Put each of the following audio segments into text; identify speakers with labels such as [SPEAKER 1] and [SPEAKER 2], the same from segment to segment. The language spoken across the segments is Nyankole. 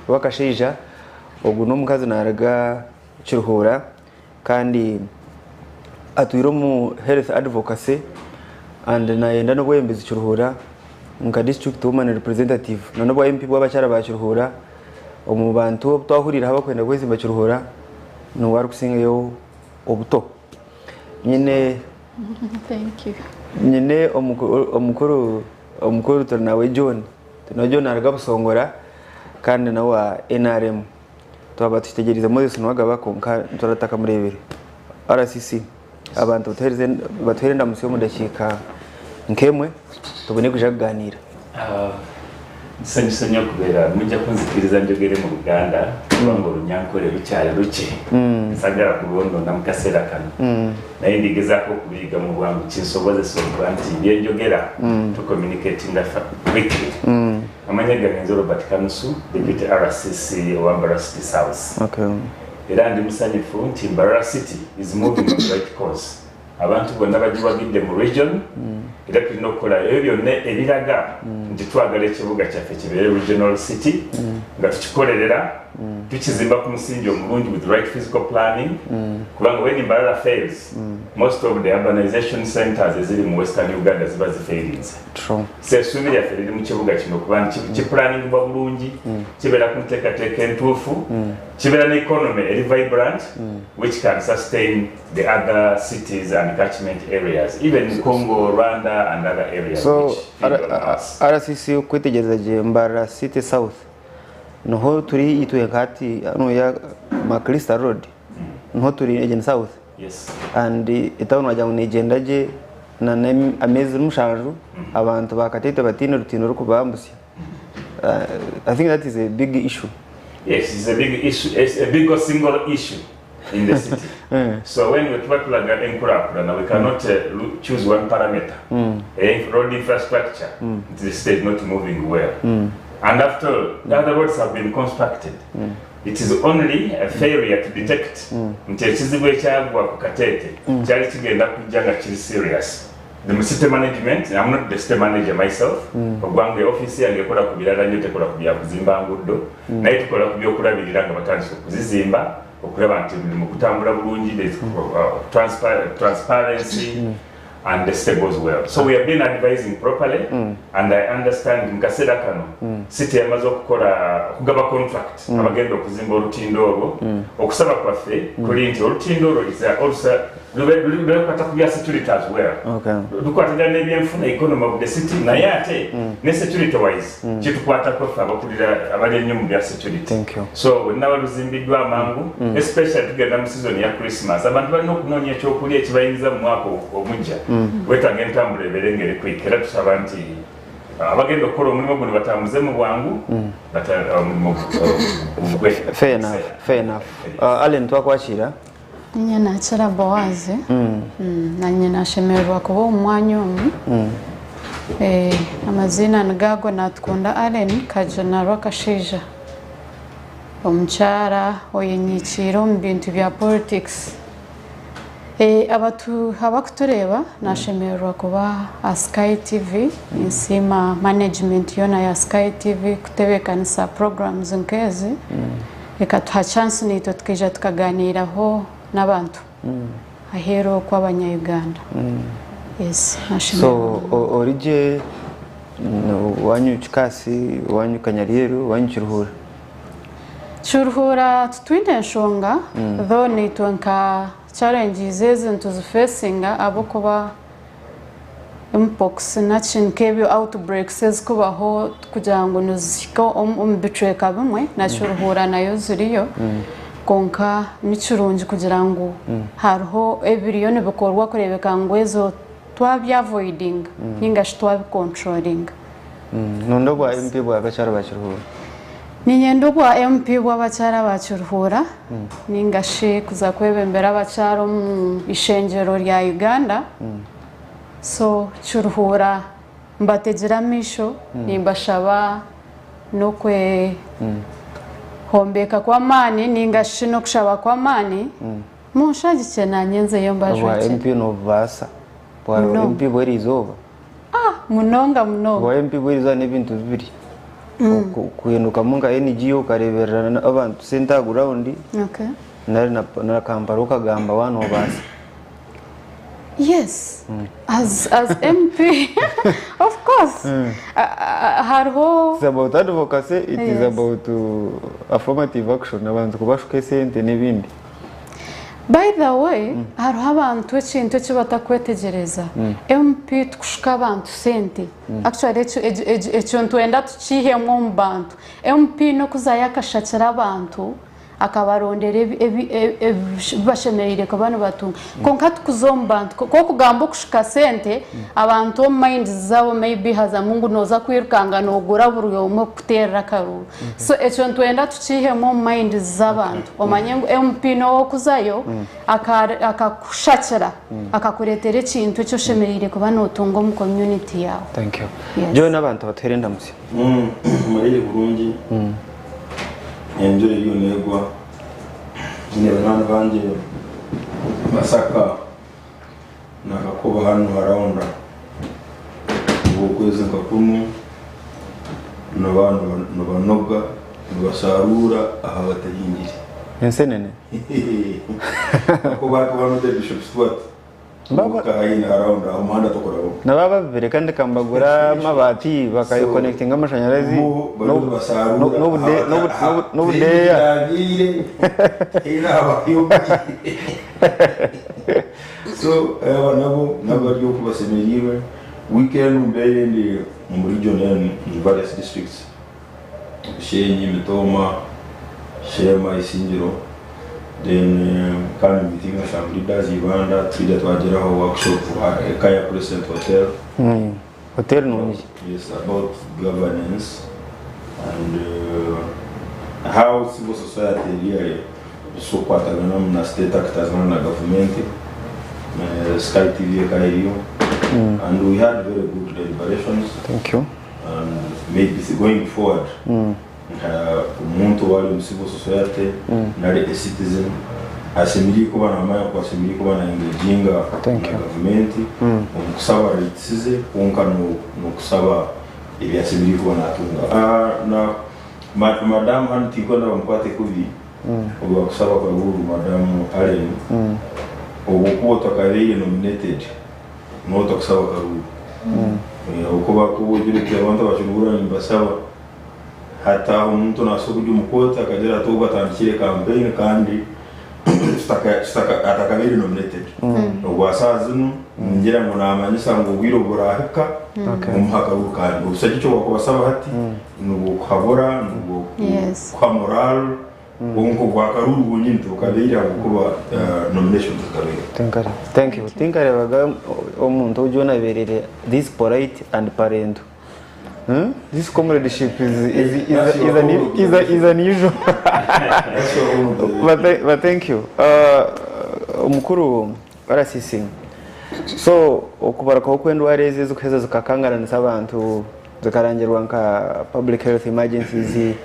[SPEAKER 1] Rwakashaija. Ogu n'omukazi naruga Kiruhura kandi atwire omu health advocacy and nayenda n'obwebembezi Kiruhura nka district woman representative na n'obwa MP bw'abakyara ba Kiruhura. Omu bantu abu twahuriireho abarikwenda kwezimba Kiruhura niwe arikusingayo obuto. Nyine nyine omukuru omukuru turi nawe John, turi nawe John naruga Busongora kandi n'owa NRM. Twaba tukitegyereize Moses Nuwagaba kwonka nitureeba tutakamureebire. RCC abantu batuheere endamutsyo omu dakiika nk'emwe tubone kwija kugaaniira.
[SPEAKER 2] Nsanyuse nnyo okubeera mujja kunzikiriza njogere mu Luganda kubanga Orunyankore rukyali rukye nsagala kulwonona mu kaseera kano naye ndigezaako okubiyiga mu bwangu kinsobozese okuba nti byenjogera to communicatinga quickly. Amanya gange nze Robert Kanusu, Deputy RCC owa Mbarara City South. Era ndi musanyufu nti Mbarara City is moving on the right course. Abantu bonna bagiwagidde mu region era tulina okukola ebyo byonna ebiraga nti twagala ekibuga kyaffe kibeere regional city nga tukikolerera tukizimba ku musingi omulungi with right physical planning kubanga when Mbarara fails most of the urbanization centers eziri mu western Uganda ziba zifailinze. So essuubi lyaffe liri mu kibuga kino kuba nti kiplaningibwa bulungi, kibeera ku nteekateeka entuufu, kibeera ne economy eri vibrant which can sustain the other cities and catchment areas even Congo, Rwanda and other areas
[SPEAKER 1] So
[SPEAKER 2] which feed on us.
[SPEAKER 1] RCC okwetegyereza gye Mbarara City South niho turi itwe nka hati hanuya Maclister Road niho turi egyo ni South
[SPEAKER 2] Yes.
[SPEAKER 1] and etauni wagira ngu negyenda gye na ameezi mushanju abantu ba Kateete bataine rutindo rurikubambusya. I think that is a big issue.
[SPEAKER 2] Yes, it's a big issue, it's a big single issue in the city. So when we tuba tulaga enkurakurana, we cannot choose one parameter. Road infrastructure, the city is not moving well. And after all, the other roads have been constructed. It is only a failure to detect nti ekizibu ekyagwa ku Kateete kyali kigenda kujja nga kiri serious. The city management, I'm not the city manager myself, ogwange office yange ekola ku birala nnyo tekola ku bya kuzimba nguudo, naye tukola ku by'okulabirira nga batandise okuzizimba, okulaba nti omulimu gutambula bulungi, there is transparency and the city goes well. So we have been advising properly and I understand mu kaseera kano city yamaze okukola okugaba contract abagenda okuzimba olutindo olwo. Okusaba kwaffe kuli nti olutindo olwo is also lukwata ku bya security as well. Lukwatagana n'ebyenfuna economy of the city naye ate ne security wise kitukwatako ffe abakulira abali ennyo mu bya security.
[SPEAKER 1] Thank you.
[SPEAKER 2] So bwe luzimbiddwa amangu especially tugenda mu season ya Christmas abantu balina okunoonya ekyokulya ekibayingiza mu mwaka omujja wetaaga entambula ebeere ng'eri quick era tusaba nti abagenda okukola omulimu guno batambuze mu bwangu omulimu gugwe.
[SPEAKER 1] Fair enough, fair enough. Allen twakwakira.
[SPEAKER 3] Ninye nakira Boazi nanye nashemererwa kuba omu mwanya omu. Amaziina nigago Natukunda Allen Kajuna Rwakashaija omukyara oyenyikiire omu bintu bya politics. Abakutureeba nashemererwa kuba aha Sky TV ninsiima management yoona ya Sky TV kutebeekanisa programs nk'ezi ekatuha chance naitwe tukaija tukaganiiraho n'abantu aheeru okwo abanya-Uganda. Yes,
[SPEAKER 1] So origye wanyu Kikaasi, wanyu Kanyaryeru, wanyu Kiruhura.
[SPEAKER 3] Kiruhura titwine enshonga though naitwe nka challenges ezi nituzifacinga ahabw'okuba mpox naki nk'ebyo outbreaks ezikubaho kugira ngu nizihika omu bicweka bimwe na Kiruhura nayo ziriyo kwonka nikirungi kugira ngu hariho ebiriyo nibikorwa kureebeka ngu ezo twabyavoidinga ninga shi twabicontrolinga.
[SPEAKER 1] Noyenda obwa MP bwa bakyara ba Kiruhura?
[SPEAKER 3] Niinyenda obwa MP bw'abakyara ba Kiruhura ninga shi kuza kwebembera abakyara omu ishengyero rya Uganda. So Kiruhura mbategire amaisho nimbashaba n'okwe hombeeka kw'amaani ninga shi n'okushaba kw'amaani munshagikye naanye nzeyo
[SPEAKER 1] Obwa
[SPEAKER 3] mbajwekyere.
[SPEAKER 1] MP nobubaasa? Bwa
[SPEAKER 3] Munonga.
[SPEAKER 1] MP bw'eriizooba?
[SPEAKER 3] Munonga munonga.
[SPEAKER 1] Obwa MP bw'eriizooba n'ebintu bibiri. Kuhindukamu nka NGO okareeberera abantu sente aha ground
[SPEAKER 3] Okay.
[SPEAKER 1] nari na Kampala okagamba waaba noobaasa?
[SPEAKER 3] Yes. As MP, of course. Hariho
[SPEAKER 1] It's about advocacy, it is
[SPEAKER 3] Yes.
[SPEAKER 1] about affirmative action, abantu kubashuka esente n'ebindi.
[SPEAKER 3] By the way, hariho abantu ekintu eki batakwetegyereza. MP tikushuka abantu sente. Actually ekyo ekyo- ekyo- ekyo nitwenda tukiihemu omu bantu. MP n'okuzayo akashakira abantu akabarondera ebi ebi ebi bashemereire kuba nibatunga. Kwonka tikuza omu bantu. Ku okugamba okushuka sente, abantu omu minds zaabo maybe hazamu ngu nooza kwirukanga noogura buri omwe kukuteerera akaruuru. So ekyo nitwenda tukiihemu omu minds z'abantu. Omanye ngu MP n'ow'okuzayo akakushakira, akakureetera ekintu eki oshemereire kuba nootunga omu community yaawe.
[SPEAKER 1] Thank you.
[SPEAKER 3] Yes.
[SPEAKER 1] John abantu batuhere endamutsyo.
[SPEAKER 4] Murire kurungi enjura eriyo neegwa nyine banywani bangye Masaka nakakuba hanu ha Raunda okwezi nka kunu niba nibanoga nibasharuura aha batahingire.
[SPEAKER 1] Ensenene.
[SPEAKER 4] Kuba akaba Bishop Stuart Haihi na Raunda omuhanda tokurabamu.
[SPEAKER 1] Na baaba babireka ndeka mbagura amabaati bakakonekitinga amashanyarazi
[SPEAKER 4] Bo bariyo nibasharuura
[SPEAKER 1] n'obudeeya.
[SPEAKER 4] So aba nabo nabo bari oku bashemereirwe. Weekend mbeire ndi omu region enu in various districts. Bushenyi, Mitooma, Sheema, Isingiro. Then kandi meeting some leaders Ibanda twija twagiraho workshop at Kaya Crescent Hotel.
[SPEAKER 1] Hotel nungi.
[SPEAKER 4] Yes, about governance and how civil society really sokwatagana na state actors na government. Sky TV ekairiyo. And we had very good deliberations.
[SPEAKER 1] Thank you.
[SPEAKER 4] And maybe going forward, nka omuntu wari omu civil society nari a citizen ashemereire kuba namanya ku ashemereire kuba na engaginga
[SPEAKER 1] Thank
[SPEAKER 4] na
[SPEAKER 1] you.
[SPEAKER 4] gavumenti omu kusaba rights ze kwonka n'okusaba ebi ashemereire kuba natunga. Na madamu hanu tinkwenda bamukwate kubi obu bakusaba karuru madamu Allen obu kuba otakabeire nominated n'obu otakusaba karuru. Okuba kuba ogira oti abantu abakirugura nibasaba hataho omuntu nasobola kujya omu kooti akagira ati obu batandikire campaign kandi atakabeire nominated. Obwa saaha zinu ningira ngu namanyisa ngu obwire burahika omuha akaruru kandi obusagye ekyo bwakubasaba hati nibwokuhabura nibwokuha morale kwonka obwakaruru bwonyini tibukabeire ahabwokuba nomination zikabeire.
[SPEAKER 1] Thank you. Tinkarebaga omuntu ou John abereire this polite and parental. This comradeship is unusual. But thank you. Omukuru RCC. So okubarukaho kw'endwara ezi ezikuheza zikakangaranisa abantu zikarangirwa nka public health emergencies,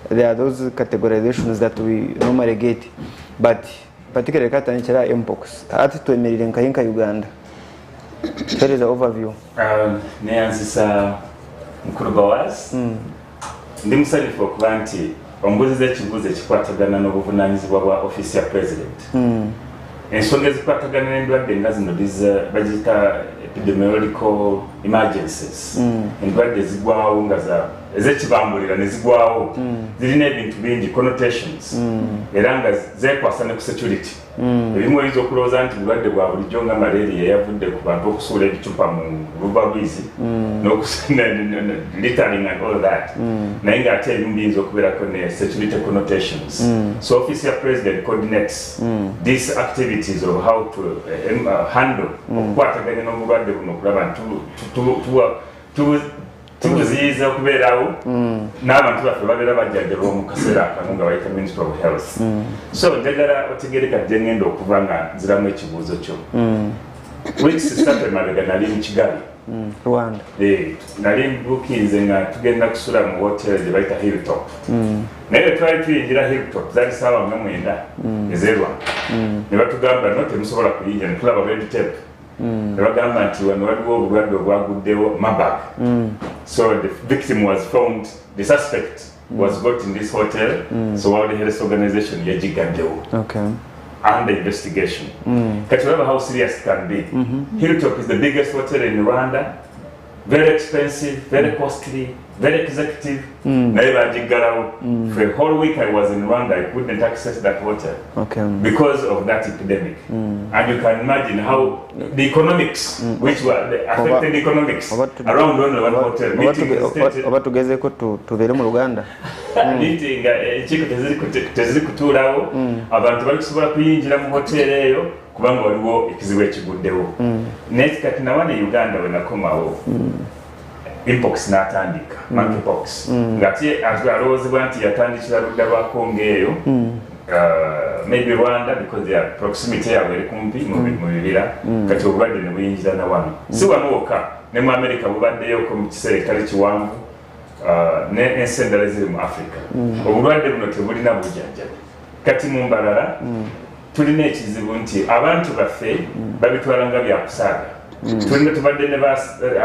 [SPEAKER 1] there are those categorizations that we normally get, but particularly katandikira mpox ati twemerire nka nka Uganda. There is an overview.
[SPEAKER 2] Neyanzisa mukuru Boaz. Ndi musanyufu okuba nti ombuuziza ekibuuzo ekikwatagana n'obuvunaanyizibwa bwa ofiisi ya president. Ensonga ezikwatagana n'endwadde nga zino bagiyita epidemiological emergencies. Endwadde ezigwawo nga za ez'ekibambulira ne zigwawo zirina ebintu bingi connotations era nga zeekwasa ne ku security. Ebimu oyinza okulowooza nti bulwadde bwa bulijjo nga malaria eyavudde ku bantu okusuula ebicupa mu luba lwizi littering and all that, naye ng'ate ebimu biyinza okubeerako ne security connotations. So office ya president coordinates these activities of how to handle okukwataganya n'obulwadde buno okulaba nti tubuziyiza okubeerawo n'abantu baffe babeera bajjanjabwa mu kaseera akamu nga bayita Ministry of Health. So njagala otegere kati gye ngenda okuva nga nziramu ekibuuzo kyo. Weeks 3 emabega nali mu Kigali.
[SPEAKER 1] Rwanda.
[SPEAKER 2] Nali mbukinze nga tugenda kusula mu hotel gye bayita Hilltop. Naye bwe twali tuyingira Hilltop zaali ssaawa nga 9 ez'e Rwanda. Ne batugamba no temusobola kuyingira, ne tulaba red tape. Ne bagamba nti wano waliwo obulwadde obwaguddewo Marburg. So the victim was found, the suspect was got in this hotel, so World Health Organization yagigaddewo. Under investigation. Kati olaba how serious it can be. Hilltop is the biggest hotel in Rwanda, very expensive, very costly, very executive. Naye bagiggalawo. For a whole week I was in Rwanda, I couldn't access that hotel because of that epidemic. And you can imagine how the economics, which were the affected economics around only one hotel. Meeting stated-
[SPEAKER 1] Oba tugezeeko tubeere mu Luganda.
[SPEAKER 2] Meeting enkiiko teziri kutuulawo, abantu bali kusobola kuyingira mu hoteeri eyo kubanga waliwo ekizibu ekiguddewo. Naye kati nawana e Uganda we nakomawo, mpox n'atandika, monkeypox, ng'ate alowoozebwa nti yatandikira ludda lwa Congo eyo, maybe Rwanda, because their proximity yaabwe eri kumpi mu bibira. Kati obulwadde ne buyingira na wano, si wano wokka, ne mu America bubaddeyoko mu kiseera ekitali kiwanvu, ne ensi endala eziri mu Africa. Obulwadde buno tebulina bujjanjabi. Kati mu Mbarara tulina ekizibu nti abantu baffe babitwala nga byakusaaga. Tulina tubadde ne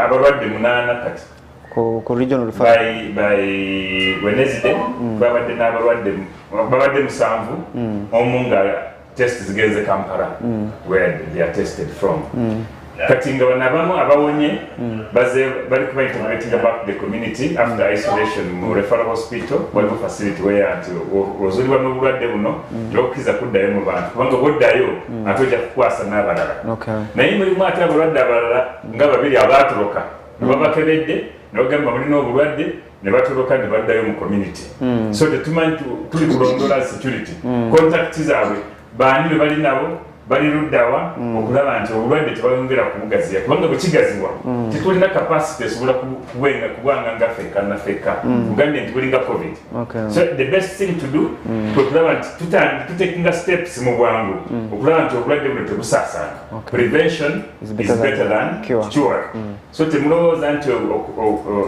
[SPEAKER 2] abalwadde munaana kati.
[SPEAKER 1] Ku regional referral.
[SPEAKER 2] By Wednesday twabadde n'abalwadde babadde musanvu, omu nga test zigenze Kampala where they are tested from. Kati nga bano abamu abawonye baze bali kuba integrating back the community after isolation mu referral hospital. Waliwo facility where nti ozulibwa n'obulwadde buno, tebakukkiriza kuddayo mu bantu kubanga bwoddayo ate ojja kukwasa n'abalala. Naye mulimu ate abalwadde abalala nga babiri abaatoloka ne babakebedde ne bagamba mulina obulwadde, ne batoloka ne baddayo mu community. So tetumanyi, tuli kulondola security contact zaabwe, baani be bali nabo, bali luddawa, okulaba nti obulwadde tebayongera kubugaziya, kubanga bwe kigaziwa tetulina capacity esobola kubwanga nga ffekka na ffekka. Kugambye nti bulinga COVID. So the best thing to do kwe kulaba nti tutakinga steps mu bwangu okulaba nti obulwadde buno tebusaasaana. Prevention
[SPEAKER 1] is
[SPEAKER 2] is
[SPEAKER 1] better than
[SPEAKER 2] better than
[SPEAKER 1] cure.
[SPEAKER 2] Cure. So temulowooza nti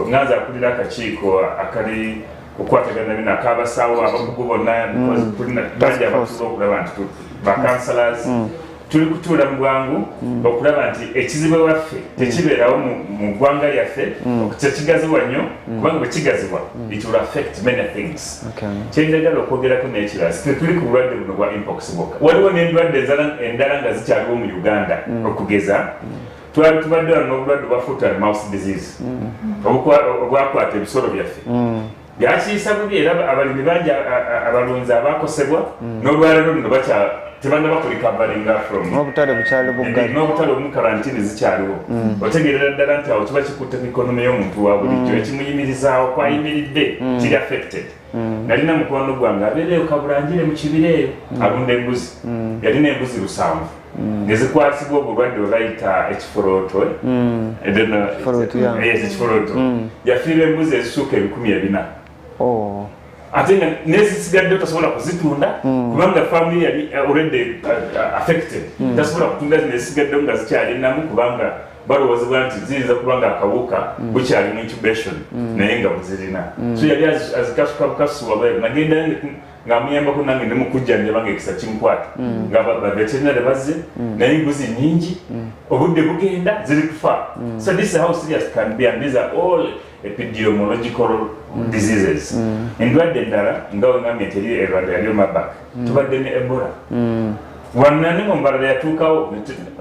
[SPEAKER 2] nganza akulira akakiiko akali kukwatagana bino akabasawo abakugu bonna, because tulina bangi abatuula okulaba nti ba councillors tuli kutuula mu bwangu okulaba nti ekizibu ewaffe tekibeerawo mu ggwanga lyaffe, tekigaziwa nnyo, kubanga bwe kigazibwa it will affect many things. Kyenjagala okwogerako n'ekirala, tetuli ku bulwadde buno bwa mpox bwokka, waliwo n'endwadde endala nga zikyaliwo mu Uganda. Okugeza, twali tubadde wano n'obulwadde bwa foot and mouth disease obwakwata ebisolo byaffe, byakiisa bubi, era abalimi bangi abalunzi abakosebwa n'olwaleero luno bakya tebannaba kurecoveringa from.
[SPEAKER 1] N'obutale bukyali buggale.
[SPEAKER 2] N'obutale obumu karantini zikyaliwo. Otegeerera ddala nti awo kiba kikutte ku economy y'omuntu wa bulijjo, ekimuyimirizaawo kwayimiridde kiri affected. Nalina mukwano gwange abeereyo Kaburangire mu kibira eyo, alunda embuzi, yalina embuzi 7 nezikwasibwa obulwadde bwe bayita ekiforooto. I don't know.
[SPEAKER 1] Ekiforooto, yeah.
[SPEAKER 2] Yes, ekiforooto. Yafiirwa embuzi ezisuuka 400,000. Ate nga nezisigadde tosobola kuzitunda kubanga family yali already affected, tasobola kutunda zino ezisigaddewo nga zikyali namu, kubanga balowoozebwa nti ziyinza kuba nga akawuka bukyali mu incubation naye nga buzirina. So yali azikasuka bukasuwa bweru. Nagenda ng'amuyambako nange nemukujjanjaba nga ekisa kinkwata nga ba veterinary bazze, naye embuzi nyingi, obudde bugenda, ziri kufa. So this is how serious it can be, and these are all epidemiological diseases. Endwadde endala nga wengambye nti eri e Rwanda yaliyo Marburg, tubadde ne Ebola wanani mu Mbarara yatuukawo.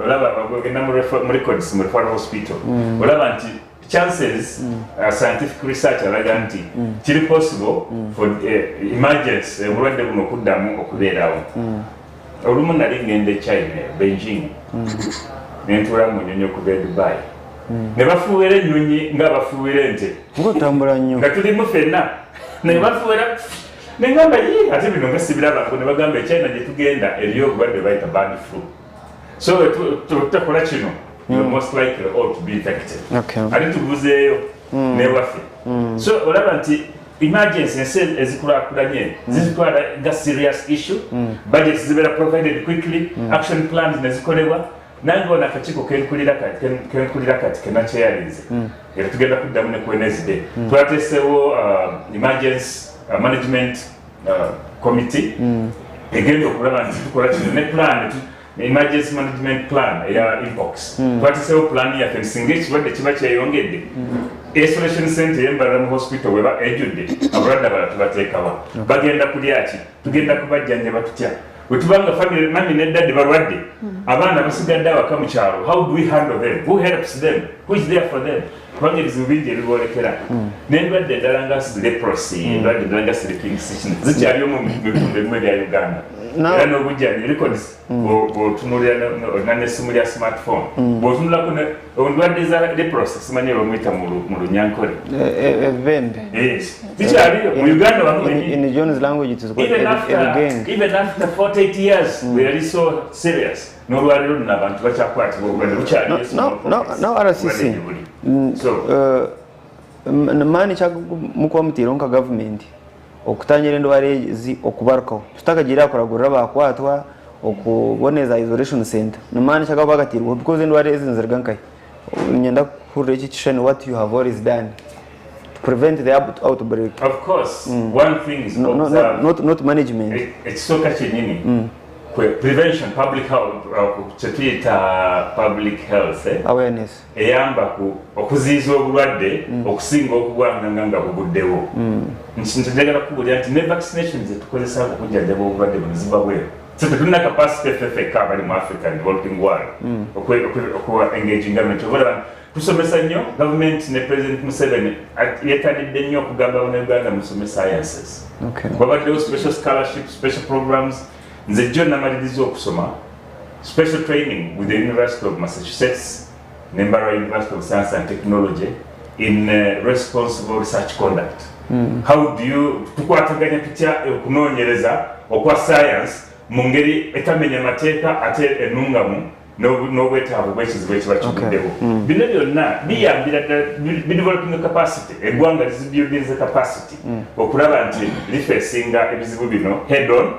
[SPEAKER 2] Olaba ogenda mu records mu referral hospital, olaba nti chances, scientific research alaga nti kiri possible for emergence, obulwadde buno okuddamu okubeerawo. Olumu nali ngenda e China, Beijing, nentuula mu nyonyi okuva e Dubai, ne bafuuwera ennyonyi nga bafuuwera ente.
[SPEAKER 1] Ng'otambula nnyo.
[SPEAKER 2] Nga tulimu ffenna ne bafuuwera, nengamba, "Yii, ate bino nga sibirabako." Ne bagamba e China gye tugenda eriyo obulwadde bayita bird flu, so tutakola kino, you're most likely all to be infected. Ate tubuzeeyo newaffe. So olaba nti emergency, ensi ezikulaakulanye zizitwala nga serious issue, budget zibeera provided quickly, action plans nezikolebwa. Nange ono akakiiko kenkulira kati kenakyeyalinze, era tugenda kuddamu ne ku Wednesday, twateesewo emergency management committee egenda okulaba nti tukola kino ne plan. Emergency Management Plan eya Mpox. Twatiiseho pulaani yaffe nti singa ekirwadde kiba kyeyongedde, isolation centre ey'e Mbarara mu hospital bweba ejjudde, abalwadde abalala tubateeka wa? Bagenda kulya ki? Tugenda kubajjanjaba tutya? Bwe tuba nga family, mummy ne daddy balwadde, abaana basigadde awaka mu kyalo, how do we handle them? Who helps them? Who is there for them? Kubanga ebizibu bingi ebiboolekera. N'endwadde endala nga leprosy, endwadde endala nga sleeping sickness zikyaliyo mu bitundu ebimu ebya Uganda. Era n'obujjanjabi records bw'otunuulira olina n'essimu lya smartphone, bw'otunulako endwadde za leprosy, simanyi bamuyita mu Lunyankole.
[SPEAKER 1] Ebibembe.
[SPEAKER 2] Yes. Zikyaliyo mu Uganda wano.
[SPEAKER 1] In John's language it is called
[SPEAKER 2] Even after,
[SPEAKER 1] ebigenge.
[SPEAKER 2] even after 48 years, we are so serious. N'olwaleero luno abantu bakyakwatibwa obulwadde bukyaliyo.
[SPEAKER 1] No, RCC.
[SPEAKER 2] So,
[SPEAKER 1] Maani mukuba mutiireho nka gavumenti okutangira endwara ezi okubarukaho tutakagiire aha kuragurira abakwatwa okuboneza isolation center, nimaani ki agakuba gatiirweho because endwara ezi niziruga nkahi? Niinyenda kuhurira eki ekishushani, what you have always done to prevent the outbreak.
[SPEAKER 2] Of course, one thing is
[SPEAKER 1] No, no,
[SPEAKER 2] observed.
[SPEAKER 1] not management.
[SPEAKER 2] Ekisooka kyennyini kwe prevention, public health, kyetuyita public health, eh?
[SPEAKER 1] Awareness.
[SPEAKER 2] Eyamba ku okuziyiza obulwadde okusinga okubwanganga nga buguddewo. Nti njagala kukubuulira nti ne vaccination zetukozesa okujjanjaba obulwadde buno ziva bweru, so tetulina capacity ffe ffekka abali mu Africa and developing world okuwa engaging government. Oba tusomesa nnyo gavumenti ne President Museveni yetanidde nnyo okugamba Bannayuganda musome sciences. Wabaddewo special scholarship, special programs. Nze jjo namaliriza okusoma special training with the University of Massachusetts ne Mbarara University of Science and Technology in responsible research conduct. How do you, tukwataganya tutya okunoonyereza okwa science mu ngeri etamenya mateeka ate enungamu n'obwetaavu bw'ekizibu ekiba kiguddewo? Bino byonna biyambira ddala bideveloping capacity, eggwanga lizibuildinze capacity okulaba nti lifacinga ebizibu bino head on,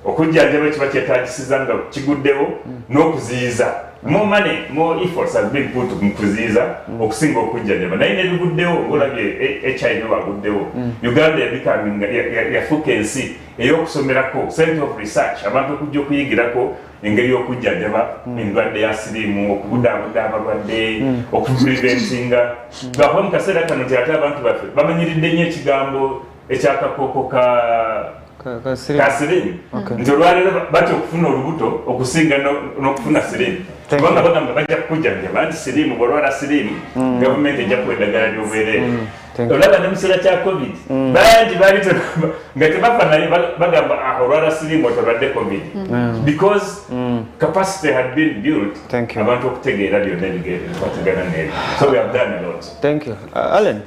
[SPEAKER 2] okujjanjaba ekiba kyetagisiza nga kiguddewo n'okuziyiza. More money, more efforts have been put mu kuziyiza okusinga okujjanjaba, naye nebiguddewo, olabye HIV waguddewo, Uganda yabecominga yafuuka ensi ey'okusomerako, center of research, abantu okujja okuyigirako engeri y'okujjanjaba endwadde ya siriimu, okubudaabuda abalwadde, okupreventinga. Lwakuba mu kaseera kano nti ate abantu baffe bamanyiridde nnyo ekigambo ekyakakooko ka
[SPEAKER 1] Ka siriimu.
[SPEAKER 2] Ka siriimu, nti olwaleero batya okufuna olubuto okusinga n'okufuna siriimu,
[SPEAKER 1] Thank
[SPEAKER 2] kubanga
[SPEAKER 1] you.
[SPEAKER 2] bagamba bajja kukujjanjaba nti siriimu, bw'olwala siriimu gavumenti ejja kuwa eddagala ly'obwereere.
[SPEAKER 1] Thank you.
[SPEAKER 2] Olaba ne mu kiseera kya COVID bangi baali nga tebafa, naye bagamba, "Ah, olwala siriimu otolwadde COVID," because capacity had been built
[SPEAKER 1] Thank you.
[SPEAKER 2] abantu okutegeera byonna ebikwatagana n'ebyo. So we have done a lot.
[SPEAKER 1] Thank you. Allen,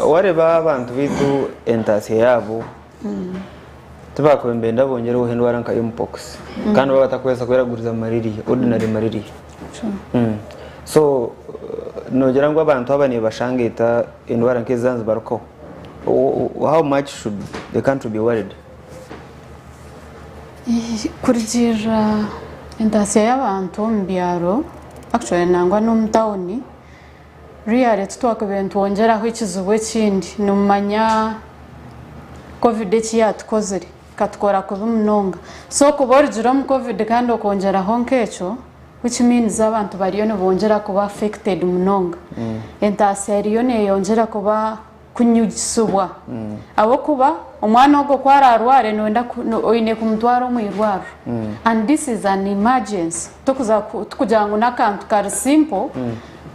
[SPEAKER 1] wareba abantu bitu entasya yaabo tibakwembenda bongereho endwara nka mpox kandi baba batakwesa kweraguriza malaria, ordinary malaria. So nogira ngu abantu aba nibashangeta endwara nk'ezi barukaho, how much should the country be worried?
[SPEAKER 3] Kurugiirira entasya y'abantu omu byaro, actually nangwa n'omu tawuni, really titwakabaire nitwongyeraho ekizibu ekindi. Nimumanya COVID eki yatukozire, ekatukora kubi munonga. So kuba orugire omu COVID kandi okongyeraho nk'ekyo, which means abantu bariyo nibongyera kuba affected munonga. Entasya eriyo neyongyera kuba kunyugisibwa ahabw'okuba omwana ogwo ku ararware noyenda oine kumutwara omu irwariro, and this is an emergency. Tokuza tukugira ngu n'akantu kari simple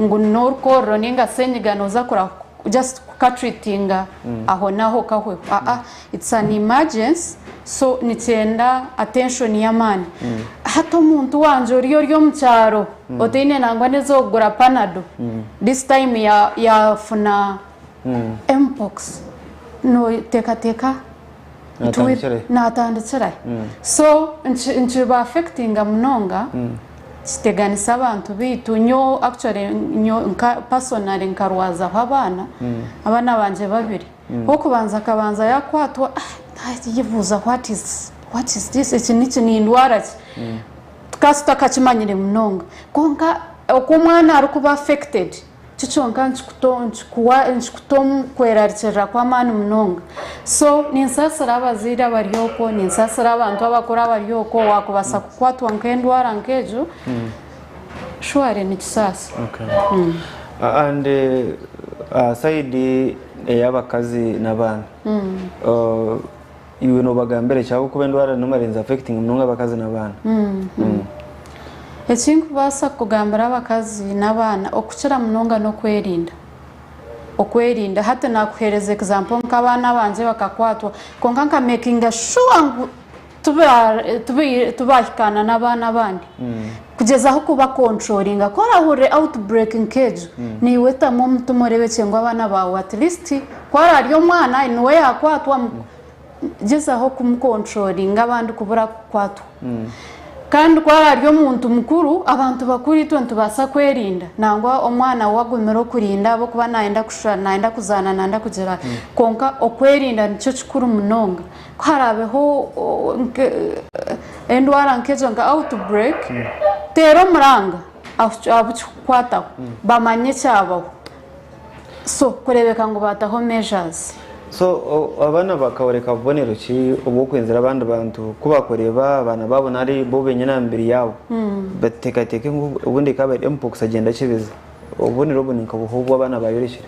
[SPEAKER 3] ngu n'orukorero ninga senyiga noza kura just kukatreatinga aho naho kahweho. Aa, it's an emergency, so nikyenda attention y'amaani. Hati omuntu wangye oriyo ori omu kyaro otaine nangwa n'ez'okugura Panado, this time yafuna mpox, noteekateeka
[SPEAKER 1] Natandikira he?
[SPEAKER 3] Natandikira he? So nkiba affectinga munonga, kiteganisa abantu bitu. Nyo actually nyo nka personally nkarwazaho abaana bangye babiri. Okubanza akabanza yakwatwa, ah, yibuuza, What is this? Eki niki, nindwara ki?" Tukaba tutakakimanyire munonga, konka oku omwana arikuba affected. Ki kyonka nikikuta omu kwerarikirira kw'amaani munonga. So ninsaasira abazaire abari okwo, ninsaasira abantu abakuru abari okwo, owaakubaasa kukwatwa nk'endwara nk'egyo, surely nikisaasa.
[SPEAKER 1] And aha side ey'abakazi n'abaana, iwe noobagambira ki ahabw'okuba endwara normally nizi affectinga munonga abakazi n'abaana?
[SPEAKER 3] Eki ndikubaasa kugambira abakazi n'abaana okukira munonga n'okwerinda. Okwerinda. Hati naakuheereza example nk'abaana bangye bakakwatwa kwonka nka makinga sure ngu tibaahikaana n'abaana abandi. Kugyezaho kuba controllinga. Ku orahurire outbreak nk'egyo, naiwe tamu omutima oreebekye ngu abaana baawe at least ku araarye omwana niwe yaakwatwa, gyezaho kumu controllinga abandi kubura kukwatwa. Kandi ku araarye omuntu mukuru, abantu bakuru itwe nitubaasa kwerinda. Nangwa omwana we agumire okurinda ahabw'okuba naayenda kushushana, naayenda kuzaana, naayenda kugira. Kwonka okwerinda nikyo kikuru munonga. Ku haraabeho endwara nk'egyo nka outbreak, teera omuranga abu kirikukwataho bamanye ekyabaho. So kureebeka ngu baataho measures.
[SPEAKER 1] So abaana bakaoreka bubonero ki obw'okwenzire abandi bantu ku bakureeba abaana baabo nari bo benyini aha mibiri yaabo bateekateeke ngu obundi ekaba eri mpox agyende akyebeze? Obubonero obu ni nka buha obu abaana bayorekire?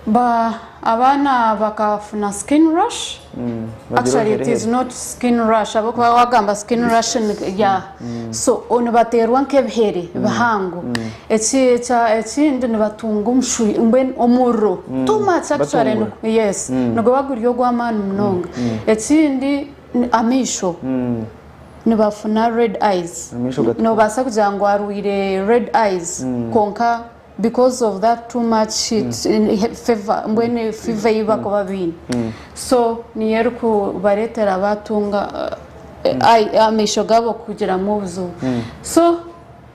[SPEAKER 3] Ba abaana bakafuna skin rash, actually it is not skin rash ahabw'okuba wagamba skin rash yeah so nibateerwa nk'ebihere bihango. Ekindi nibatunga omushu mbwenu omuriro too much actually yes niguba guri ogw'amaani munonga. Ekindi amaisho nibafuna red eyes, nobaasa kugira ngu arwaire red eyes kwonka because of that too much heat fever mbwenu fever ei bakuba baine so niyo erikubareetera batunga amaisho gaabo kugiramu obuzibu so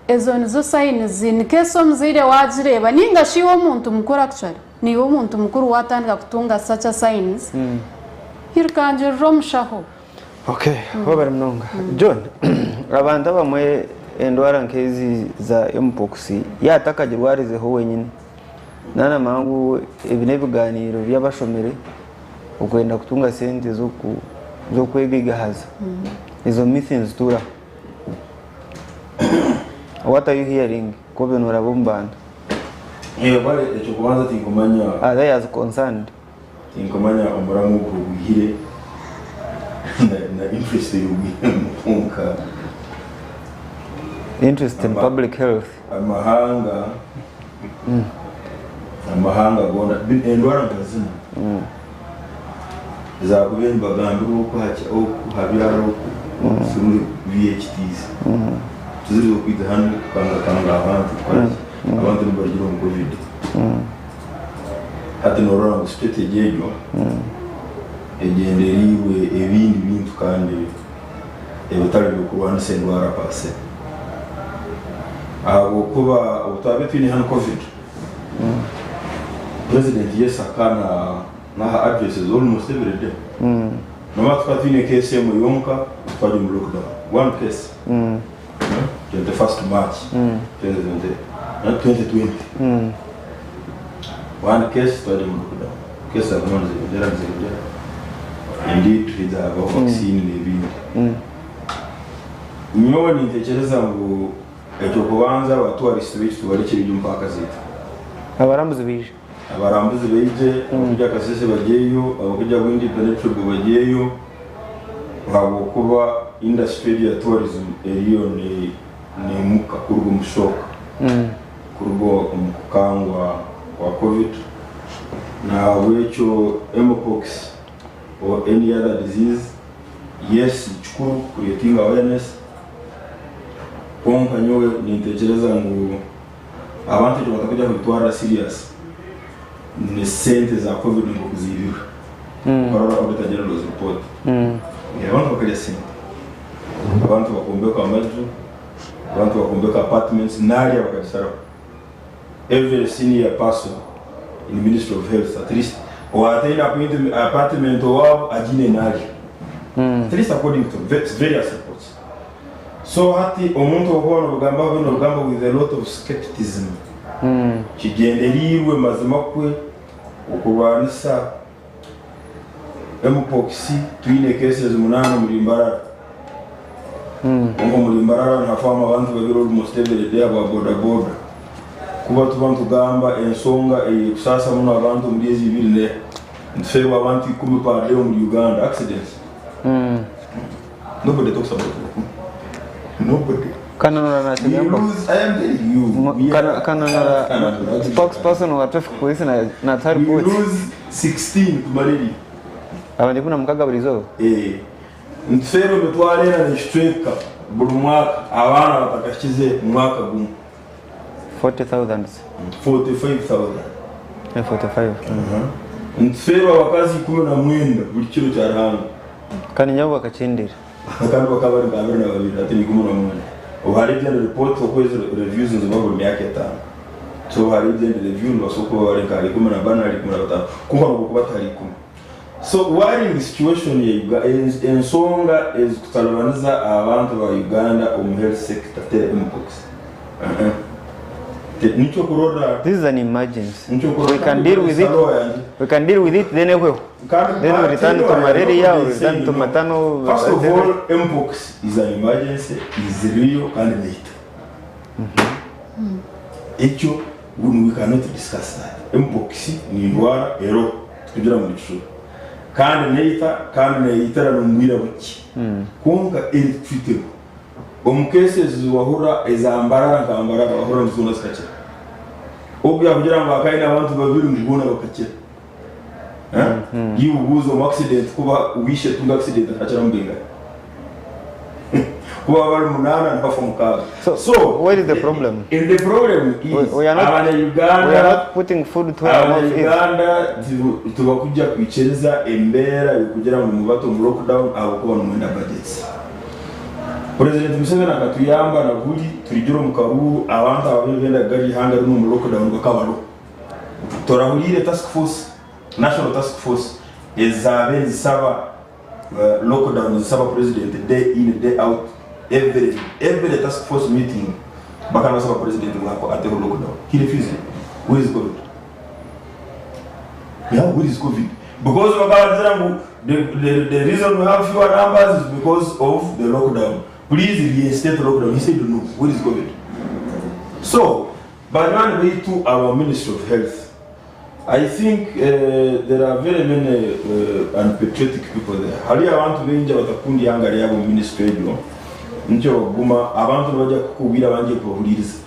[SPEAKER 3] ezo nizo signs in case omuzaire waagireeba ninga shi iwe omuntu mukuru actually niiwe omuntu mukuru waatandika kutunga such a signs irukangirira omushaho.
[SPEAKER 1] Okay, webare munonga. John, abantu abamwe endwara nk'ezi za mpox yaatakagirwarizeho wenyine, naanamanya ngu ebi n'ebigaaniiro by'abashomire okwenda kutunga sente z'okwegaigahaza. Ezo myth nizituuraho. What are you hearing ku obiire nooraba omu bantu?
[SPEAKER 4] Eky'okubanza tinkumanya.
[SPEAKER 1] Are they as concerned?
[SPEAKER 4] Tinkumanya omuramu ogu ogwihire na interest ei ogwihiremu kwonka.
[SPEAKER 1] Interest in public health.
[SPEAKER 4] Amahanga amahanga goona endwara nka zinu zakubaire nibagambirwa oku habyara oku through VHTs tiziriza okwija hanu kukangakanga abantu kukoraki abantu nibarugira omu covid. Hati norora ngu strategy egyo egyendereirwe ebindi bintu kandi ebitari by'okurwanisa endwara per se. Ahabw'okuba obu twabaire twine hanu covid, President yes akaba naha addresses almost every day. Nomanya tukaba twine case emwe yonka twari omu lockdown, one case, 21st March 2020. One case twari omu lockdown, case zaguma nizeyongyera nizeyongyera indeed haija habaho vaccine n'ebindi. Nyowe nintekyereza ngu eky'okubanza aba tourists baitu tubarekye baije omu paaka zaitu.
[SPEAKER 1] Abarambuzi baije.
[SPEAKER 4] Abarambuzi baije, abarikujya Kasese baryeyo, abarikujya Bwindi Impenetrable baryeyo ahabw'okuba industry egi ya tourism eriyo neemuka kuruga omu shock. Kuruga omu kukangwa kwa Covid. Nahabwekyo Mpox or any other disease, yes nikikuru ku creatinga awareness kwonka nyowe nintekyereza ngu abantu ekyo batakuja kubitwarira serious ni sente za Covid nkoku zibirwe. Okarora Auditor General's report, abantu bakarya sente, abantu bakombeka amaju, Abantu bakombeka apartments nalya bakagisaraho. Every senior person in ministry of health at least owataine apartment owabo agiine nalya. At least according to various reports. So hati omuntu okuba nobugambaho binu nobugamba with a lot of skepticism. Kigyendereirwe mazima kwe okurwanisa Mpox twine cases munaana omuri Mbarara. Kwonka omuri Mbarara nihafaamu abantu babiri almost every day ahabwa boda boda. Kuba tuba nitugamba ensonga ey'ekusaasa muno abantu omuri ezi ibiri neeha? Nitufeerwa abantu ikumi per day omuri Uganda, accidents. Nobody talks about it. Nobody.
[SPEAKER 1] Kananura
[SPEAKER 4] We
[SPEAKER 1] nakigambaho.
[SPEAKER 4] lose, I am telling you, we are,
[SPEAKER 1] Kananura
[SPEAKER 4] Kananura
[SPEAKER 1] spokesperson wa traffic police na natuha
[SPEAKER 4] we
[SPEAKER 1] report.
[SPEAKER 4] lose 16 ku malaria.
[SPEAKER 1] Abantu 16 buri izooba.
[SPEAKER 4] Eh, nitufeerwa emitwaro ena n'ekicweka buri mwaka abaana batakahikize mwaka gumwe.
[SPEAKER 1] 40,000.
[SPEAKER 4] 45,000.
[SPEAKER 1] 45.
[SPEAKER 4] Nitufeerwa abakazi 19 buri kiro kya Ruhanga.
[SPEAKER 1] Kandi nyabo bakakindira.
[SPEAKER 4] Kandi bakaba bari nka 22 hati ni 19. Obu hariho egyendi report okwezi reviews niziba buri myaka etaano. So hariho egyendi review nibasobola kuba bari nka ahari 14 ahari 15 kwonka nobu okuba tihari ikumi. So worrying situation ya Uganda ensonga ezikutalibaniza abantu ba Uganda omu health sector teri mpox. Uh-uh. Nikyo kurora
[SPEAKER 1] This is an emergency.
[SPEAKER 4] nikyo kurora
[SPEAKER 1] We can deal with it. We can deal with it then ehweho. Then we return to malaria, we return to maternal.
[SPEAKER 4] First of all, mpox is an emergency, is real kandi neita. Ekyo we cannot discuss that. Mpox ni endwara eriho tukugira ngu nikishuba. Kandi neita kandi neyitira n'omu bwire bukye. Kwonka erikutwiteho. Omu cases wahurira eza Mbarara nka Mbarara wahurira ngu zoona zikakira. Ogu yakugira ngu akaba aine abantu babiri ngu boona bakakira. Iwe obuuza omu accident kuba wishe tunga accident akakiramu baingahi? Kuba bari munaana nihafa mukaaga.
[SPEAKER 1] So, where is the problem?
[SPEAKER 4] The problem is
[SPEAKER 1] We are not
[SPEAKER 4] Abanya-Uganda
[SPEAKER 1] putting food to our mouth is.
[SPEAKER 4] Abanya-Uganda tibakujja kwikiriza embeera y'okugira ngu mubate omu lockdown ahabw'okuba nimwenda budgets. President Museveni akatuyamba na buri turigire omu karuuru abantu ababaire benda kugarura eihanga rinu omu lockdown bakaba bariho. Torahuriire task force, national task force ezaabaire nizisaba lockdown zisaba president day in day out every every task force meeting bakaba nibasaba president ngu ateho lockdown. He refused. Where is COVID? Yeah, where is COVID? Because bakabagira ngu the reason we have fewer numbers is because of the lockdown. Please reinstate lockdown. He said no. Where is COVID? So, banywani baitu our Ministry of Health, I think there are very many unpatriotic people there. Hariyo abantu baingi abatakunda ihanga ryabo omu ministry egyo, nikyo bakuguma abantu nibajya kukubwira bangiye kubahuririza.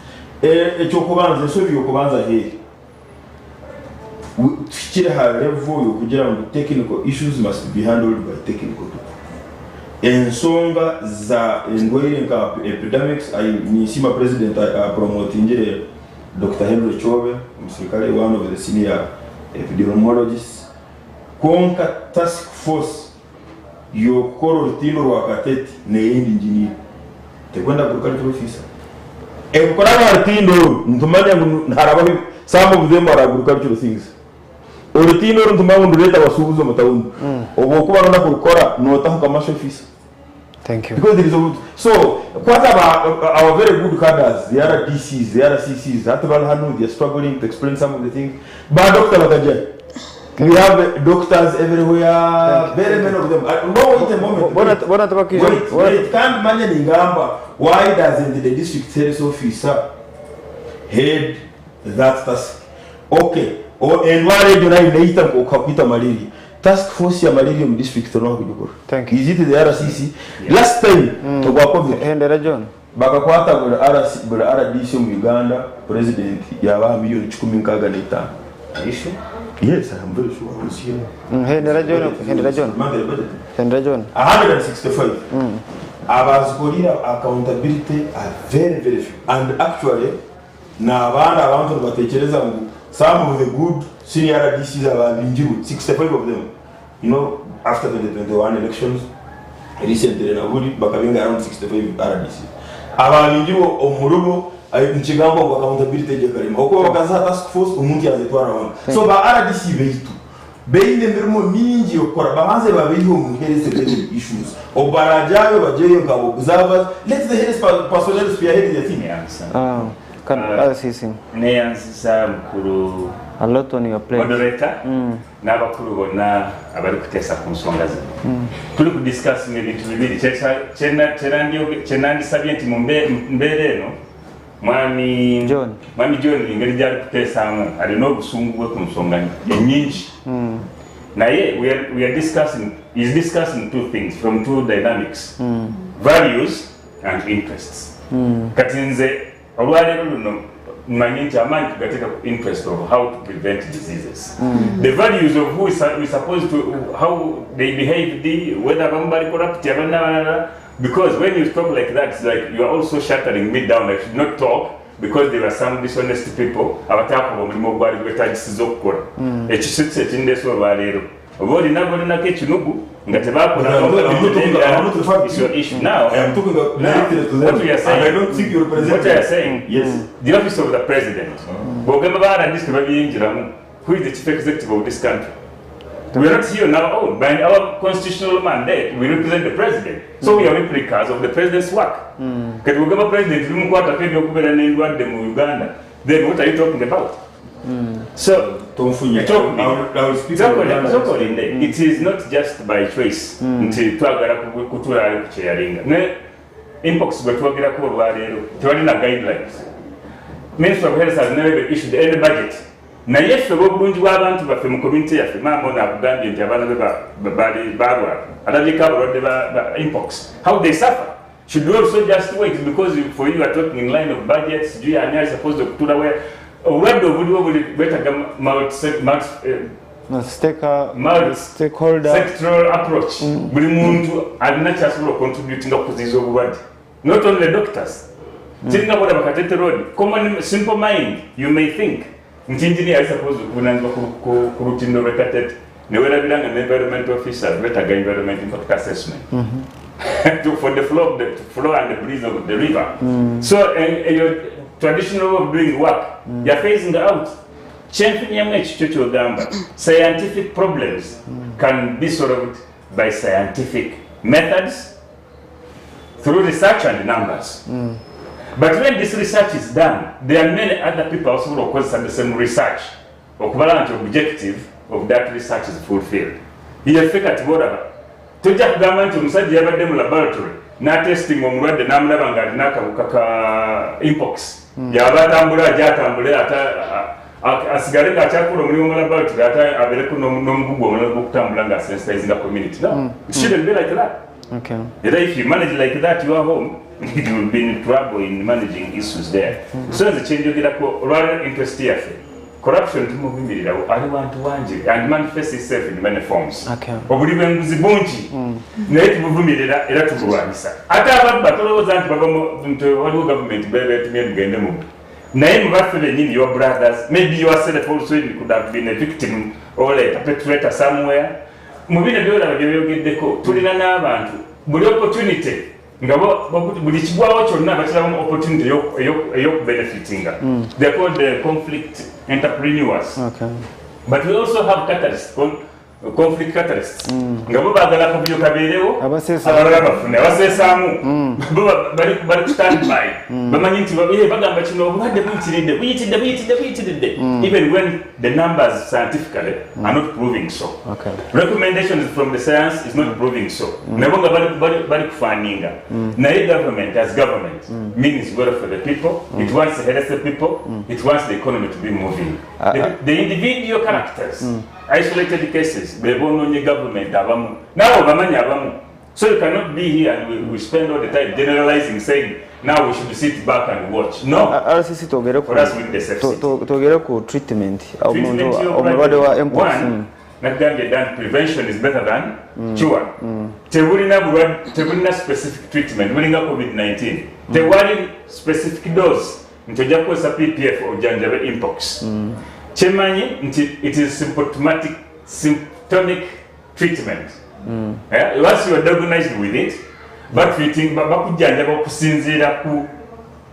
[SPEAKER 4] Ekyokubanza, ensobi y'okubanza heeri. Tuhikire ha level y'okugira ngu technical issues must be handled by technical people. Ensonga za endwaire nka epidemics, ninsiima president apromotingire Dr. Henry Kyobe, omusirikare, one of the senior epidemiologists. Kwonka task force y'okukora orutindo rwa Katete neyenda engineer. Tekwenda agricultural officer. Ekukora aha rutindo oru nitumanya ngu harabaho some of them are agricultural things. Orutindo oru nitumanya ngu nirureeta abashuubuzi omu tawuni. Obu okuba noyenda kurukora nootaho commercial officer.
[SPEAKER 1] Thank you.
[SPEAKER 4] Because there is a, so quite our very good cadres, the RDCs, the RCCs, hati bari hanu, they are struggling to explain some of the things. Ba doctor bakajya. We have doctors everywhere, very many of them. No, wait a moment.
[SPEAKER 1] Bona bona tubakije.
[SPEAKER 4] Wait, wait, can't manya ningamba. Why doesn't the district health officer head that task? Okay. O endwara egyo nayo neita okakwita malaria. Task force ya malaria mu district torwa kugikora.
[SPEAKER 1] Thank you.
[SPEAKER 4] Is it the RCC? Last time togwa COVID
[SPEAKER 1] Hendera John.
[SPEAKER 4] bakakwata buri RC buri RDC mu Uganda president yabaha miliyoni 165.
[SPEAKER 2] Are you sure?
[SPEAKER 4] Yes, I am very sure. I was here.
[SPEAKER 1] Hendera John, Hendera John.
[SPEAKER 4] Mandela budget.
[SPEAKER 1] Hendera John.
[SPEAKER 4] 165. Abazikolera accountability are very very few. And actually na abandi abantu nibatekereza ngu some of the good senior RDCs ababingirwe 65 of them. You know, after 2021 elections recently na buri bakabinga around 65 RDCs. Ababingirwe omurubo nikigambo ngu accountability ejya karema. Okuba bakaza task force omuntu yazitwara wanga. So ba RDC beitu beine emirimo mingi yokukora babanze babeihe omu health related issues. Obu barajyayo bagyeyo nka observers, let the health personnel spearhead the thing.
[SPEAKER 2] Yeah, I understand.
[SPEAKER 1] Kano RCC.
[SPEAKER 2] Neyanziza mukuru
[SPEAKER 1] A lot on your plate.
[SPEAKER 2] Moderator n'abakuru bonna abarikuteesa ku nsonga zino. Turi ku discussinga ebintu bibiri kyenandisabye nti mu mbeera eno mwami
[SPEAKER 1] John.
[SPEAKER 2] Mwami John engeri gyarikuteesaamu alina obusungu bwe ku nsonga enyingi naye we are discussing, is discussing two things from two dynamics, values and interests. Kati nze olwaleero luno mmanyi nti amaanyi tugateeka ku interest of how to prevent diseases. The values of who is, we supposed to, how they behave, the whether abamu bali corrupt, abandi abalala, because when you talk like that, it's like you are also shattering me down. I should not talk because there are some dishonest people abatakola omulimu ogwali gwetagisiza okukola. Ekyo si kyo ekindeese olwaleero. Oba olina bolinako ekinugu nga tebakola.
[SPEAKER 4] But I'm not talking- I'm not referring
[SPEAKER 2] It's your issue. Now,
[SPEAKER 4] I am talking about
[SPEAKER 2] now,
[SPEAKER 4] directly to them.
[SPEAKER 2] what we are saying,
[SPEAKER 4] And I don't think you represent
[SPEAKER 2] what I are
[SPEAKER 4] them.
[SPEAKER 2] saying,
[SPEAKER 4] Yes.
[SPEAKER 2] the office of the president, bw'ogamba ba RDC tebabiyingiramu, who is the chief executive of this country? We are not here on our own. By our constitutional mandate, we represent the president. So we are replicas of the president's work. Kati bw'ogamba president bimukwatako ebyokubeera n'endwadde mu Uganda, then what are you talking about? So,
[SPEAKER 4] Tonfunye.
[SPEAKER 2] You talk me.
[SPEAKER 4] I will speak on Uganda.
[SPEAKER 2] Sokolinde, it is not just by choice nti twagala kutuula ku kyeyalinga. Ne mpox gwe twogerako olwaleero tewalina guidelines. Ministry of Health has never even issued any budget. Naye ffe obulungi bw'abantu baffe mu community yaffe, maama ono akugambye nti abaana be bali balwala, alabyeko abalwadde ba mpox, how they suffer. Should we also just wait because for you are talking in line of budgets, do you are supposed to kutuula where obulwadde obuliwo buli bwetaaga
[SPEAKER 1] No, stakeholder,
[SPEAKER 2] multi
[SPEAKER 1] stakeholder.
[SPEAKER 2] sectoral approach. Buli muntu alina kyasobola okucontributinga okuziyiza obulwadde, not only doctors. Kiringa bwolaba Katete Road, common simple mind, you may think nti engineer ali supposed okuvunanyizibwa ku lutindo lw'e Katete, newerabira nga ne environment officers betaga environment impact assessment for the flow of the flow and the breeze of the river. So your traditional way of doing work, you're phasing out. Kyenfunyemu ekikyo kyogamba, scientific problems can be solved by scientific methods through research and numbers. But when this research is done, there are many other people abasobola okukozesa the same research okubala nti objective of that research is fulfilled. Yeffe kati boraba tojja kugamba nti omusajja yabadde mu laboratory n'atesting omulwadde n'amulaba ng'alina akawuka ka mpox, yaba atambula ajja atambule ate asigale ng'akyakola omulimu mu laboratory ate abeereko n'omugugu omulala gw'okutambula ng'asensitizinga community. No, it shouldn't be like that. Era if you manage like that your home, you will be in trouble in managing issues there. So nze kyenjogerako olwaliro, interest yaffe, corruption tumuvumirirawo, ali wantu wangi and manifests itself in many forms. Obuli bw'enguzi bungi, naye tubuvumirira era tubulwanyisa. Ate ababba tolowooza nti bava nti waliwo gavumenti bebetumye mugende mu, naye mubaffe bennyini, your brothers, maybe yourself also, you could have been a victim or a perpetrator somewhere mu bino byolaba byebeyogeddeko. Tulina n'abantu buli opportunity nga buli kigwawo kyonna bakirabamu opportunity ey'okubenefitinga. They are called the conflict entrepreneurs. But we also have catalysts, conflict catalysts, nga bo baagala akavuyo kabeerewo.
[SPEAKER 1] Abaseesaamu.
[SPEAKER 2] Abalala bafune abaseesaamu, bo bali ku standby, bamanyi nti bagamba kino obulwadde buyitiridde, buyitidde, buyitidde, buyitiridde, even when the numbers scientifically are not proving so. Recommendations from the science is not proving so, nabo nga bali kufaninga. Naye government as government means well for the people. It wants healthy people, it wants the economy to be moving. The individual characters, isolated cases, bebonoonye government abamu, naawe obamanyi abamu. So you cannot be here and we spend all the time generalizing, saying now we should sit back and watch. No.
[SPEAKER 1] RCC, twogere ku
[SPEAKER 2] For us, we need the safe city.
[SPEAKER 1] Twogere ku treatment, omuntu
[SPEAKER 2] Treatment
[SPEAKER 1] omulwadde wa mpox.
[SPEAKER 2] One, nakugambye done, prevention is better than cure. Tebulina bulwadde, tebulina specific treatment, bulinga COVID-19. Tewali specific dose nti ojja kukozesa PPF ojjanjabe mpox. Kyemanyi nti it is symptomatic, symptomic treatment. Eh, once you are diagnosed with it, batreating, bakujjanjaba okusinziira ku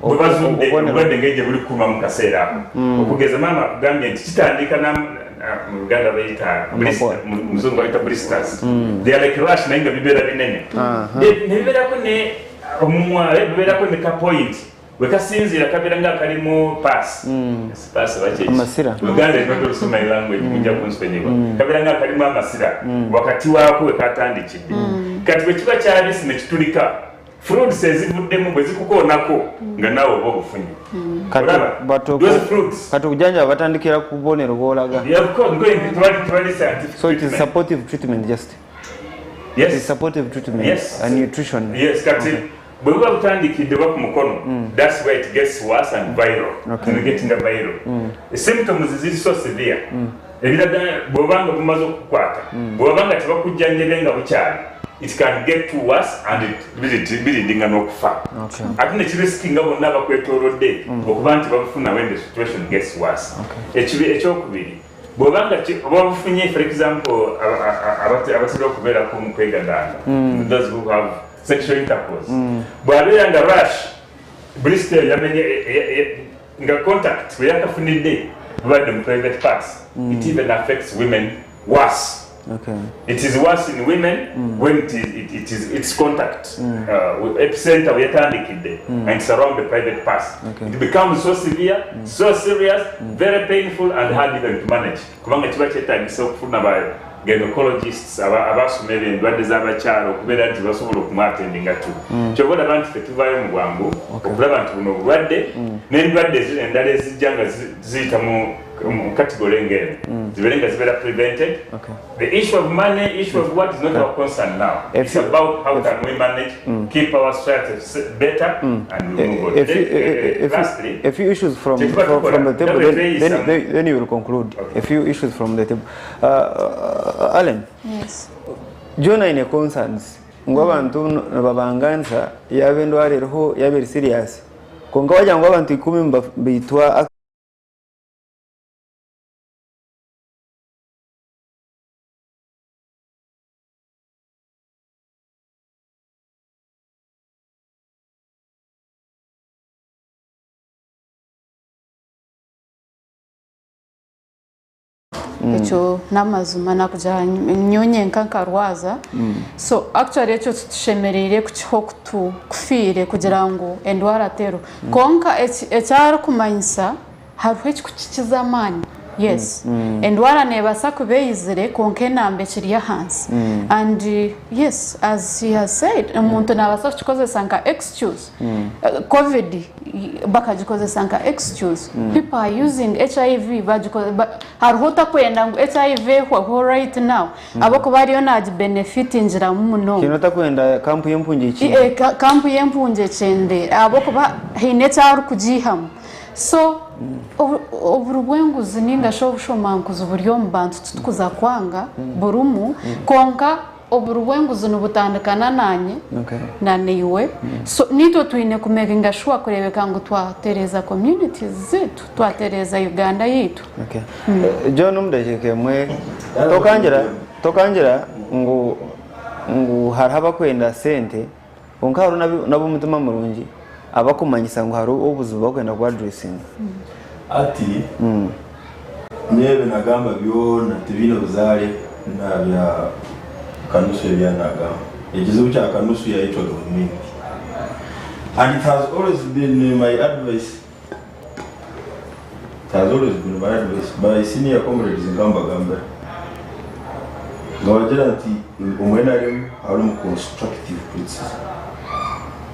[SPEAKER 2] bwe bazudde
[SPEAKER 1] obubonero.
[SPEAKER 2] obulwadde engeri gye buli kuuma mu kaseera ako. Okugeza maama akugambye nti kitandika mu Uganda bayita
[SPEAKER 1] Amabwa.
[SPEAKER 2] mu muzungu bayita blisters. They are like rash, naye nga bibeera binene. Ne bibeerako ne omumwa, bibeerako ne ka point. Bwekasinziira kabeera nga akarimu pass, si pass oba kyeki?
[SPEAKER 1] Amasira.
[SPEAKER 2] Luganda is not also my language, mujja kunsonyiwa. Kabeera nga akarimu amasira wakati waako wekatandikidde. Kati bwekiba kyabisi nekitulika, fruits ezivuddemu bwezikukoonako nga naawe oba obufunye.
[SPEAKER 1] Kati
[SPEAKER 2] Olaba?
[SPEAKER 1] but
[SPEAKER 2] Those fruits.
[SPEAKER 1] Kati okujanjaba batandikira ku bubonero bw'olaga.
[SPEAKER 2] Yeah, of course, going tewali scientific
[SPEAKER 1] So it is
[SPEAKER 2] treatment.
[SPEAKER 1] supportive treatment just.
[SPEAKER 2] Yes.
[SPEAKER 1] It is supportive treatment
[SPEAKER 2] Yes.
[SPEAKER 1] and nutrition.
[SPEAKER 2] Yes, kati bwe buba butandikidde oba ku mukono, that's where it gets worse and viral.
[SPEAKER 1] Okay.
[SPEAKER 2] And getting viral. Symptoms ziri so severe. Ebiraga bw'oba nga bumaze okukukwata, bw'oba nga tebakujjanjabye nga bukyali, it can get too worse and it biridinga n'okufa.
[SPEAKER 1] Okay.
[SPEAKER 2] Ate ne kirisikinga bonna abakwetoolodde okuba nti babufuna when the situation gets worse. Ekyokubiri, bw'oba nga oba bufunye, for example, abatera okubeerako mu kwegadanga, those who have sexual intercourse, bw'abeera nga rash, blister yamenye, nga contact bwe yakafunidde bubadde mu private parts, it even affects women worse.
[SPEAKER 1] Okay.
[SPEAKER 2] It is worse in women when it is its contact with epicenter we yatandikidde and it's around the private parts.
[SPEAKER 1] Okay.
[SPEAKER 2] It becomes so severe, so serious, very painful and hard even to manage. Kubanga kiba kyetaagisa okufuna ba gynecologists abasoma ebyo endwadde z'abakyala okubeera nti basobola okumwatendinga tu. Kyova olaba nti ffe tuvaayo mu bwangu okulaba nti buno obulwadde n'endwadde eziri endala ezijja nga ziyita mu category ng'eno zibeere nga zibeera prevented.
[SPEAKER 1] Okay.
[SPEAKER 2] The issue of money, issue of what is not our concern now.
[SPEAKER 1] If
[SPEAKER 2] It's
[SPEAKER 1] you-
[SPEAKER 2] about how can we manage, keep our strategy better, and we move on.
[SPEAKER 1] If you,
[SPEAKER 2] Then,
[SPEAKER 1] if you,
[SPEAKER 2] lastly,
[SPEAKER 1] a few issues
[SPEAKER 2] Chekiba
[SPEAKER 1] from the
[SPEAKER 2] tukola.
[SPEAKER 1] table,
[SPEAKER 2] That way some-
[SPEAKER 1] then you will conclude.
[SPEAKER 2] Okay.
[SPEAKER 1] A few issues from the table. Alan,
[SPEAKER 3] Yes.
[SPEAKER 1] John aine concerns ngu abantu nibabanganisa yaaba endwara eriho yaaba eri serious kwonka wagira ngu abantu 10 baitwa
[SPEAKER 3] Ekyo n'amazima nakugira nyowe nyenka nkarwaza. So actually ekyo titushemereire kukiha okutu kufiire kugira ngu endwara teriho. Kwonka ekyarikumanyisa hariho ekikukikiza amaani. Yes. Endwara neebaasa kuba eyizire kwonka enamba ekiri ahansi. And yes, as he has said, omuntu naabaasa kukikozesa nka excuse. Covid bakagikozesa nka excuse. People are using HIV, hariho otakwenda ngu HIV ehweho right now. Ahabw'okuba ariyo naagibenefitingiramu munonga.
[SPEAKER 1] Haine otakwenda kampu y'empungi ekyende?
[SPEAKER 3] Kampu y'empungi ekyende ahabw'okuba haine eki arikugiihamu. So oburi bw'enguzi ninga shi obushomankuzi buri omu bantu titukuza kwanga burimu, kwonka oburi bw'enguzi nibutandikana naanye na naiwe. So naitwe twine kumakinga sure kureebeka ngu twatereeza communities zaitu, twatereeza Uganda yaitu.
[SPEAKER 1] Okay. John, omu dakiika emwe, tokangira ngu hariho abakwenda sente, kwonka hariho n'ab'omutima murungi abakumanyisa ngu hariho obuzibu bakwenda ku addressinga.
[SPEAKER 4] Ati nyewe nagamba byona tibiine buzaare na bya kanusu ebya nagamba. Ekizibu kya kanusu yaitwa gavumenti. And it has always been my advice. It has always been my advice. My senior comrades ngambagambira. Ngabagira nti omu NRM harimu constructive criticism.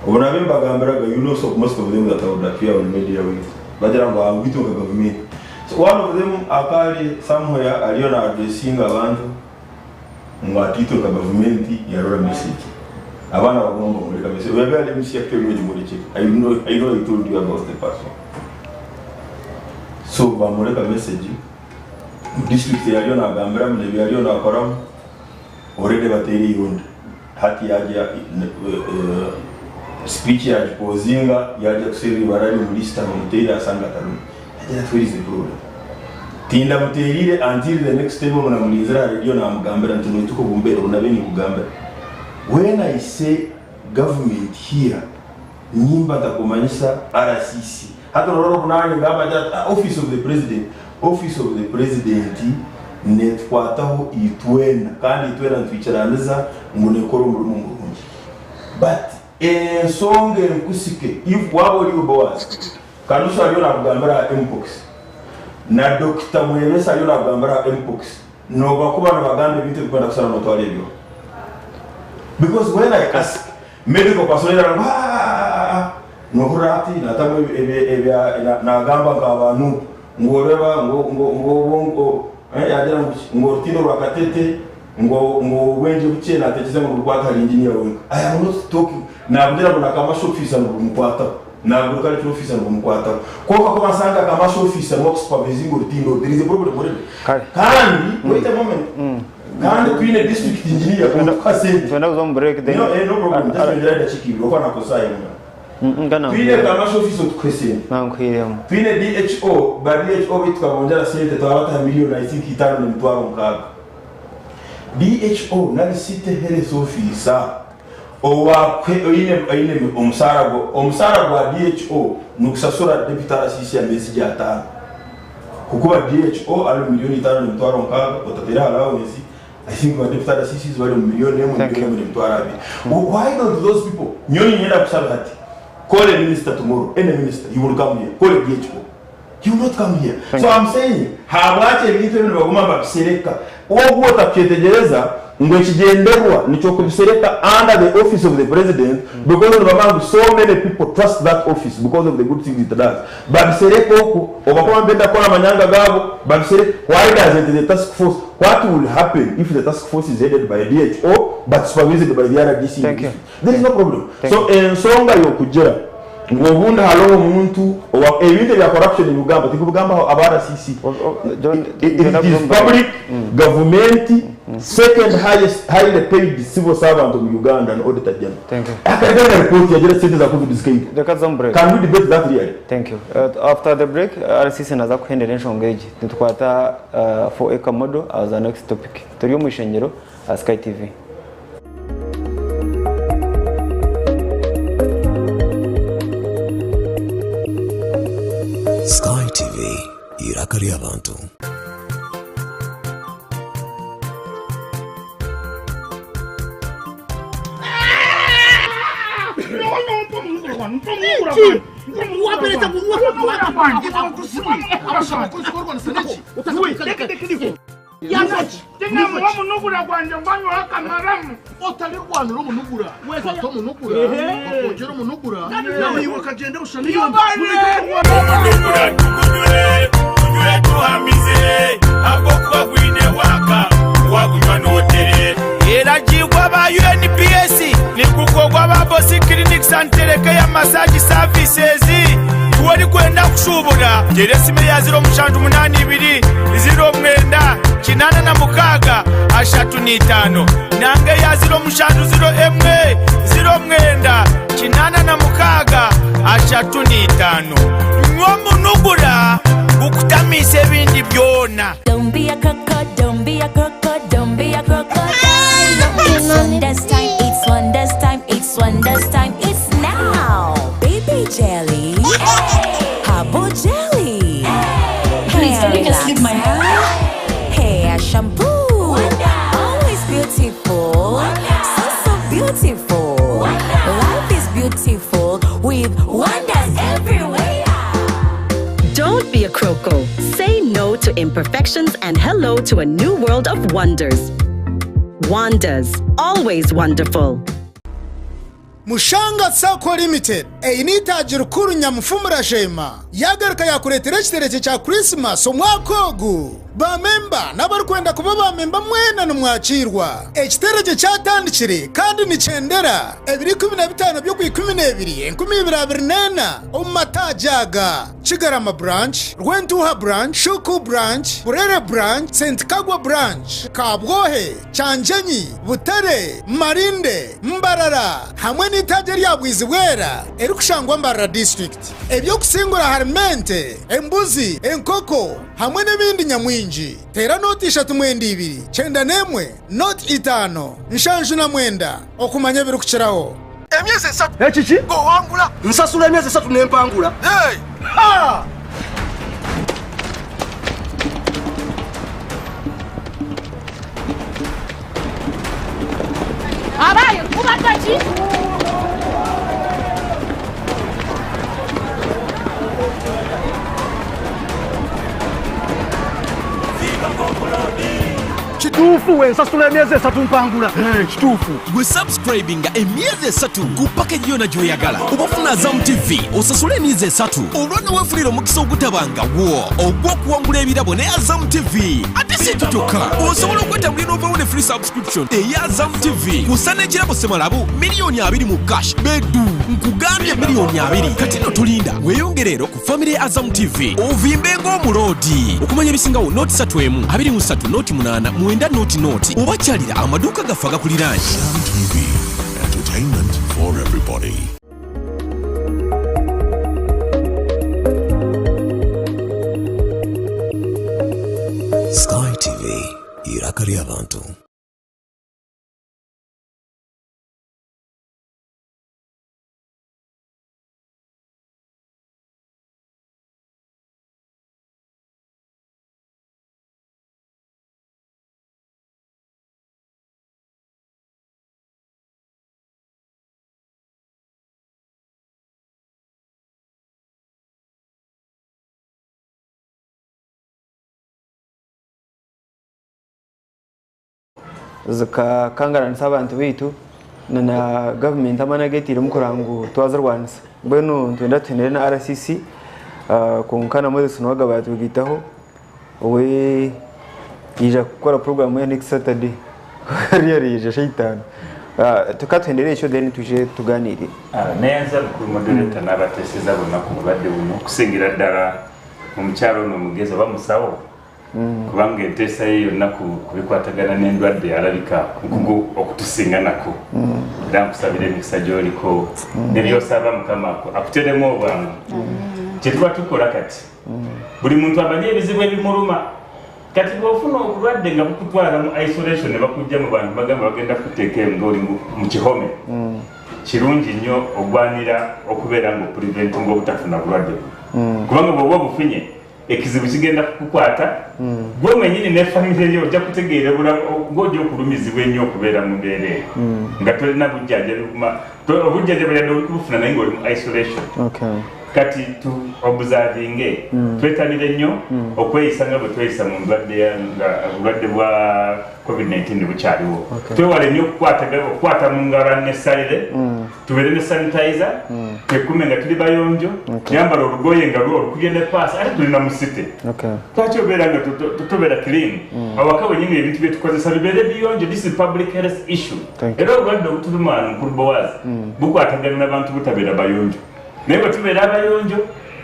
[SPEAKER 4] Obu nabe mbagambiraga, you know, so most of them that I would appear on media with. Bagira ngu angwitwe nka gavumenti. So one of them akali somewhere ariyo na addressing abantu ngu atitwe nka gavumenti yarora message. Abaana bagomba kumureka message. Oyabe ari MC actually wegimureke. I know I told you about the person. So bamureka message. Mu district yariyo nagambiramu n'ebi yariyo nakoramu already bateire eihunda. Hati yaja speech yagipozinga yaja kuseera ibara rye omu list bamuteire asanga atarimu. Yagira ati where is the problem? Tindamuteerire until the next time obu namurinzire aha radio namugambira nti noituka obumbeera obu nabe ninkugambira. When I say government here, nimba ntakumanyisa RCC. Hati orora obu nanye ngamba nti office of the president. Office of the president netukwataho itwena kandi itwena nitwikiraniza ngu nekora omurimo murungi. But Ensonga enkusike if waaba ori iwe Boaz, Kanusu ariyo nakugambira aha Mpox na Dokita Mwebesa ariyo nakugambira aha Mpox nobakuba nibagamba ebintu ebikwenda kusana notwara ebyo because when I ask medical personnel ngu aah nohurira hati natamu ebya nagamba nka ba Nup ngu oreba ngu ngu yagira ngu ki ngu orutindo rwa Katete Ngu ngu obwengye bukye natekyereza ngu nibukwata ahari engineer wenka. I am not talking nakugira ngu na commercial officer nibumukwataho, na agricultural officer nibumukwataho. Kwonka ku bansanga commercial officer niwe akusupervisinga orutindo oru, there is a problem already.
[SPEAKER 1] Kare.
[SPEAKER 4] Kandi wait a moment, kandi twine district engineer otuha sente.
[SPEAKER 1] Nitwenda kuza omu break then.
[SPEAKER 4] No, eh, no problem, just nyongyeraho edakiika ibiri ahabw'okuba nakozesa aha emwe. Twine commercial officer otukuhe sente.
[SPEAKER 1] Nankuhiremu.
[SPEAKER 4] Twine DHO, ba DHO baitu tukabongyera sente twabataha million I think itaano n'emitwaro mukaaga. DHO nari City Health Officer owa oine oine omusaara gwa omusaara gwa DHO nigusasura Deputy RCC ameezi gye ataano. Kukuba DHO ari omu milioni itaano n'emitwaro nkaaga otateire aha allowance I think ba Deputy RCCs bari omu milioni emwe
[SPEAKER 1] Thank
[SPEAKER 4] milioni
[SPEAKER 1] you.
[SPEAKER 4] emwe n'emitwaro abiri. Why don't those people nyowe niinyenda kusaba hati call a minister tomorrow any minister he will come here call a DHO. He will not come here.
[SPEAKER 1] Thank
[SPEAKER 4] So
[SPEAKER 1] you.
[SPEAKER 4] I'm saying habwaki ebintu ebi nibaguma nibabisereka obu otakyetegyereza ngu ekigyenderwa nikyokubisereka under the office of the president because nibamanya ngu so many people trust that office because of the good things it does babisereke oku obakuba nibenda kukora amanyanga gaabo babisereke why doesn't the task force what will happen if the task force is headed by DHO but supervised by the RDC in the
[SPEAKER 1] Thank you.
[SPEAKER 4] district there is no problem
[SPEAKER 1] Thank
[SPEAKER 4] so ensonga yokugira Ngu obundi hariho omuntu owa ebintu ebya corruption ebigamba tikubigambaho aba RCC it is public gavumenti second highest highly paid civil servant omu Uganda ni auditor general
[SPEAKER 1] Thank you.
[SPEAKER 4] akaruga na report yagira sente za covid zikaitwa
[SPEAKER 1] Reka tuze omu break.
[SPEAKER 4] can we debate that really?
[SPEAKER 1] Thank you. After the break, RCC naza kuhendera enshonga egi. Nitukwata 4 acre model as our next topic. Turi omu ishengyero aha Sky TV.
[SPEAKER 5] Sky TV, eiraka ry'abantu.
[SPEAKER 6] Tingamuha omunugura gwangye ngu anyweho akamaramu.
[SPEAKER 7] Otarirwanira omunugura, kwata omunugura, bakwongyera omunugura, naiwe okagyenda busha
[SPEAKER 6] Yobare!
[SPEAKER 2] Omunugura tugunywe, tunywe tuhamize, ahabw'okuba gwine waaka, wagunywa nootereera.
[SPEAKER 8] Eragiirwa aba UNPS nigukorwa aba Bosi Clinics and Telecare Massage Services. Ku orikwenda kushuubura, teera esimu eya 0782 09 86 35 nanga eya 0701 09 86 35. Nywa omunugura gukutamiise ebindi byona.
[SPEAKER 9] Don't be a croco, don't be a croco, don't be a crocodile. It's wonders time, it's wonders time, it's wonders time, it's now. Baby jelly, herbal jelly,
[SPEAKER 10] Please,
[SPEAKER 9] hair
[SPEAKER 10] can you just leave my
[SPEAKER 9] relaxer, hair shampoo. Always beautiful, so so beautiful. Life is beautiful with wonders everywhere.
[SPEAKER 11] Don't be a croco. Say no to imperfections and hello to a new world of wonders. Wonders, always wonderful.
[SPEAKER 12] Mushanga Sacco Limited eine eitaagi rikuru Nyamufumura Sheema yaagaruka yaakureetera ekiterekye kya Kurisimasi omwaka ogu. Baamemba n'abarikwenda kuba baamemba mwena nimwakiirwa. Ekiterekye kyatandikire kandi nikyendera ebiro 15 by'Okwikumineebiri 2024 omu mataagi aga, Kigarama Branch, Rwentuuha Branch, Shuku Branch, Burere Branch, St Kagwa Branch, Kabwohe, Kyangyenyi, Butare, Marinde, Mbarara hamwe n'eitaagi erya Bwizibwera erikushangwa Mbarara District. Eby'okusingura harimu ente, embuzi, enkoko hamwe n'ebindi nyamwingi. Teera nooti ishatu mwenda ibiri, kyenda n'emwe, nooti itaano, nshanju na mwenda okumanya ebirikukiraho.
[SPEAKER 7] Emyezi esatu. Ekiki? Ng'owangula. Nsasula emyezi esatu ne mpangula. Hey! Ha!
[SPEAKER 10] Abaye kubata ki?
[SPEAKER 7] Kituufu wensasula emyezi esatu mpangula.
[SPEAKER 10] Kituufu. Gwe subscribinga emyezi esatu ku package yona gyoyagala oba ofuna Azam TV osasule emyezi esatu olwo newefunira omukisa ogutabangawo ogw'okuwangula ebirabo ne Azam TV. Ate si ekyo kyokka, osobola okwetambulira n'ovawo ne free subscription eya Azam TV kusa n'ekirabo semalabu 20,000,000 mu cash bedu. Nkugambye 20,000,000. Kati no tolinda, weyongere ero ku famire ya Azam TV ovimbe ng'omuloodi. Okumanya ebisingawo noti satu emu abiri mu satu noti munaana mwenda noti noti oba kyalira amaduuka gaffe agakuliraanye.
[SPEAKER 5] Azam TV, entertainment for everybody. Sky TV, iraka ry'abantu.
[SPEAKER 1] Zikakangaranisa abantu baitu na na gavumenti amaani agu etairemu kureba ngu twazirwanisa. Mbwenu nitwenda tuhendere na RCC kwonka na Moses Nuwagaba yatwegaitaho we yaija kukora puroguramu ya next Saturday hariya araija shaaha itaano. Ka tuhendere ekyo then twije tugaaniire.
[SPEAKER 2] Neyanza mukulu moderator n'abateeseza bonna ku bulwadde buno okusingira ddala omukyala ono omugezi oba musawo kubanga enteesa ye yonna ku ku bikwatagana n'endwadde alabika mukugu okutusinga nako. Era nkusabira emikisa gy'oliko ne by'osaba Mukama akuteremu obwangu. Kye tuba tukola kati buli muntu amanye ebizibu ebimuluma. Kati bw'ofuna obulwadde nga bukutwala mu isolation ne bakujja mu bantu bagamba bagenda kukuteeka eyo ng'oli mu kihome, kirungi nnyo ogwanira okubeera nga opreventinga obutafuna bulwadde buno, kubanga bw'oba obufunye ekizibu kigenda kukukwata gwe mwenyini ne famire yo. Ojja kutegeera ng'ojja okulumizibwa ennyo okubeera mu mbeera eyo nga tolina bujjanjabi obujjanjabi yadde oli kubufuna naye ng'oli mu isolation. Kati tu observinge, twetanire nnyo okweyisa nga bwe tweyisa mu ndwadde nga obulwadde bwa COVID-19 bukyaliwo. Twewale nnyo okukwata mu ngalo unnecessarily, tubeere ne sanitizer, twekume nga tuli bayonjo, yambala olugoye nga lwo olukubye ne paasi ate tulina mu city. Lwaki obeera nga tubeera clean awaka wenyini, ebintu byetukozesa bibeere biyonjo? This is public health issue.
[SPEAKER 1] Thank you.
[SPEAKER 2] Era obulwadde obutuluma wano, mukulu Bowazi, bukwatagana n'abantu butabeera bayonjo, naye bwe tubeera abayonjo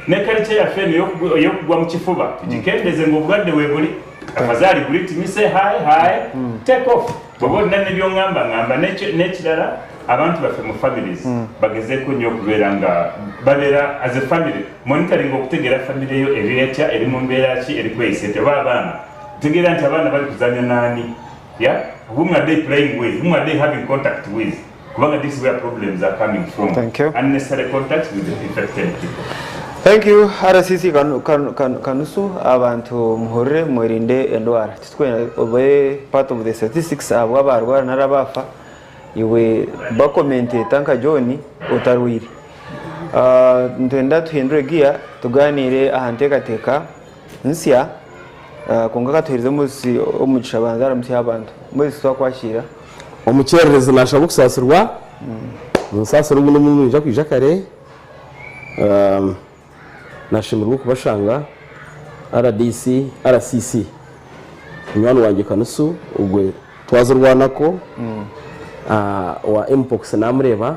[SPEAKER 2] ne kalica yaffe eno ey'okugwa mu kifuba tugikendeze ng'obulwadde weebuli. Afadhali greet me, say hi hi, take off bw'oba olina nebyoŋŋamba ŋŋamba. N'ekirala, abantu baffe mu families bagezeeko nnyo okubeera nga babeera as a family monitoring, okutegeera family yo eri etya, eri mu mbeera ki, eri kweyisa etya, oba abaana tegeera nti abaana bali kuzanya naani, yeah, whom are they playing with, whom are they having contact with, kubanga this is where problems are coming from.
[SPEAKER 1] Thank you.
[SPEAKER 2] Unnecessary contact with the infected people.
[SPEAKER 1] Thank you, RCC Kanusu. Abantu muhurire, mwerinde endwara. Titwenda obe part of the statistics abo abarwara narabafa iwe bakomente nka John otarwire. Ntwenda tuhindure gia tuganire aha nteekateeka nsya, kwonka katuheereze Moses omugisha banza aramutsya abantu. Moses, twakwakira.
[SPEAKER 13] Omukyererezi nashaba okusasirwa, munsasire ogu n'omuntu nija kwija kare. Nashemererwa okubashanga RDC, RCC, munywani wangye Kanusu ogwe twazirwanako wa mpox namureba.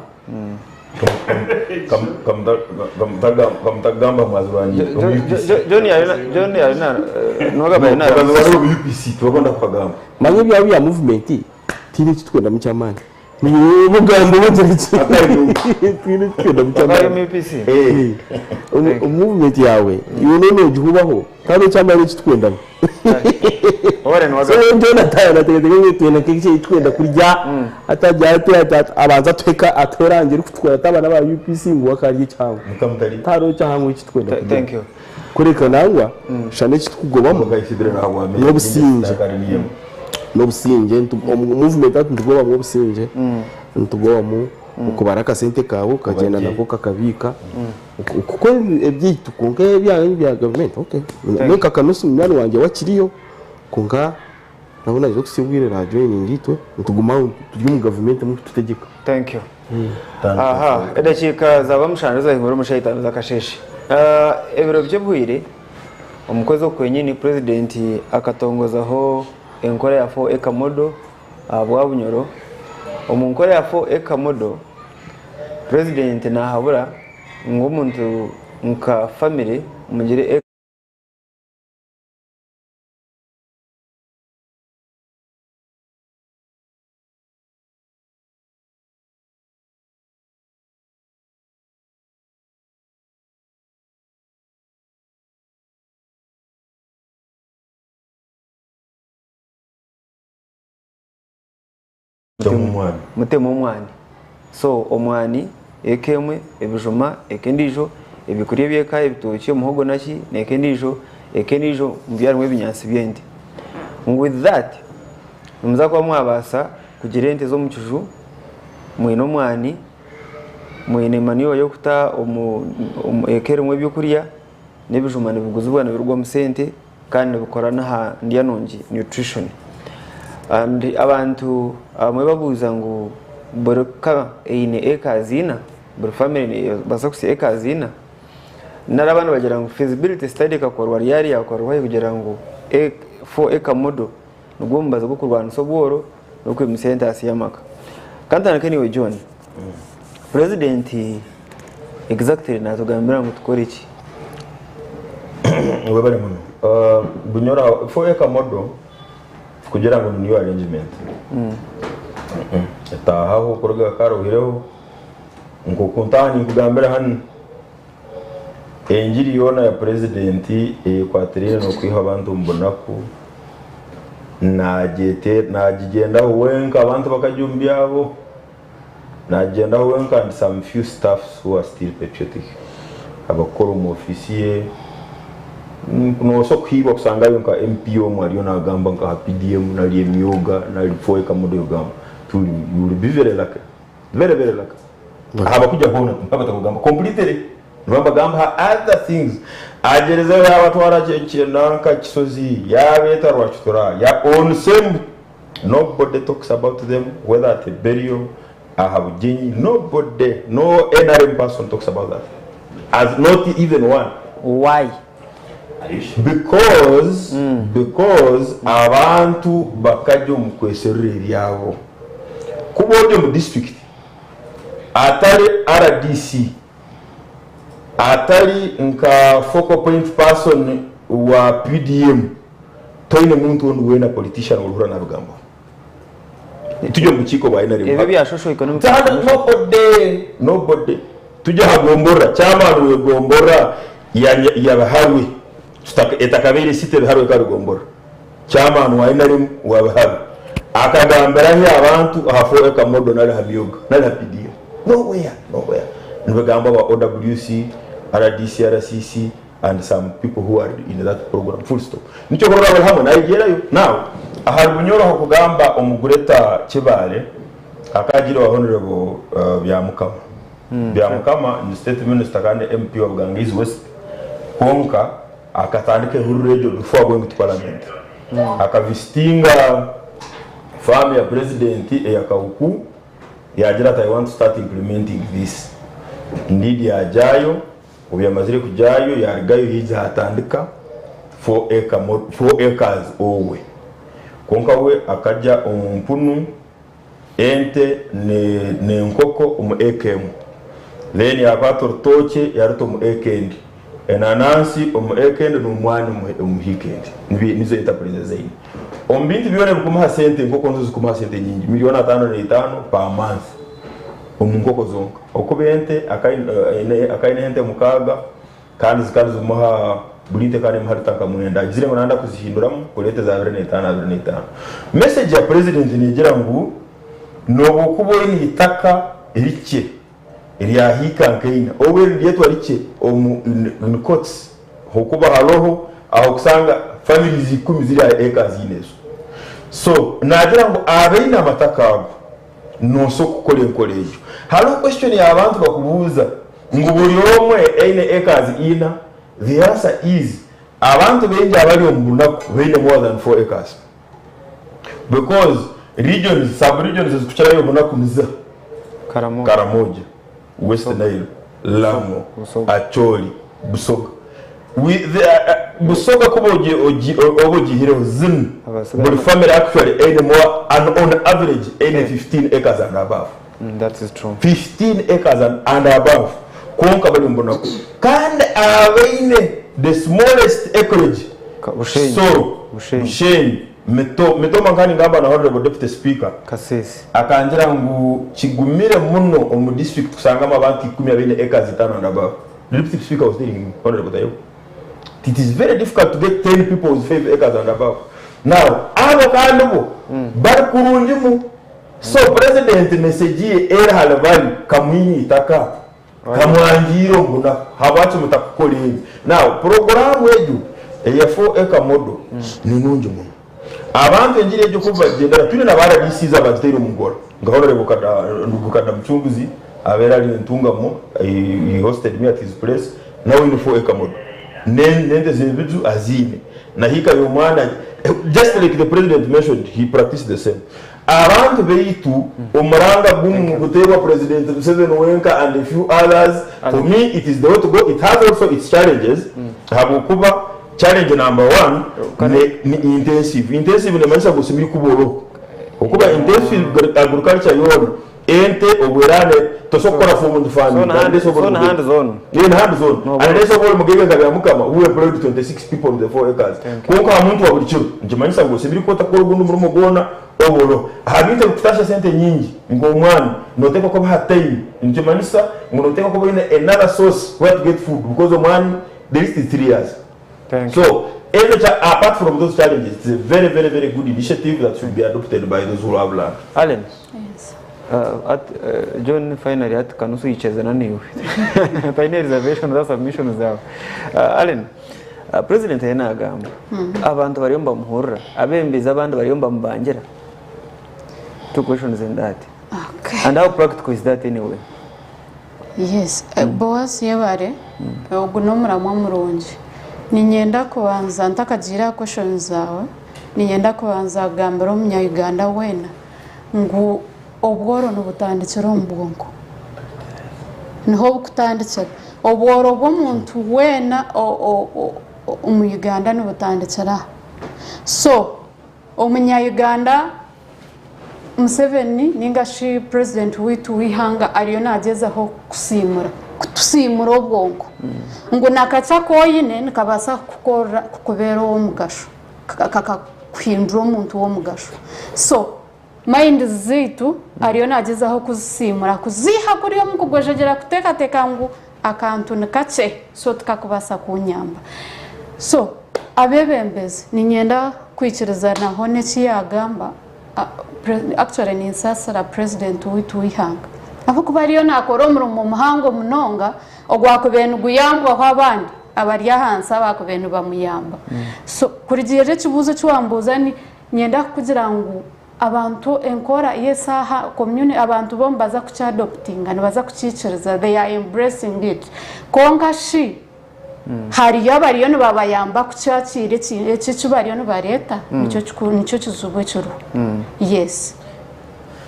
[SPEAKER 4] Kamutagamba mwazirwanire.
[SPEAKER 1] John yarina, John yarina Nuwagaba yarina.
[SPEAKER 4] Wari UPC tubagomba kukagamba.
[SPEAKER 13] Manye ebyabo bya movement tiine ekitwenda mu kyamaani, mugambo bagira ki, tiine ekitwenda mu kyamaani.
[SPEAKER 1] UPC.
[SPEAKER 13] Movement yawe iwe none ogihubaho kandi ekyamaani ekitwendamu. So Jonathan ateekateeka ngu twenda nk'eki twenda kurya atajya ate abanza atweka atwerangira kutukora ati abaana ba UPC ngu bakarya ekyangu tariho kyangu ekitwenda kurya.
[SPEAKER 1] Thank you.
[SPEAKER 13] Kureka nangwa shana ekitukugobamu n'obusingye omu movement ati nitugobamu obusingye, nitugobamu okubara akasente kawe okagenda nako kakabiika kuko ebyaitu, konka ebyanyu bya gavumenti, okay, nka Kanusu munywani wangye wakiriyo, konka Nabwo naija kuhitsya obwire raajoyininge itwe nituguma aho turi omu gavumenti emwe kututegyeka.
[SPEAKER 1] Thank you. Aha, edakiika zaaba mushanju zahingura omu shaaha itaano z'akasheeshe. Ebiro by'obwire, omu kwezi oku kwenyini, Purezidenti akatongozaho enkora ya Four Acre Model ahabwa Bunyoro. Omu nkora ya Four Acre Model, Purezidenti naahabura ngu omuntu nka famire mugire Mutemu omwani. So omwani eka emwe, ebijuma eka endiijo, ebikurya eby'eka ebitookye, omuhogo naki n'eka endiijo, eka endiijo mubyaremu ebinyaatsi by'ente. With that nimuza kuba mwabaasa kugira ente z'omu kiju, mwine omwani, mwine manure y'okuta omu eka erimu ebyokurya n'ebijuma nibiguzibwa nibirugwamu sente. Kandi nibikora n'aha ndya nungi, nutrition. And abantu abamwe babuuza ngu buri ka eine acres ina, buri family nebaasa kuhitsya acres ina? Nari abandi bagira ngu feasibility study ekakorwa ryari yakorwa hi kugira ngu 4 acre model nigwo mubazi gw'okurwanisa obworo n'okwimutsya entaasya y'amaka. Ka ntandike naiwe John, President exactly natugambira ngu tukore ki?
[SPEAKER 4] Webale muno. Bunyoro 4 acre model kugira ngu ni new arrangement. Etahaho kuruga kare oihireho nkoku ntaaha ninkugambira hanu engiri yoona ya president ekwatiraine n'okwiha abantu omu bunaku nagigyendaho wenka abantu bakagya omu byabo. Nagyendaho wenka and some few staffs who are still patriotic abakukora omu office ye nobaasa kuhiirwa kusangayo nka MP omwe ariyo nagamba nka aha PDM nari emyoga nari four acre model ogamba you will be very lucky very very lucky aha bakugya hoona nibatakugamba completely nibabagamba aha other things agyerezeho yabatwara nanka kisozi yabeeta rwakitura ya on same Nobody talks about them whether at a burial, aha bugyenyi, nobody, no nrm person talks about that as not even one.
[SPEAKER 1] Why?
[SPEAKER 4] Because because abantu bakagya omu kweserura ebyabo. Kuba ori omu district atari rdc, atari nka focal point person wa PDM, Toine muntu ondi weena politician orihurira nabigambaho. Turi omu bukiiko bwa NRM.
[SPEAKER 1] Ebyo ebya Social Economic Commission.
[SPEAKER 4] Nobody, nobody. Turi aha gomborora, chairman we gomborora ya Biharwe, etakabaire city Biharwe ekaba eri gomborora. Chairman wa NRM wa Biharwe akagambirahi abantu aha 4 acre model nari aha myoga nari aha PDM? Nowhere, nowhere. Nibigambwa aba OWC, RDC, RCC. and some people who are in that program full stop nikyo kurora buri hamwe nayegyerayo now ahari Bunyoro aho kugamba omu Greater Kibaale akagira owa Honourable Byamukama Byamukama ni state minister kandi MP wa Bugangaizi West kwonka akatandika ehururu egyo before going to parliament akavisitinga farm ya president eya Kawuku yagira ati I want to start implementing this indeed yagyayo Obu yamazire kugyayo yarugayo yaija yatandika 4 acres owe. Kwonka we akarya omu mpunu, ente n'enkoko omu eka emwe. Then yakwata orutookye yaruta omu eka endi, enanansi omu eka endi n'omwani omu hiika endi. Nizo enterprise ezi aine. Omu bintu byona ebikumuha sente enkoko nizo zikumuha sente nyingi, miliyooni 55 per month omu nkoko zonka. Okuba ente akaba aine ente mukaaga kandi zikaba nizimuha buri nte ekaba nemuha lita nka mwenda. Agizire ngu nayenda kuzihinduramu kureeta eza 25 25. Message ya president negira ngu nobu okuba oine eitaka rikye erya hiika nka ina, obwe niryetwa rikye omu in quotes ahabw'okuba haroho ahokusanga families ikumi ziri aha acres ina ezo. So nagira ngu abaine amataka ago Nosa okukora enkora egyo. Hariho question ya bantu bakubuuza ngu buri omwe eine acres ina, the answer is abantu baingi abari omu bunaku baine more than 4 acres. Because regions, sub regions ezikukirayo obunaku niziha? Karamoja, West Nile, Lango, Acholi, Busoga. We, the, uh, Busoga kuba ogi, ogi, oba ogiihireho zinu, buri family actually eine more, and on average eine 15 acres and above.
[SPEAKER 1] That is true.
[SPEAKER 4] 15 acres and, and above. Kwonka bari omu bunaku. Kandi abaine the smallest acreage,
[SPEAKER 1] Bushenyi.
[SPEAKER 4] Kisoro, Bushenyi, Mito, Mitoma nka ningamba na Honourable Deputy Speaker,
[SPEAKER 1] Kasese.
[SPEAKER 4] Akangira ngu kigumire muno omu district kusangamu abantu ikumi abaine acres itano and above. The Deputy Speaker was telling me, Honourable Tayebwa, it is very difficult to get 10 people with 5 acres and above. Now, abo kandi bo bari kurungimu. So President message ye eri hali bari, kamwine eitaka, kamwangiire omu bunaku, habwaki mutakukora ebi? Now, puroguraamu egyo eya 4 acre model ni nungi muno. Abantu engiri egyo ku bagyendera, twine na ba RDCs abagitaire omu ngora nka Honourable Kada Mucunguzi abeire ari Ntungamo, he hosted me at his place, nawe aine 4 acre model n'ente z'ebiju aziine, na hiika y'omwana just like the president mentioned, he practiced the same. Abantu baitu omuranga gumwe guteebwa President Museveni wenka and a few others, for me it is the way to go, it has also its challenges ahabw'okuba challenge number one ni intensive, intensive nemanyisa ngu osemeriire kuba oroho ahabw'okuba intensive agriculture yoona ente obu eraaba tosobola kukora for farming unless oba ori mugaiga, ni hands on unless oba ori mugaiga nka Byamukama who employed 26 people on the 4 acres kwonka aha muntu wa buri kiro nikimanyisa ngu osemeriire kuba otakukora ogundi murimo gwona oba oroho. Aha bintu ebikutaasya sente nyingi nk'omwani noteekwa kuba aha time nikimanyisa ngu noteekwa kuba oine another source where to get food because omwani the least is 3 years so ezo apart from those challenges it's a very very very good initiative that should be adopted by those who have land.
[SPEAKER 1] Allen, at, John finally hati kanusu yichezana niwe taine reservation za submission zawe. Allen, president ariyo nagamba abantu bariyo nibamuhurira, abebembezi abandi bariyo nibamubangira. Two questions in that.
[SPEAKER 3] Okay.
[SPEAKER 1] And how practical is that anyway?
[SPEAKER 3] Yes, Boaz yebare, ogu n'omuramwa murungi. Niinyenda kubanza ntakagiire aha questions zaawe, niinyenda kubanza kugambira omunya Uganda weena ngu obworo nibutandikira omu bwonko. Niho bukutandikira. Obworo bw'omuntu weena omu Uganda nibutandikira aha. So, omunya Uganda Museveni ninga shi president waitu w'eihanga ariyo nagyezaho kusiimura, kutusiimura obwonko ngu nakakye aku oine nikabaasa kukukorera kukubeera ow'omugasho, kakakuhindura omuntu w'omugasho. So mind zaitu ariyo nagyezaho kuzisiimura kuziiha kuriya omu kugwejegyera kuteekateeka ngu akantu nikakye so tikakubaasa kunyamba. So abeebembezi niinyenda kwikirizanaho n'eki yaagamba, actually ninsaasira purezidenti waitu w'eihanga ahabw'okuba ariyo naakora omurimo muhango munonga ogwakubaire niguyambwaho abandi abari ahansi abaakubaire nibamuyamba. So kurugiirira ekibuuzo eki wambuuza niinyenda kukugira ngu Abantu enkora y'esaaha communi abantu bo nibaza kukyadoptinga nibaza kukiikiriza they are embracing it kwonka shi hariyo abariyo nibabayamba kukyakiira eki eki eki bariyo nibareeta nikyo kiku nikyo kizibu ekiriho yes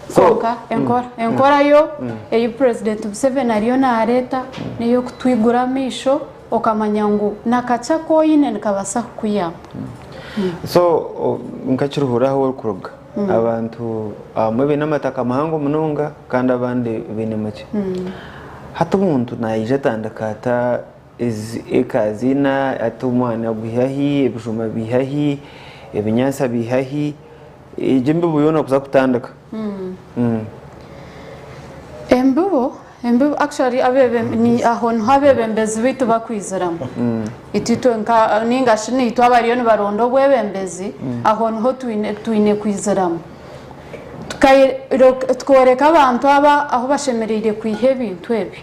[SPEAKER 1] So,
[SPEAKER 3] kwonka enkora enkora yo ei president Museveni ariyo nareeta n'ey'okutwigura amaisho okamanya ngu nakakye aku oine nikabaasa kukuyamba.
[SPEAKER 1] So nka Kiruhura ahu orikuruga abantu abamwe baine amataka mahango munonga kandi abandi baine makye. Hati omuntu naija atandika ata ezi eka ziina ata omwana gwihahi, ebijuma biihahi, ebinyaatsi biihahi, egyo embibo yoona kuza kutandika.
[SPEAKER 3] Embibo Embibo actually abebembe ni aho niho abebembezi baitu bakwiziramu. Itwe itwe nka ninga shi naitwe abariyo nibaronda obwebembezi aho niho twine twine kwiziramu. Tukoreka abantu aba ahu bashemereire kwiha ebintu ebi.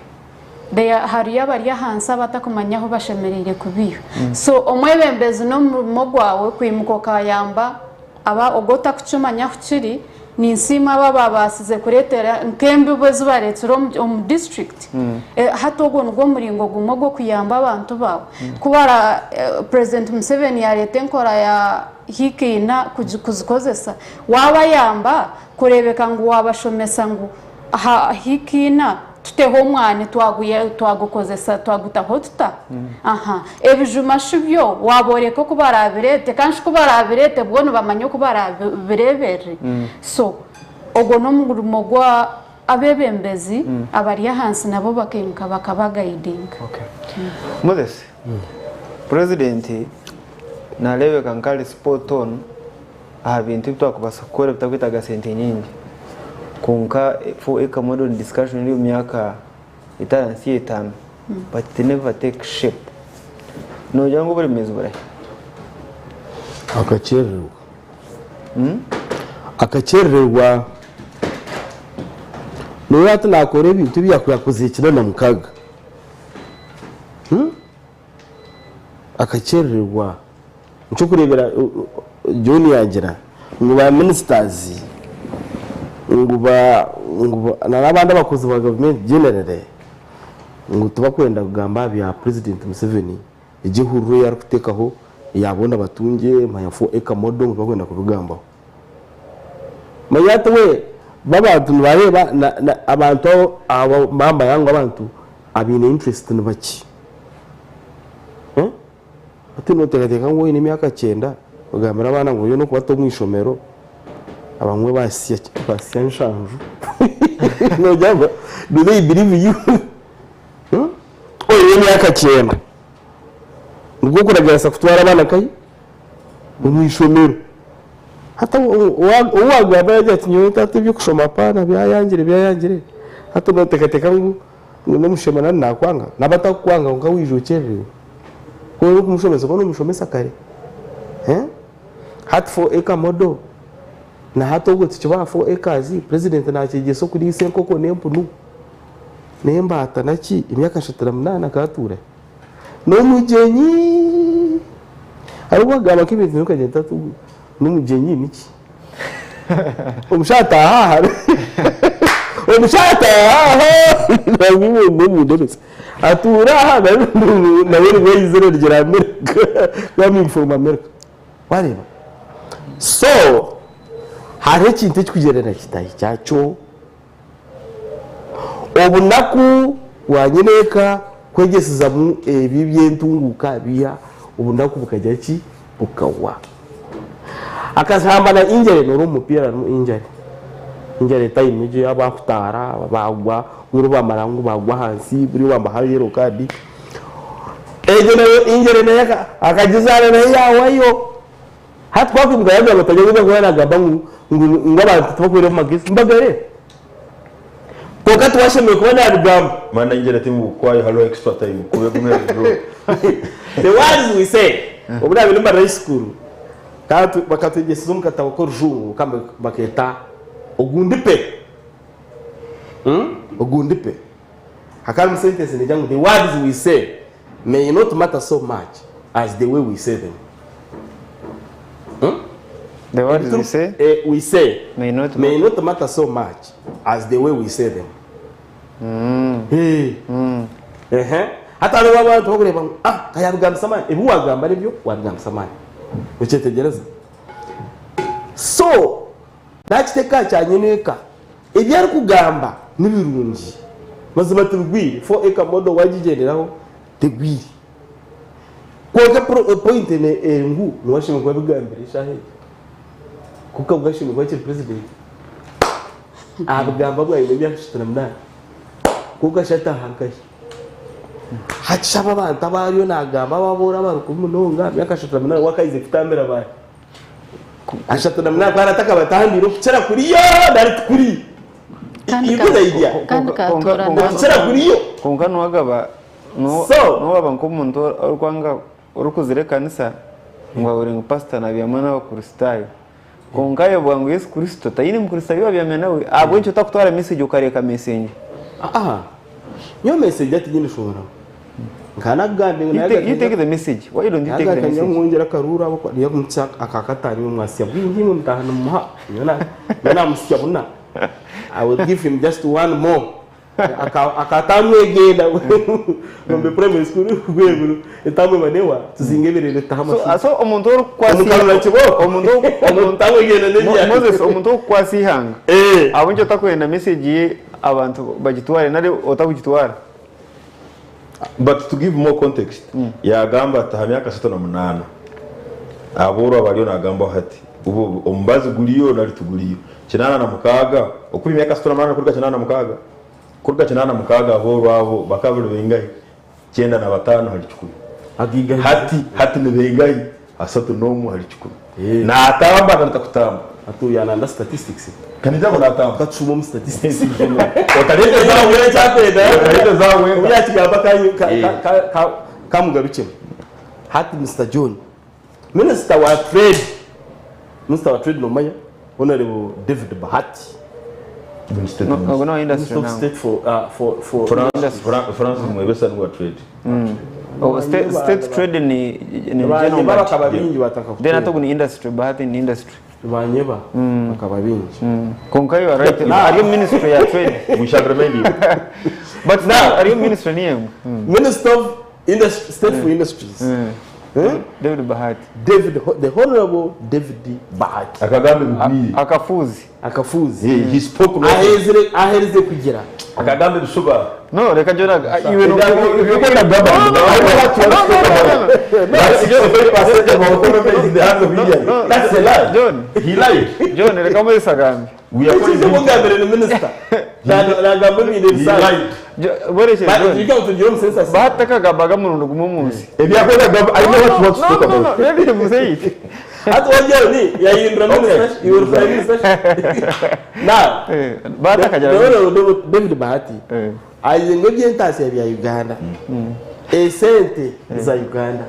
[SPEAKER 3] They are hariyo abari ahansi abatakumanya ahu bashemereire kubiiha. So omwebembezi n'omurimo gwawe kwimuka okayamba aba ogu otakukimanya ahu kiri. Ninsiima abo ababaasize kureetera nk'embibo ezi bareetsire omu disiturikiti. Hati ogwo nigwo muringo gumwe ogw'okuyamba abantu baawe. Ku bara Purezidenti Museveni yaareeta enkora ya hiika ina kuzikozesa, waabayamba kureebeka ngu waabashomesa ngu aha hiika ina tuteho omwani twagukozesa twagutaho tuta? Aha. Ebijuma shi byo waabooreka oku baraabireete kandi shi ku baraabireete bwo nibamanya oku baraabireeberere. So ogwo n'omurimo gwa abeebembezi abari ahansi nabo bakaimuka bakabagaidinga.
[SPEAKER 1] Moses, Purezidenti naareebeka nk'ari spot on aha bintu ebi twakubaasa kukora ebitakwetaaga sente nyingi kwonka for a modern discussion eri omu myaka etari ahansi y'etaano but it never take shape. Noogira ngu oburemeezi burahi?
[SPEAKER 13] Akakyerererwa. Akakyerererwa. Nooreeba hati naakora ebintu ebi yaakukozire kina na mukaaga. Akakyerererwa. Nikyokureebera John yaagira ngu ba ministers ngu ba ngu n'abandi abakozi ba gavumenti generally ngu tibakwenda kugamba aha bya President Museveni egyo ehururu ei arikuteekaho eya boona batungye manya 4 acre model ngu tibakwenda kubigambaho. Manya hati we bo abantu nibareeba abantu abo bamanya ngu abantu abaine interest nibakye. Hati noteekateeka ngu oine emyaka kyenda ogambire abaana ngu oriyo nokubata omu ishomero abamwe basya nshanju nogira ngu do they believe you? Oine emyaka kyenda nikwo okuraganisa kutwara abaana nkahi? Omu ishomero. Hati ou wagamba yagira ati nyowe taata eby'okushoma apaana byayangire byayangire hati noteekateeka ngu N'omushema nari naakwanga, naaba atakukwanga kwonka waija okyerereirwe, ku orikumushomesa oba noomushomesa kare. Hati 4 acre model, na hati obwo tikiba aha 4 acres, purezidenti naakyegyesa okuriisa enkoko n'empunu n'embaata na ki, emyaka 38 akaba atuura hi? N'omugyenyi! Hariho obu agamba nk'ebintu nyowe nkagira nti hati ogu n'omugyenyi niki? Omushaho ataaha aha omushaho ataaha aha atuura aha nawe nibwo yaizire rugyire America coming from America wareeba so hariho ekintu ekikugyerera kitahi kyakyo obunaku bwa nyineeka kwegyesezamu ebi eby'entunguuka biha obunaku bukagira ki bukahwa. Akazamba na injury noreeba omu mupiira harimu injury, injury time egyo yaaba bakutaara bagwa buri bamara ngu bagwa ahansi buri babaha yellow card egyo nayo injury nayo akagizaana nayo yahwayo. Hati ku akwimuka yagira ngu atajya kuba nagamba ngu ngu abantu tibakuheerwa amagezi nibagareeba kwonka tiwashemereire kuba nabigamba.
[SPEAKER 4] Mana injury timukwayo hariho extra time kube gume draw.
[SPEAKER 13] The words we say obu naabaire nimbarira high school bakatwegyeseza omu katabo k'orujungu bakeeta ogundipe ogundipe hakaba harimu sentence negira ngu the words we say may not matter so much as the way we say them.
[SPEAKER 1] The words we say
[SPEAKER 13] we say
[SPEAKER 1] may not
[SPEAKER 13] may not matter so much as the way we say them. Eh. Ehe. Hati hariho abantu bakureeba ngu ah ka yabigambisa amaani ebi wagamba nibyo wabigambisa amaani. Okyetegereza? So nakiteeka aha kya nyineeka ebi arikugamba nibirungi mazima tibigwire 4 acre model wagigyenderaho tegwire. Kwonka point eri ngu niwe ashemereire kuba abigambire eshaaha egi. Kuka bwe ashemereire kuba akiri president. Abigamba bwanyima y'emyaka 38. Kwonka shi ataaha nkahi? Hati shi abo abantu abu ariyo naagamba abo abooro abari kubi munonga myaka 38 we akaize kutambira baahi? 38 ku araabe atakabatambiire okukira kuriyo nari tikuriyo?
[SPEAKER 3] Kandi
[SPEAKER 13] You get the idea?
[SPEAKER 3] kandi katura
[SPEAKER 13] Okukira kuriyo.
[SPEAKER 1] Kwonka niwagaba
[SPEAKER 13] So-
[SPEAKER 1] niwaba nk'omuntu orikwanga orikuzira ekanisa ngu ahurire ngu pasita nabyama n'abakristaayo kwonka ayebwa ngu Yesu Kristo taine mukristaayo owabyamya nawe ahabw'enki otakutwara message okareka message?
[SPEAKER 13] Aha. Nyowe message ati nyine shoboraho. Nkaba nakugambire ngu
[SPEAKER 1] You take, you take the message. Why don't you take the message?
[SPEAKER 13] mwongyera akaruuru abo niyo kumutsya akakataano imwe mwasya bwingi imwe mutaaha nimumuha nyowe na- nyowe namusya buna I will give him just one more Aka- akatamwegenda nombe primary school rweburu etamweba newa tuzinga ebirere tutaha
[SPEAKER 1] So,
[SPEAKER 13] amashuri
[SPEAKER 1] so omuntu orikukwasa
[SPEAKER 13] Omukarura kiboko.
[SPEAKER 1] omuntu
[SPEAKER 13] Omuntu tamwegenda n'ebya-
[SPEAKER 1] Moses omuntu orikukwasa ihanga abungi otakwenda message ye abantu bagitware nari otakugitwara.
[SPEAKER 4] But to give more context, yagamba ati aha myaka 38 abooro abariyo nagambaho hati ubu omubazi guriyo nari tiguriyo 86 okuba emyaka 38 kuruga 86 kuruga 86 abooro abo bakaba bari baingahi 95 ahari kikumi hati hati ni baingahi 31 ahari kikumi natamba nari takutamba
[SPEAKER 13] atuyananda statistics
[SPEAKER 4] kanija ngu natamba
[SPEAKER 13] katushuma omu statistics
[SPEAKER 4] otarete zawe otarete zawe
[SPEAKER 13] obyakigamba kamugarukemu hati Mr John minister wa trade minister wa trade nomanya honorable David Bahati
[SPEAKER 1] No, no, industry
[SPEAKER 13] Minister of
[SPEAKER 1] now.
[SPEAKER 13] state for for
[SPEAKER 4] Francis Mwebesa ni wa trade.
[SPEAKER 1] Oh, state trade ni ni
[SPEAKER 13] Banyeba
[SPEAKER 1] general but-
[SPEAKER 13] bakaba bingi bataka
[SPEAKER 1] Then atoku ni industry Bahati ni industry.
[SPEAKER 13] Banyeba bakaba bingi.
[SPEAKER 1] Konka you are right. Ariyo ministry ya trade.
[SPEAKER 4] We shall remain you.
[SPEAKER 1] But now ariyo ministry ni yemwe.
[SPEAKER 13] Minister of Industry, State for Industries.
[SPEAKER 1] David Bahati.
[SPEAKER 13] David, the Honorable David Bahati.
[SPEAKER 4] Akagambe bigwire.
[SPEAKER 1] Akafuzi.
[SPEAKER 13] Akafuzi.
[SPEAKER 4] He spoke no.
[SPEAKER 13] Ahezire aherize kugira.
[SPEAKER 4] Akagambe bisuba.
[SPEAKER 1] No, reka John iwe no.
[SPEAKER 4] That's a lie.
[SPEAKER 1] John.
[SPEAKER 4] He lied.
[SPEAKER 1] John reka Moses agambe.
[SPEAKER 4] We are
[SPEAKER 13] Ekizo mugambire ni minister. Nagamba ibintu ebisanzwe.
[SPEAKER 1] Boreshe
[SPEAKER 13] But
[SPEAKER 1] John.
[SPEAKER 13] you come to your own senses.
[SPEAKER 1] Bahati akagambaga murundo gumwe omunsi.
[SPEAKER 4] Ebyakoze I know what you want to talk
[SPEAKER 1] No, no,
[SPEAKER 4] about.
[SPEAKER 1] let him say it.
[SPEAKER 13] Hati wajyayo ni yahindura minister, you will prime minister. Now,
[SPEAKER 1] Bahati akagira
[SPEAKER 13] the Honorable David Bahati ayize ngo eby'entaasya bya Uganda. Esente za Uganda.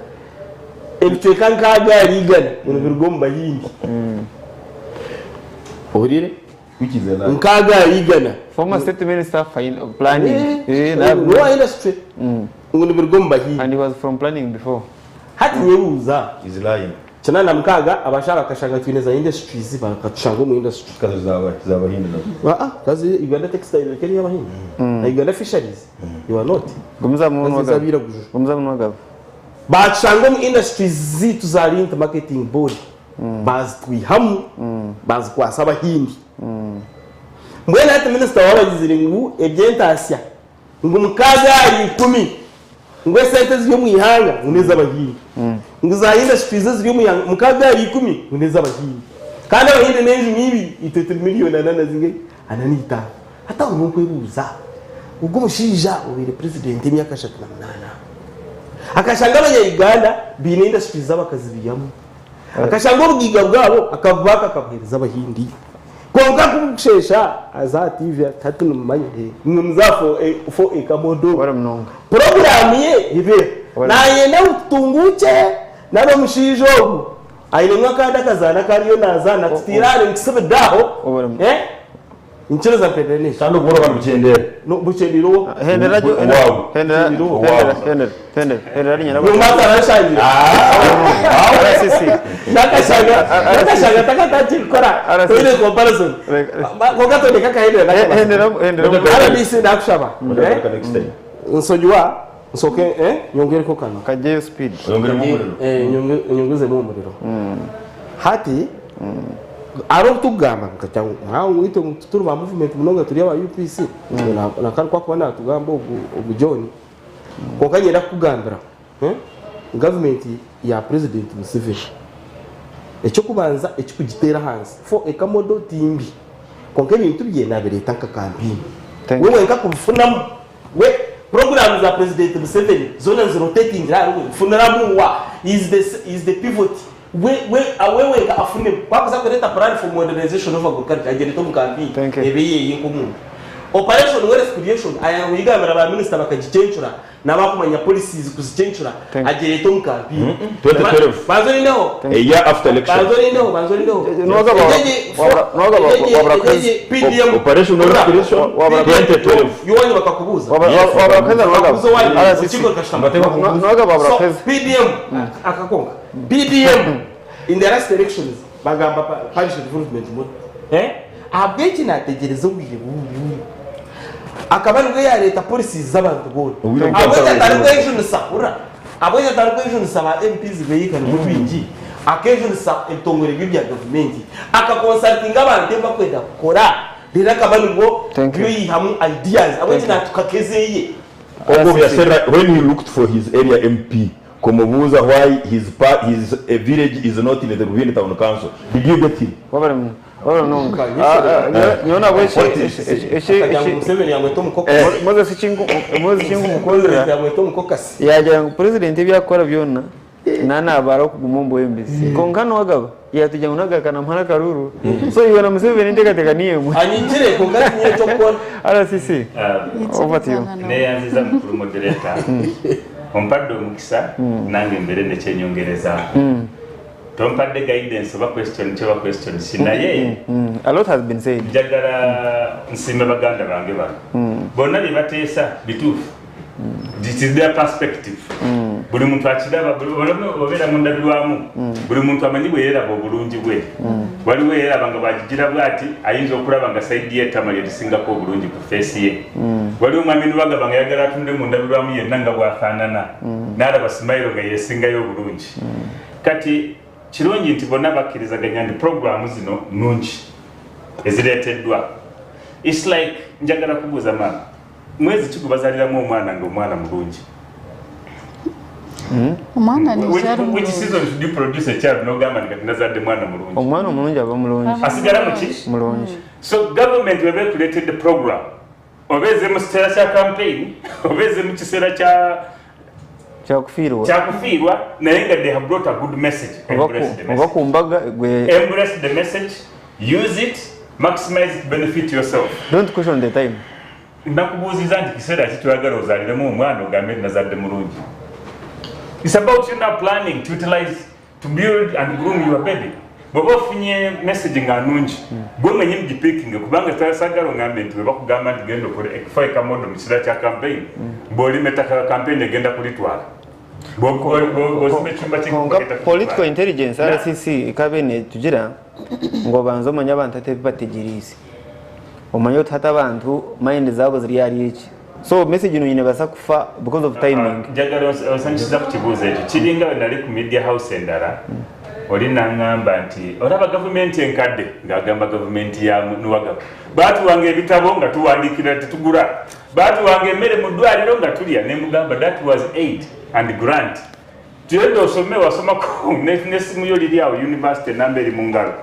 [SPEAKER 13] Ebicweka nk'agaari igana bino biruga omu Bahindi. Ohurire?
[SPEAKER 4] Which is a lie.
[SPEAKER 13] Nk'agaari igana.
[SPEAKER 1] Former state minister planning.
[SPEAKER 13] No industry. Ngo nibiruga omu Bahindi.
[SPEAKER 1] And he was from planning before.
[SPEAKER 13] Hati nyebuuza.
[SPEAKER 4] He's lying.
[SPEAKER 13] 86 abashaka bakashanga twine za industries bakatushanga omu industry.
[SPEAKER 4] Kazi zaba zabahindi nazo.
[SPEAKER 13] Ah, kazi Uganda textile keri y'abahindi. Na Uganda fisheries. You are not.
[SPEAKER 1] Gumiza mu
[SPEAKER 13] Kazi
[SPEAKER 1] nwagaba.
[SPEAKER 13] z'abiraguju.
[SPEAKER 1] Gumiza mu nwagaba.
[SPEAKER 13] Batushanga omu industries ziitu za Lint Marketing Board. Bazitwihamu. Bazikwasa abahindi. Mbwenu hati minisita wabagizire ngu eby'entaasya ngu mukaaga ahari ikumi ngu esente ziri omu ihanga ngu n'ez'abahindi ngu za industries eziri omu ihanga mukaaga ahari ikumi ngu n'ez'abahindi kandi abahindi n'enju n'ibiri itwe turi miliyoni ana na zingahi ana n'itaano hati aho n'okwebuuza ogwo omushaija obaire president emyaka 38 akashanga abanya-Uganda baine industries zabo akazibihamu akashanga obugiiga bwabo akabubaaka akabuheereza abahindi konka kubushesha aza aha TV ati hati nimumanye nimwe muza fo ekamodo poroguramu ye ibe nayenda ngu tutunguukye nari omushaija ogu ainemu akandi akazaana akariyo nazaana tutiire ntusibidde aho nkiriza mpendere n'eki
[SPEAKER 4] kandi obworo bari bukyendera
[SPEAKER 13] bukyendera owo
[SPEAKER 1] Hendera hendera hendera hendera hendera hendera linya
[SPEAKER 13] Nyuma atarashangira.
[SPEAKER 1] RCC.
[SPEAKER 13] Nakashanga nakashanga takatakikora toine comparison. Konka tondeka kahendera
[SPEAKER 1] Hendera hendera
[SPEAKER 13] RBC nakushaba. Nsonyiwa nsoke nyongereko kano.
[SPEAKER 1] Kajeyo speed.
[SPEAKER 4] Oyongeremu omuriro.
[SPEAKER 13] Nyongezemu omuriro. Hati ari okutugamba nkagira ngu nkawe itwe turi ba movement munonga turi aba UPC nakari kwakuba natugamba ogu John konka nyenda kukugambira government ya President Museveni ekyokubanza ekikugiteera ahansi fo ekamodo timbi konka ebintu bye nabireeta nka campaign we wenka kubifunamu we program za President Museveni zona zirotatingira ahari we funiramu wa is the pivot we we awe wenka afune kwakuza kureeta plan for modernization of agriculture agyereta omu campaign ebe yeye nk'omuntu Operation Wealth Creation ayanga kugigambira ba minisita bakagicencura n'abakumanya policies kuzicencura agireeta omu kampeyini.
[SPEAKER 4] 2012.
[SPEAKER 13] Banza orindeho.
[SPEAKER 4] A year after election.
[SPEAKER 13] Banza orindeho, banza orindeho.
[SPEAKER 1] Noga
[SPEAKER 13] Egyo egi-
[SPEAKER 1] wabura-
[SPEAKER 13] egyo egi-
[SPEAKER 1] wabura
[SPEAKER 13] egyo egi PDM.
[SPEAKER 4] Operation Wealth Creation, 2012.
[SPEAKER 13] Iwanyu bakakubuuza.
[SPEAKER 1] Wabura- wabura kweza noga.
[SPEAKER 13] Bakakubuuza owanyu,
[SPEAKER 1] RCC.
[SPEAKER 13] orukiiko rukashutama.
[SPEAKER 1] Noga wabura
[SPEAKER 13] So,
[SPEAKER 1] kweza.
[SPEAKER 13] PDM akakonka. PDM in the last elections bagamba pa- parish development model. Eh? Ahabw'eki nategyereza obwire bubi. Akaba nibwo yareeta policies z'abantu boona.
[SPEAKER 4] Obwire
[SPEAKER 13] Ahabw'eki
[SPEAKER 4] bw'abantu
[SPEAKER 13] atarikwejunisa hurira. Ahabw'eki atarikwejunisa ba MPs beye karibu baingi. Akejunisa ebitongore bye bya gavumenti. Akakonsultinga abantu ebi bakwenda kukora. Reero akaba nibwo
[SPEAKER 1] Thank you.
[SPEAKER 13] niyo yihamu ideas. Ahabw'eki natuka ezeye.
[SPEAKER 4] Ogwo Byasera when he looked for his area MP kumubuuza why his pa his village is not in the Rubindi town council did you get him?
[SPEAKER 1] Wabare wabare munonga. Nyowe nabwo
[SPEAKER 4] What is
[SPEAKER 1] eki
[SPEAKER 13] Akagira ngu
[SPEAKER 1] eki
[SPEAKER 13] Museveni yamweta omukokasi.
[SPEAKER 1] Moses ekingu Moses ekingu mukundira
[SPEAKER 13] Yamweta omukokasi.
[SPEAKER 1] yagira ngu president ebi akukora byona nanabara okuguma omu bwebembezi konka nowagaba yatugira ngu nagaruka namuha n'akaruru so iwe na Museveni enteekateeka niyo emwe.
[SPEAKER 13] Anyigire konka tinyine eky'okukora.
[SPEAKER 1] RCC over to you.
[SPEAKER 2] Neyanziza mukulu moderator ompadde omukisa nange mbere nekyenyongerezaako tompadde guidance oba question ki oba question si naye
[SPEAKER 1] A lot has been said.
[SPEAKER 2] Njagala nsiime baganda bange bano bonna bye bateesa bituufu. It is their perspective. Buli muntu akiraba, obeera mu ndabirwamu, buli muntu amanyi bwe yeeraba obulungi bwe. Waliwo yeeraba nga bwagigira bwati ayinza okulaba nga sayidi ye ettama lye lisingako obulungi ku feesi ye. Waliwo omwami Nuwagaba nga ayagala atunule mu ndabirwamu yenna nga bw'afaanana n'alaba simayiro nga yeesingayo obulungi. Kati kirungi nti bonna bakkirizaganya nti puroguraamu zino nnungi ezireeteddwa. It's like njagala kubuuza maama, mwezi ki gwe bazaaliramu omwana nga omwana mulungi?
[SPEAKER 3] Omwana niija ari
[SPEAKER 2] Which
[SPEAKER 3] murungi.
[SPEAKER 2] season should you produce a child n'ogamba nti kati nazadde mwana mulungi?
[SPEAKER 1] Omwana omulungi aba mulungi.
[SPEAKER 2] Asigala muki?
[SPEAKER 1] Mulungi.
[SPEAKER 2] So government weba ekuleetedde program oba eze mu kiseera kya campaign oba eze mu kiseera kya
[SPEAKER 1] Kyakufiirwa.
[SPEAKER 2] kyakufiirwa naye nga they have brought a good message. Embrace the
[SPEAKER 1] Oba
[SPEAKER 2] message.
[SPEAKER 1] ku mbaga gwe
[SPEAKER 2] Embrace the message, use it, maximize it, benefit yourself.
[SPEAKER 1] Don't question the time.
[SPEAKER 2] Nakubuuziza nti kiseera ki kyoyagala ozaaliremu omwana ogambe nti nazadde mulungi. It's about you now planning to utilize, to build and groom your baby. Bw'oba ofunye message nga nnungi, gwe mwennyini gipiikinge kubanga saagala ongambe nti bwe bakugamba nti genda okole ekufa ekamodo mu kiseera kya campaign, bw'olima ettaka la campaign egenda kulitwala. Bw'ozimba ekyumba
[SPEAKER 1] Konka political intelligence RCC ekabe netugira ngu obanze omanye abantu ati ebi bategyereize. Omanye oti hati abantu mind zaabo ziri ahari eki. So message enu nebaasa kufa because of timing.
[SPEAKER 2] Njagala onsanyusiza ku kibuuzo ekyo. Kiringa bwe nali ku media house endala, oli n'aŋŋamba nti olaba gavumenti enkadde, ng'agamba gavumenti ya Nuwagaba. Baatuwanga ebitabo nga tuwandiikira tetugula. Baatuwanga emmere mu ddwaliro nga tulya. Ne mugamba that was aid and grant. Genda osome wasomako n'essimu yo liri awo university enamba eri mu ngalo.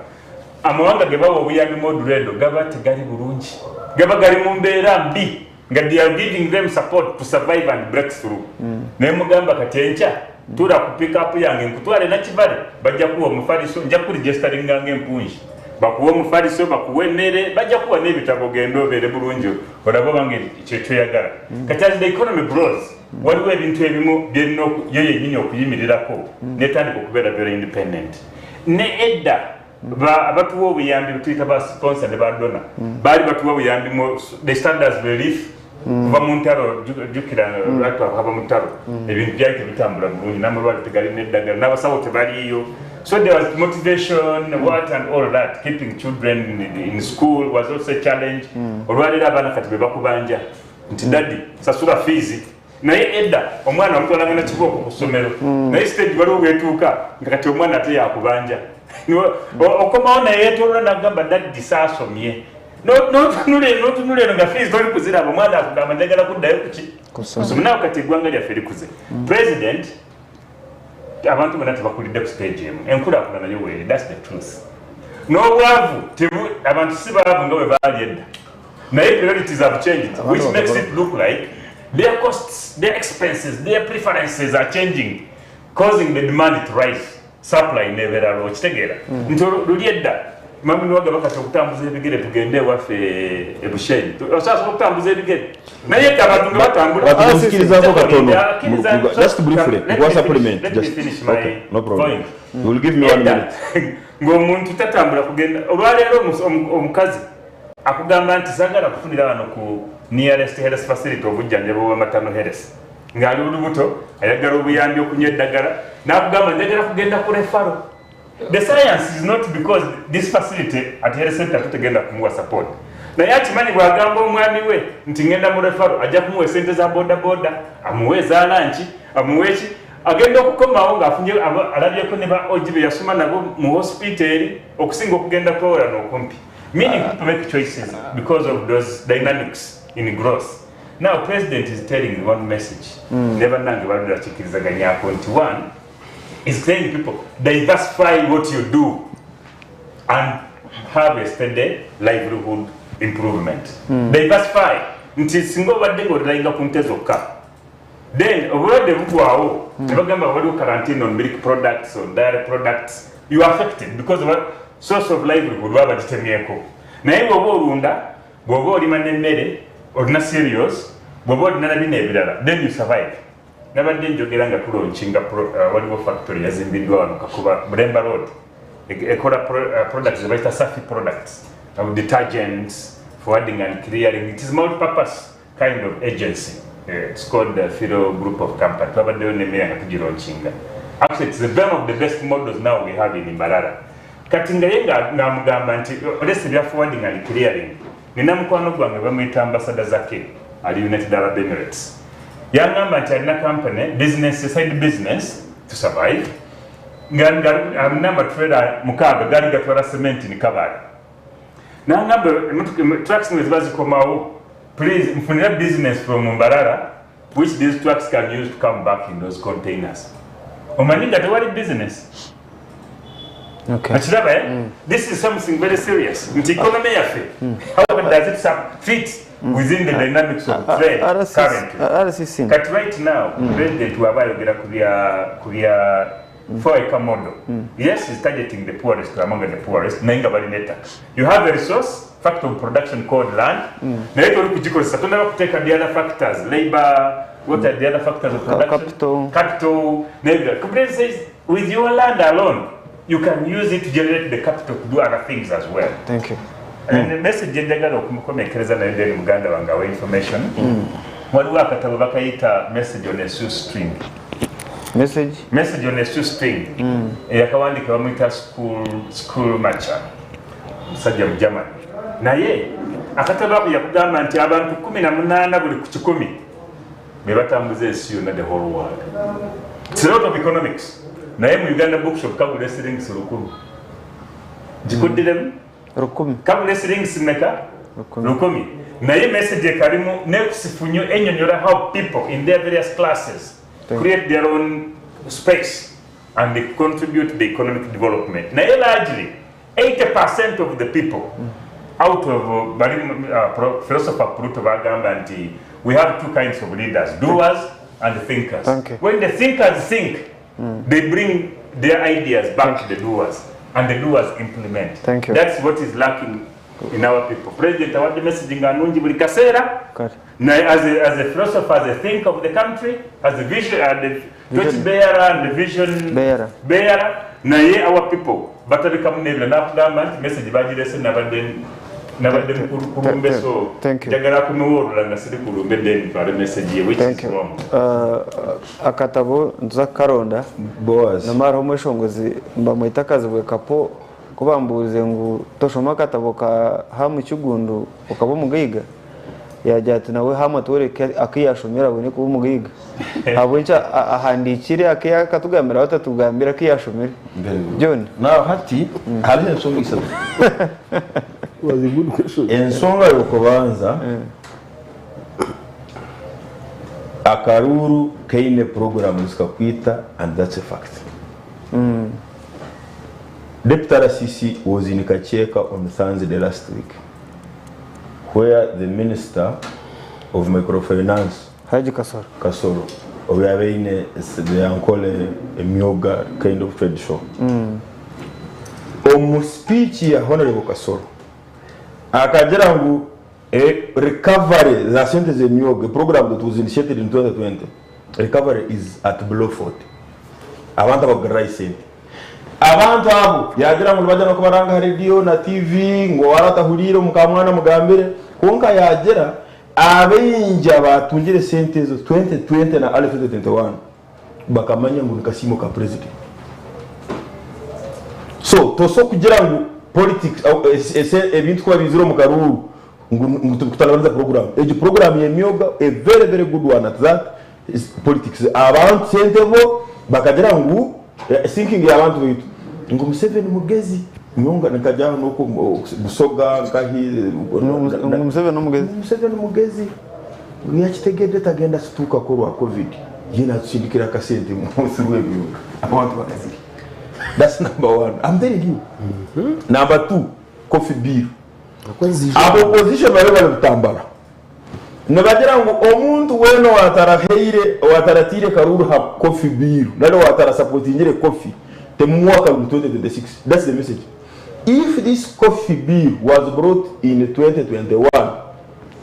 [SPEAKER 2] Amawanga ge bawa obuyambi modredo gaba tegali bulungi. Gaba gali mu mbeera mbi nga they are giving them support to survive and break through. Ne mugamba kati enkya tuula ku pick up yange nkutwale Nakivale bajja kuwa omufaliso nja kuregisteringa ng'empungi. Bakuwa omufaliso, bakuwa emmere, bajja kuwa n'ebitabo ogende obeere bulungi olabe obanga ekyo kyoyagala. Kati as the economy grows, waliwo ebintu ebimu byerina yo yennyini okuyimirirako netandika okubeera very independent. Ne edda abatuwa obuyambi tuyita ba sponsor ne ba donor baali batuwa obuyambi mu the standards relief kuva mu ntalo, jjukira lwatwakava mu ntalo ebintu byali tebitambula bulungi n'amalwaliro tegalina eddagala n'abasawo tebaliiyo. So there was motivation, what and all that. Keeping children in school was also a challenge. Olwaleero abaana kati be bakubanja nti daddy sasula fees. Naye edda omwana wamutwalanga na kibooko ku ssomero. Naye stage waliwo bwetuuka nga kati omwana ate yakubanja. Okomawo naye yeetoolola n'agamba daddy saasomye. N'otunula eno, n'otunula eno nga fees toli kuziraba omwana akugamba njagala kuddayo kuki? Kusoma. Nawe kati eggwanga lyaffe likuze. President abantu bonna tebakulidde ku stage emu. Enkulaakulana yo weeri, that's the truth. N'obwavu abantu si baavu nga bwe baali edda. Naye priorities have changed, which makes it look like their costs, their expenses, their preferences are changing, causing the demand to rise. Supply nebeera low, okitegeera. Nti luli edda Mwami Nuwagaba kati okutambuza ebigere tugende ewaffe e Bushenyi okyasobola okutambuza ebigere naye ke abantu nga batambula.
[SPEAKER 4] But nzikirizaako katono just briefly nkuwa supplement just okay no problem you will give me one minute.
[SPEAKER 2] Ng'omuntu tatambula kugenda olwaleero omukazi akugamba nti sagala kufunira wano ku nearest health facility obujjanjabi obwa maternal health ng'ali olubuto ayagala obuyambi okunywa eddagala n'akugamba njagala kugenda ku referral. The science is not because this facility at health center tutegenda kumuwa support. Naye akimanyi bw'agamba omwami we nti ngenda mu referral ajja kumuwa esente za boda boda, amuwe eza lunch, amuwe ki agenda okukomawo ng'afunye alabyeko ne ba OG be yasoma nabo mu hospital okusinga okugenda kwewola n'okumpi. Meaning people make choices because of those dynamics in growth. Now president is telling one message. Ne bannange baludde bakikirizaganyako nti one is telling people diversify what you do and have a steady livelihood improvement. Diversify nti singa obadde ng'orelyinga ku nte zokka then obulwadde bugwawo ne bagamba waliwo quarantine on milk products, on dairy products, you are affected because of source of livelihood baba bagitemyeko. Naye bw'oba olunda, bw'oba olima n'emmere, olina cereals, bw'oba olina na bino ebirala, then you survive. Nabadde njogera nga tulaunchinga waliwo factory yazimbiddwa wano Kakuba Bulemba Road ekola products zebayita Safi products, detergents, forwarding and clearing. It is multi-purpose kind of agency. It's called the Philo Group of Company. Twabaddeyo n'emmere nga tugilaunchinga. Actually, it's one of the best models now we have in Mbarara. Kati nga ye ng'amugamba nti olese bya forwarding and clearing. Nina mukwano gwange bamuyita Ambassador Zake ali United Arab Emirates. Yangamba nti alina company, business, side business to survive. Nga alina amatrailer 6 gaali gatwala cement ni Kabale. N'angamba trucks nga ziba zikomawo, please nfunire business from Mbarara which these trucks can use to come back in those containers. Omanyi nga tewali business. Okiraba, eh? This is something very serious. Nti economy yaffe, how does it fit within the dynamics of trade currently?
[SPEAKER 1] RCC.
[SPEAKER 2] Kati right now, President waba ayogera ku bya 4 acre model. Yes, he's targeting the poorest among the poorest, naye nga balina ettaka. You have a resource, factor of production called land, naye toli kugikozesa, tonnaba kuteeka the other factors, labor, what are the other factors of production?
[SPEAKER 1] Capital.
[SPEAKER 2] Capital. President says, with your land alone, you can use it to generate the capital to do other things as well.
[SPEAKER 1] Thank you.
[SPEAKER 2] And the message njagala okumukomekereza naye then muganda wange awa information. Waliwo akatabo bakayita Message on a Shoestring.
[SPEAKER 1] Message?
[SPEAKER 2] Message on a Shoestring. Eyakawandika bamuyita School Macher. Musajja mu Germany. Naye akatabo ako yakugamba nti abantu 18 buli ku 100 be batambuza ensi yonna, the whole world. It's a lot of economics. Naye mu Uganda Bookshop kagula esiringisi 1000. Gikuddiremu?
[SPEAKER 1] 1000.
[SPEAKER 2] Kagula esiringisi mmeka? 1000. Naye message ekalimu nekusifu nnyo ennyonnyola how people in their various classes create their own space and they contribute to the economic development. Naye largely 80% of the people out of bali philosopher Pluto bagamba nti we have two kinds of leaders, doers and thinkers. When the thinkers think, they bring their ideas back to the doers, and the doers implement.
[SPEAKER 1] Thank you.
[SPEAKER 2] That's what is lacking in our people. President awadde message nga nungi buli kaseera. Naye as a philosopher, as a thinker of the country, as a vision, the torch bearer and the vision
[SPEAKER 1] bearer,
[SPEAKER 2] naye our people batabikamu n'ebyo n'akugamba nti message bagirese nabadde kulumbe, so njagala kumuwoolula nga siri kulumbe then ntwale message ye, which is wrong.
[SPEAKER 1] Akatabo ntuza kukaronda namara omweshongozi mbamwita akazibwe kapo kubambuuze ngu toshoma akatabo ka Hamu Kigundu okaba omugaiga, yagira ati nawe Hamu atworeke akiyashomera abone kuba omugaiga. Habwenkya ahandiikire akatugambira atatugambira akiyashomere. John.
[SPEAKER 4] Now hati hariho ensonga isatu. Ensonga y'okubanza, akaruru kaine program zikakwita, and that's a fact. Deputy RCC was in Kakyeka on Thursday last week, where the Minister of Microfinance,
[SPEAKER 1] Haji Kasoro,
[SPEAKER 4] Kasoro, oyabaine the Ankole Emyoga kind of trade show. Omu speech ya Honourable Kasolo akagira ngu recovery za sente z'emyoga, a program that was initiated in 2020, recovery is at below 40. Abantu abakugurirayo sente. Abantu abo yaagira ngu nibagyenda kubaranga aha rediyo na TV ngu owaaba atahuriire omukaamwana amugambire kwonka yaagira abaingi abaatungire sente ezo 2020 na early 2021 bakamanya ngu ni kasiimo ka president. So tosobola kugira ngu politics ebintu kuba biizire omu karuuru ngu ngu tibikutalabaniza program. Egi program y'emyoga a very very good one at that is politics. Abantu sente bo bakagira ngu thinking y'abantu baitu ngu Museveni mugezi nyowe nkajya aho n'oku Busoga nkahi
[SPEAKER 1] Ngu Museveni n'omugezi?
[SPEAKER 4] Ngu Museveni mugezi ngu yakitegedde tagenda situukako orwa covid ye natusindikira akasente through emyoga abantu bakazirya. That's number one. I'm telling you. Number two, coffee bill. Aba opposition bariyo bari Butambala nibagira ngu omuntu weena owatarahaire owataratiire karuuru ha Coffee Bill nari owatarasapootingire Coffee temumuwa akaruuru 2026 that's the message if this Coffee Bill was brought in 2021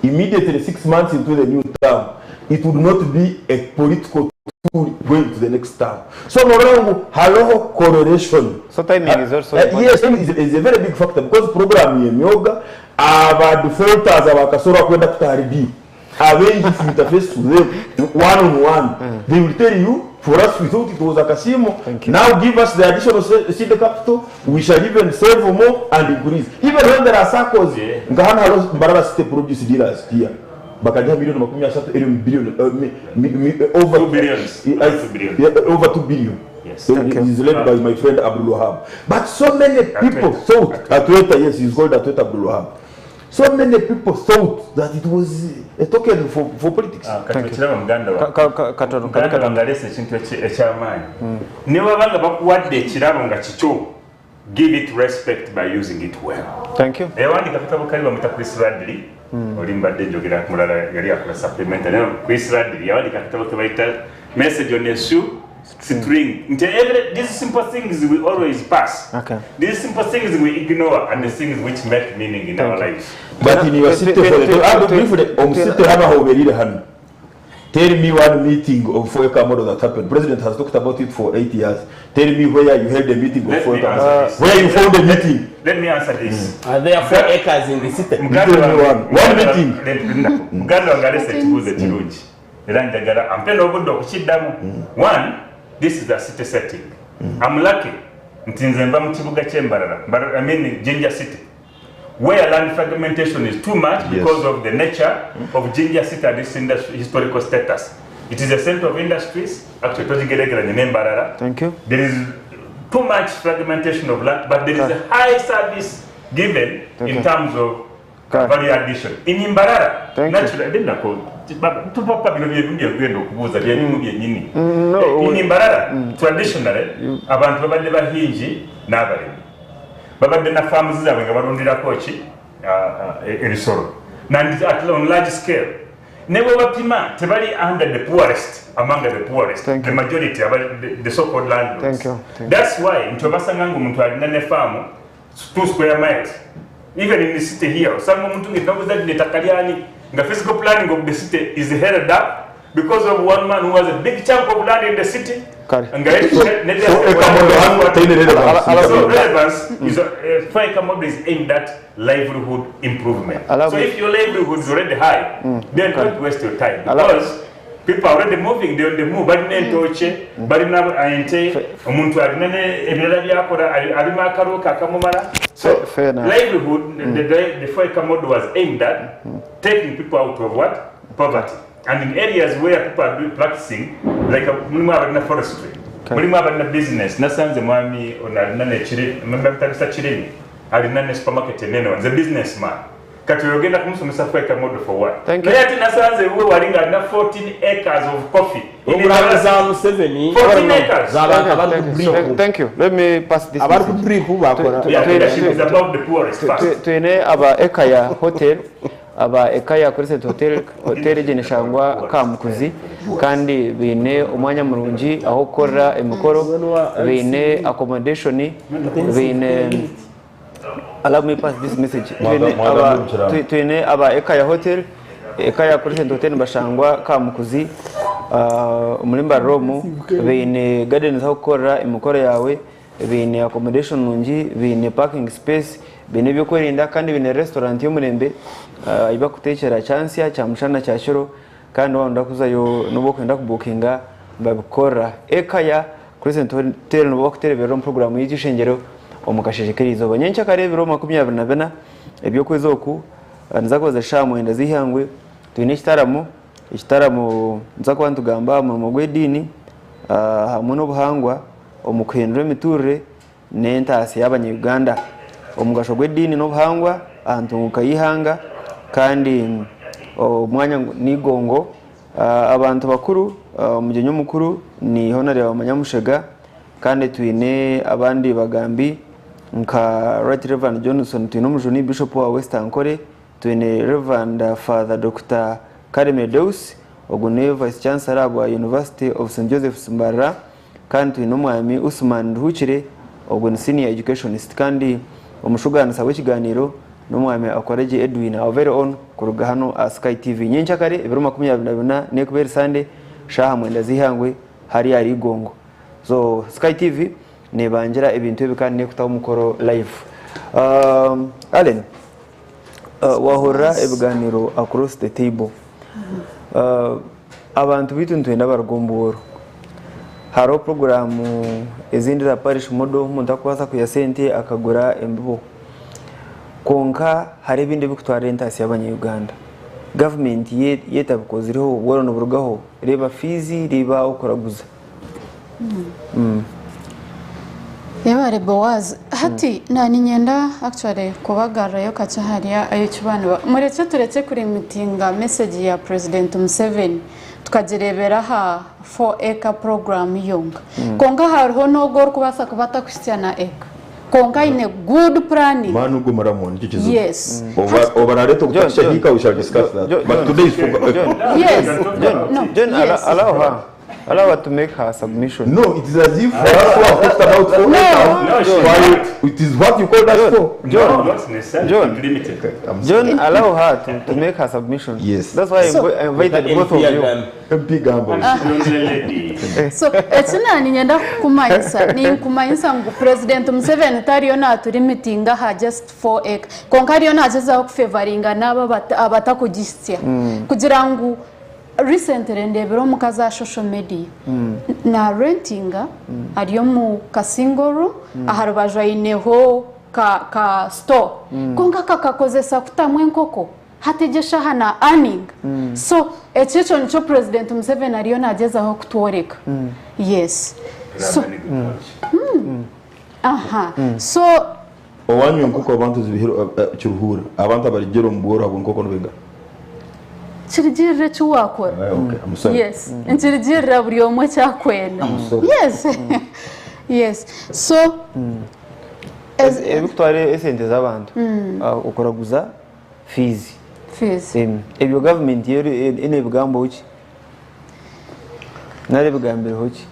[SPEAKER 4] immediately 6 months into the new term it would not be a political tool going to the next term so norora ngu hariho correlation
[SPEAKER 1] So timing is also important.
[SPEAKER 4] Yes, timing is a very big factor because program y'emyoga aba defaulters aba Kasoro akwenda kuta ahari bill abaingi if you interface to them one on one they will tell you for us we thought it was akasiimo now give us the additional seed capital we shall even save more and increase even when there are saccos nka hanu hariho Mbarara city produce dealers here Bakagiha milioni 30 eri omu billion over
[SPEAKER 2] Two billions.
[SPEAKER 4] I-
[SPEAKER 2] Two billion.
[SPEAKER 4] yeah, over 2 billion.
[SPEAKER 2] Yes.
[SPEAKER 4] So it is led by my friend Abdul Wahab. But so many people
[SPEAKER 2] Atweta.
[SPEAKER 4] thought Atweta, yes, he's called Atweta Abdul Wahab. So many people thought that it was a token for politics.
[SPEAKER 2] Kati okiraba muganda wange.
[SPEAKER 1] Katono
[SPEAKER 2] Muganda wange aleese ekintu eky'amaanyi. Ne bw'aba nga bakuwadde ekirabo nga kikyo, give it respect by using it well.
[SPEAKER 1] Thank you.
[SPEAKER 2] Eyawandiika akatabo kali bamuyita Chris Radley. Oli mbadde njogera ku mulala yali akola supplementary. Naye Chris Radley yawandiika akatabo ke bayita Message on a Shoe String. Nti every, these simple things we always pass.
[SPEAKER 1] Okay.
[SPEAKER 2] These simple things we ignore and the things which make meaning in our lives.
[SPEAKER 4] But in your city, for the, ah, briefly, omu city hanu aho obereire hanu. Tell me one meeting of Four-Acre model that happened. President has talked about it for 8 years. Tell me where you held a meeting of
[SPEAKER 2] Let me
[SPEAKER 4] Four-Acre
[SPEAKER 2] answer
[SPEAKER 4] model.
[SPEAKER 2] this.
[SPEAKER 4] Where you found a meeting.
[SPEAKER 2] Let me answer this.
[SPEAKER 13] Are there 4 acres in the city?
[SPEAKER 2] Muganda
[SPEAKER 4] Tell me
[SPEAKER 2] wange-
[SPEAKER 4] one. One meeting.
[SPEAKER 2] Muganda wange aleese ekibuuzo ekirungi era njagala ampe n'obudde okukiddamu. One, this is a city setting. I'm lucky nti nze nva mu kibuga ky'e Mbarara, Mbarara, I mean Jinja City, where land fragmentation is too much because of the nature of Jinja City and its historical status. It is a center of industries, actually togigeregeranye n'e Mbarara.
[SPEAKER 1] Thank you.
[SPEAKER 2] There is too much fragmentation of land, but there is a high service given in terms of value addition. In Mbarara,
[SPEAKER 1] Thank you.
[SPEAKER 2] naturally, didn't I tupapa bino bye bimu byegenda okubuuza bye bimu byennyini.
[SPEAKER 1] No,
[SPEAKER 2] In Mbarara, traditionally, abantu babadde bahingi n'abalimi. Babadde na farms zaabwe nga balundirako ki? Ebisolo. And at on large scale. Ne bwe bapima tebali under the poorest, among the poorest,
[SPEAKER 1] Thank
[SPEAKER 2] the
[SPEAKER 1] you.
[SPEAKER 2] majority, the so-called landlords.
[SPEAKER 1] Thank you. Thank
[SPEAKER 2] That's why nti obasanga ng'omuntu alina ne faamu 2 square miles. Even in the city here, osanga omuntu ng'enabuza lino ettaka lyani nga physical planning of the city is held up because of one man who has a big chunk of land in the city.
[SPEAKER 1] Kale.
[SPEAKER 2] Nga ye- ne-
[SPEAKER 4] So, Acre model hanu teine relevance.
[SPEAKER 2] So relevance is Four-Acre model is aimed at livelihood improvement.
[SPEAKER 1] Allow
[SPEAKER 2] So
[SPEAKER 1] me-
[SPEAKER 2] if your livelihood is already high, then don't waste your time
[SPEAKER 1] Allow-
[SPEAKER 2] because people are already moving, they on the move. Balina entookye, balina ente, omuntu alina ne ebirala by'akola, alima akaluka akamumala. So
[SPEAKER 1] Fair enough.
[SPEAKER 2] livelihood, the Four-Acre model was aimed at taking people out of what? Poverty. And in areas where people are doing practicing, like mulimu abalina forestry, mulimu abalina business, nasanze mwami ono alina nekiri, mutagisa kirimi, alina ne supermarket enene, nze businessman. Kati oyo ogenda kumusomesa Four-Acre model for what?
[SPEAKER 1] Thank you.
[SPEAKER 2] Naye ate nasanze we wali nga alina 14 acres of coffee. In
[SPEAKER 13] Programu
[SPEAKER 2] Mbarara
[SPEAKER 13] za
[SPEAKER 2] City.
[SPEAKER 13] Museveni
[SPEAKER 2] 14 acres.
[SPEAKER 13] z'abantu abari
[SPEAKER 1] Thank
[SPEAKER 13] ku
[SPEAKER 1] you.
[SPEAKER 13] drip.
[SPEAKER 1] Thank you. Let me pass this
[SPEAKER 13] Abari ku
[SPEAKER 1] message.
[SPEAKER 13] drip bakora.
[SPEAKER 2] Yeah, leadership is about the poorest first.
[SPEAKER 1] Twine aba Ekaya Hotel. Aba Ekaya Crescent Hotel, hoteeri egi neshangwa Kamukuzi kandi baine omwanya murungi ah'okukorera emikoro, baine accommodation, baine Allow me pass this message. Twine aba twine aba Ekaya Hotel, Ekaya Crescent Hotel nibashangwa Kamukuzi omuri Mbarara omu, baine gardens ah'okukorera emikoro yaawe. Baine accommodation nungi, baine parking space, baine ebyokwerinda kandi baine restaurant y'omurembe ahu bakutekyera kyansya, kyamushana, kyakiro kandi waaba noyenda kuzayo nobu orikwenda kubukinga nibabikukorera. Ekaya Crescent Hotel nibo bakutereberera omu puroguraamu yaitu eishengyero omu kasheeshe k'erizooba. Nyenkyakare ebiro 24 eby'okwezi oku niza kuba ziri shaaha mwenda z'eihangwe twine ekitaramo, ekitaramo nituza kuba nitugamba aha murimo gw'ediini hamwe n'obuhangwa. omu kuhindura emiturire n'entaasya y'abanya-Uganda, omugasho gw'ediini n'obuhangwa aha ntunguka y'eihanga kandi omwanya n'eigongo. Abantu bakuru, omugyenyi omukuru ni Honareba Manyamushega kandi twine abandi bagambi nka Right Rev Johnson Twinomujuni Bishop wa West Ankole, Twine Rev. Father Dokita Karemire Deus, ogu ni Vice Chancellor bwa University of St Joseph's Mbarara Kandi twine Omwami Usman Nduhukire, ogwo ni Senior Educationist kandi omushugaanisa w'ekigaaniiro n'Omwami Akoregye Edwin, our very own kuruga hanu aha Sky TV. Nyenkyakare ebiro 24 n'ekuba eri Sunday shaaha mwenda z'eihangwe hariya ahari Igongo. So Sky TV neebangira ebintu ebi kandi n'ekutaho omukoro live. Um, Allen, uh, wahurira ebigaaniiro across the table. Uh, Abantu baitu nitwenda baruge omu bworo. Hariho puroguraamu ezindi za parish model ahu omuntu arikubaasa kwiha sente akagura embibo. Kwonka hariho ebindi ebirikutwara entaasya y'abanya-Uganda. Gavumenti yo etabikoziriho obworo niburugaho, reeba fiizi, reeba okuraguza.
[SPEAKER 3] Yebare Boaz. Hati naninyenda actually kubagarurayo kakye ahari eki banu murekye turekye kurimitinga message ya president Museveni tukagirebera aha 4 acre program yonka. Kwonka hariho n'ogwo orikubaasa kuba atakuhitsya na acre kwonka aine good planning.
[SPEAKER 4] Man ugwo muramwa nikyo kizibu.
[SPEAKER 3] Yes.
[SPEAKER 4] Oba obarareta obutakisha hika we shall discuss that. But today is for
[SPEAKER 3] Yes. No.
[SPEAKER 1] John,
[SPEAKER 3] Yes.
[SPEAKER 1] allow her. Allow her to make her submission.
[SPEAKER 4] No, it is as if for us who have talked about four
[SPEAKER 3] No.
[SPEAKER 4] acres,
[SPEAKER 2] No,
[SPEAKER 4] why it is what you called us for.
[SPEAKER 1] John,
[SPEAKER 2] No, not necessarily.
[SPEAKER 1] John.
[SPEAKER 2] Limited.
[SPEAKER 4] I'm sorry.
[SPEAKER 1] John, allow her to make her submission.
[SPEAKER 4] Yes.
[SPEAKER 1] That's why I invited both of you.
[SPEAKER 4] MP Gambo.
[SPEAKER 2] Lady.
[SPEAKER 3] So eki naninyenda kukumanyisa ninkumanyisa ngu president Museveni tariyo naturimitinga aha just 4 acre kwonka ariyo nagyezaho kufevaringa n'abo abatakugihitsya kugira ngu Recently ndebire omukazi aha social media na rentinga ari omu ka single room aha rubaju aineho ka ka store kwonka akakakozesa kutamu enkoko hati egyo eshaaha na earninga so ekyo ekyo nikyo president Museveni ariyo nagyezaho kutworeka yes so aha so
[SPEAKER 4] Owanyu enkoko abantu zibihire kiruhuura abantu abarigire omu bworo habw'enkoko nibainga?
[SPEAKER 3] Kirugirira eki wakora.
[SPEAKER 4] Okay, I'm sorry.
[SPEAKER 3] Yes, nikirugirira buri omwe eki akwenda.
[SPEAKER 4] sorry.
[SPEAKER 3] Yes. Yes. So ez-
[SPEAKER 1] Ebikutwara esente z'abantu okuraguza fees.
[SPEAKER 3] Fees.
[SPEAKER 1] Ebyo gavumenti yo nebigambaho ki? Nari ebigambireho ki?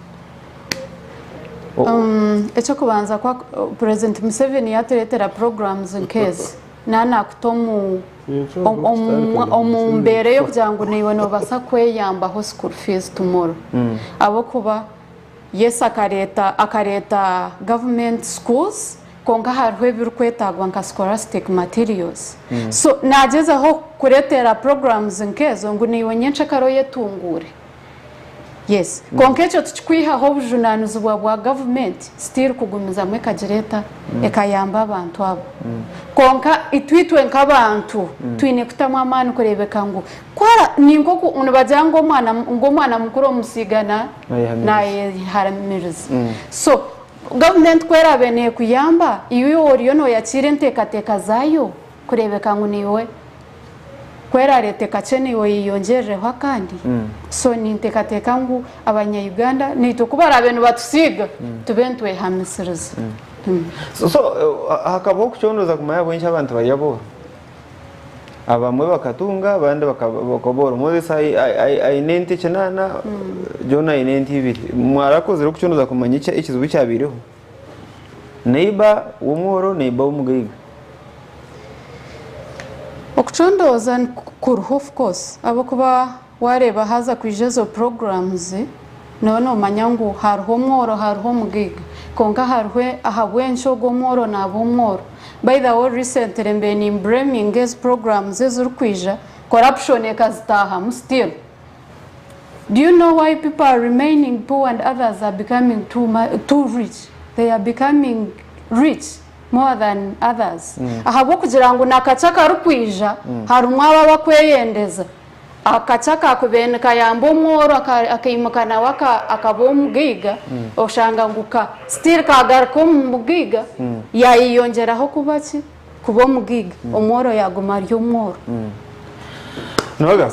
[SPEAKER 3] Eky'okubanza kwa President Museveni yatureetera programs nk'ezi naaba naakuta omu omu mbeera ey'okugira ngu naiwe noobaasa kweyambaho school fees tomorrow ahabw'okuba yes akareeta akareeta government schools Kwonka hariho ebirikwetaagwa nka scholastic materials. So naagyezaho kukureetera programs nk'ezo ngu naiwe nyencakare oyetunguure. Yes. Kwonka ekyo tikikwihaho obujunaanizibwa bwa gavumenti still kugumizamu ekagira eta? Ekayamba abantu abo. Kwonka itwe itwe nk'abantu twine kutamu amaani kureebeka ngu ku ara ni nk'oku nibagira ngu omwana ngu omwana mukuru omusiiga na
[SPEAKER 1] Nayehamiriza.
[SPEAKER 3] nayeharamiriza. So Gavumenti ku eraabe neekuyamba, iwe oriyo nooyakiira enteekateeka zaayo kureebeka ngu naiwe ku eraareete kakye naiwe oyeyongyerereho akandi. So ninteekateeka ngu abanya Uganda naitwe ku baraabe nibatusiiga tube nitwehamisiriza.
[SPEAKER 1] So, so hakabaho okucondooza kumanya ahabw'enki abantu bari abooro? Abamwe bakatunga abandi bakaboora. Moses aine ente kinaana, John aine ente ibiri. Mwarakozire okucondooza kumanya ekizibu ekyabaireho? Neiba w'omworo, neiba w'omugaiga.
[SPEAKER 3] Okucondooza kuriho of course ahabw'okuba wareeba haaza kwija ezo programs nooba noomanya ngu hariho omworo hariho omugaiga kwonka hariho ahabw'enki ogwo omworo naaba omworo. By the way recently mbaire nimbureminga ezi programs ezirikwija corruption ekazitaahamu still. Do you know why people are remaining poor and others are becoming too, too rich? They are becoming rich more than others. Ahabw'okugira ngu nakakye akarikwija harimu abo abakweyendeza. Akakye akakubaire nikayamba omworo akaimuka nawe akaba omugaiga, oshanga ngu ka still kagaruka omu mugaiga, yayeyongyeraho kuba ki? Kuba omugaiga. Omworo yaguma ari omworo.
[SPEAKER 1] Noga,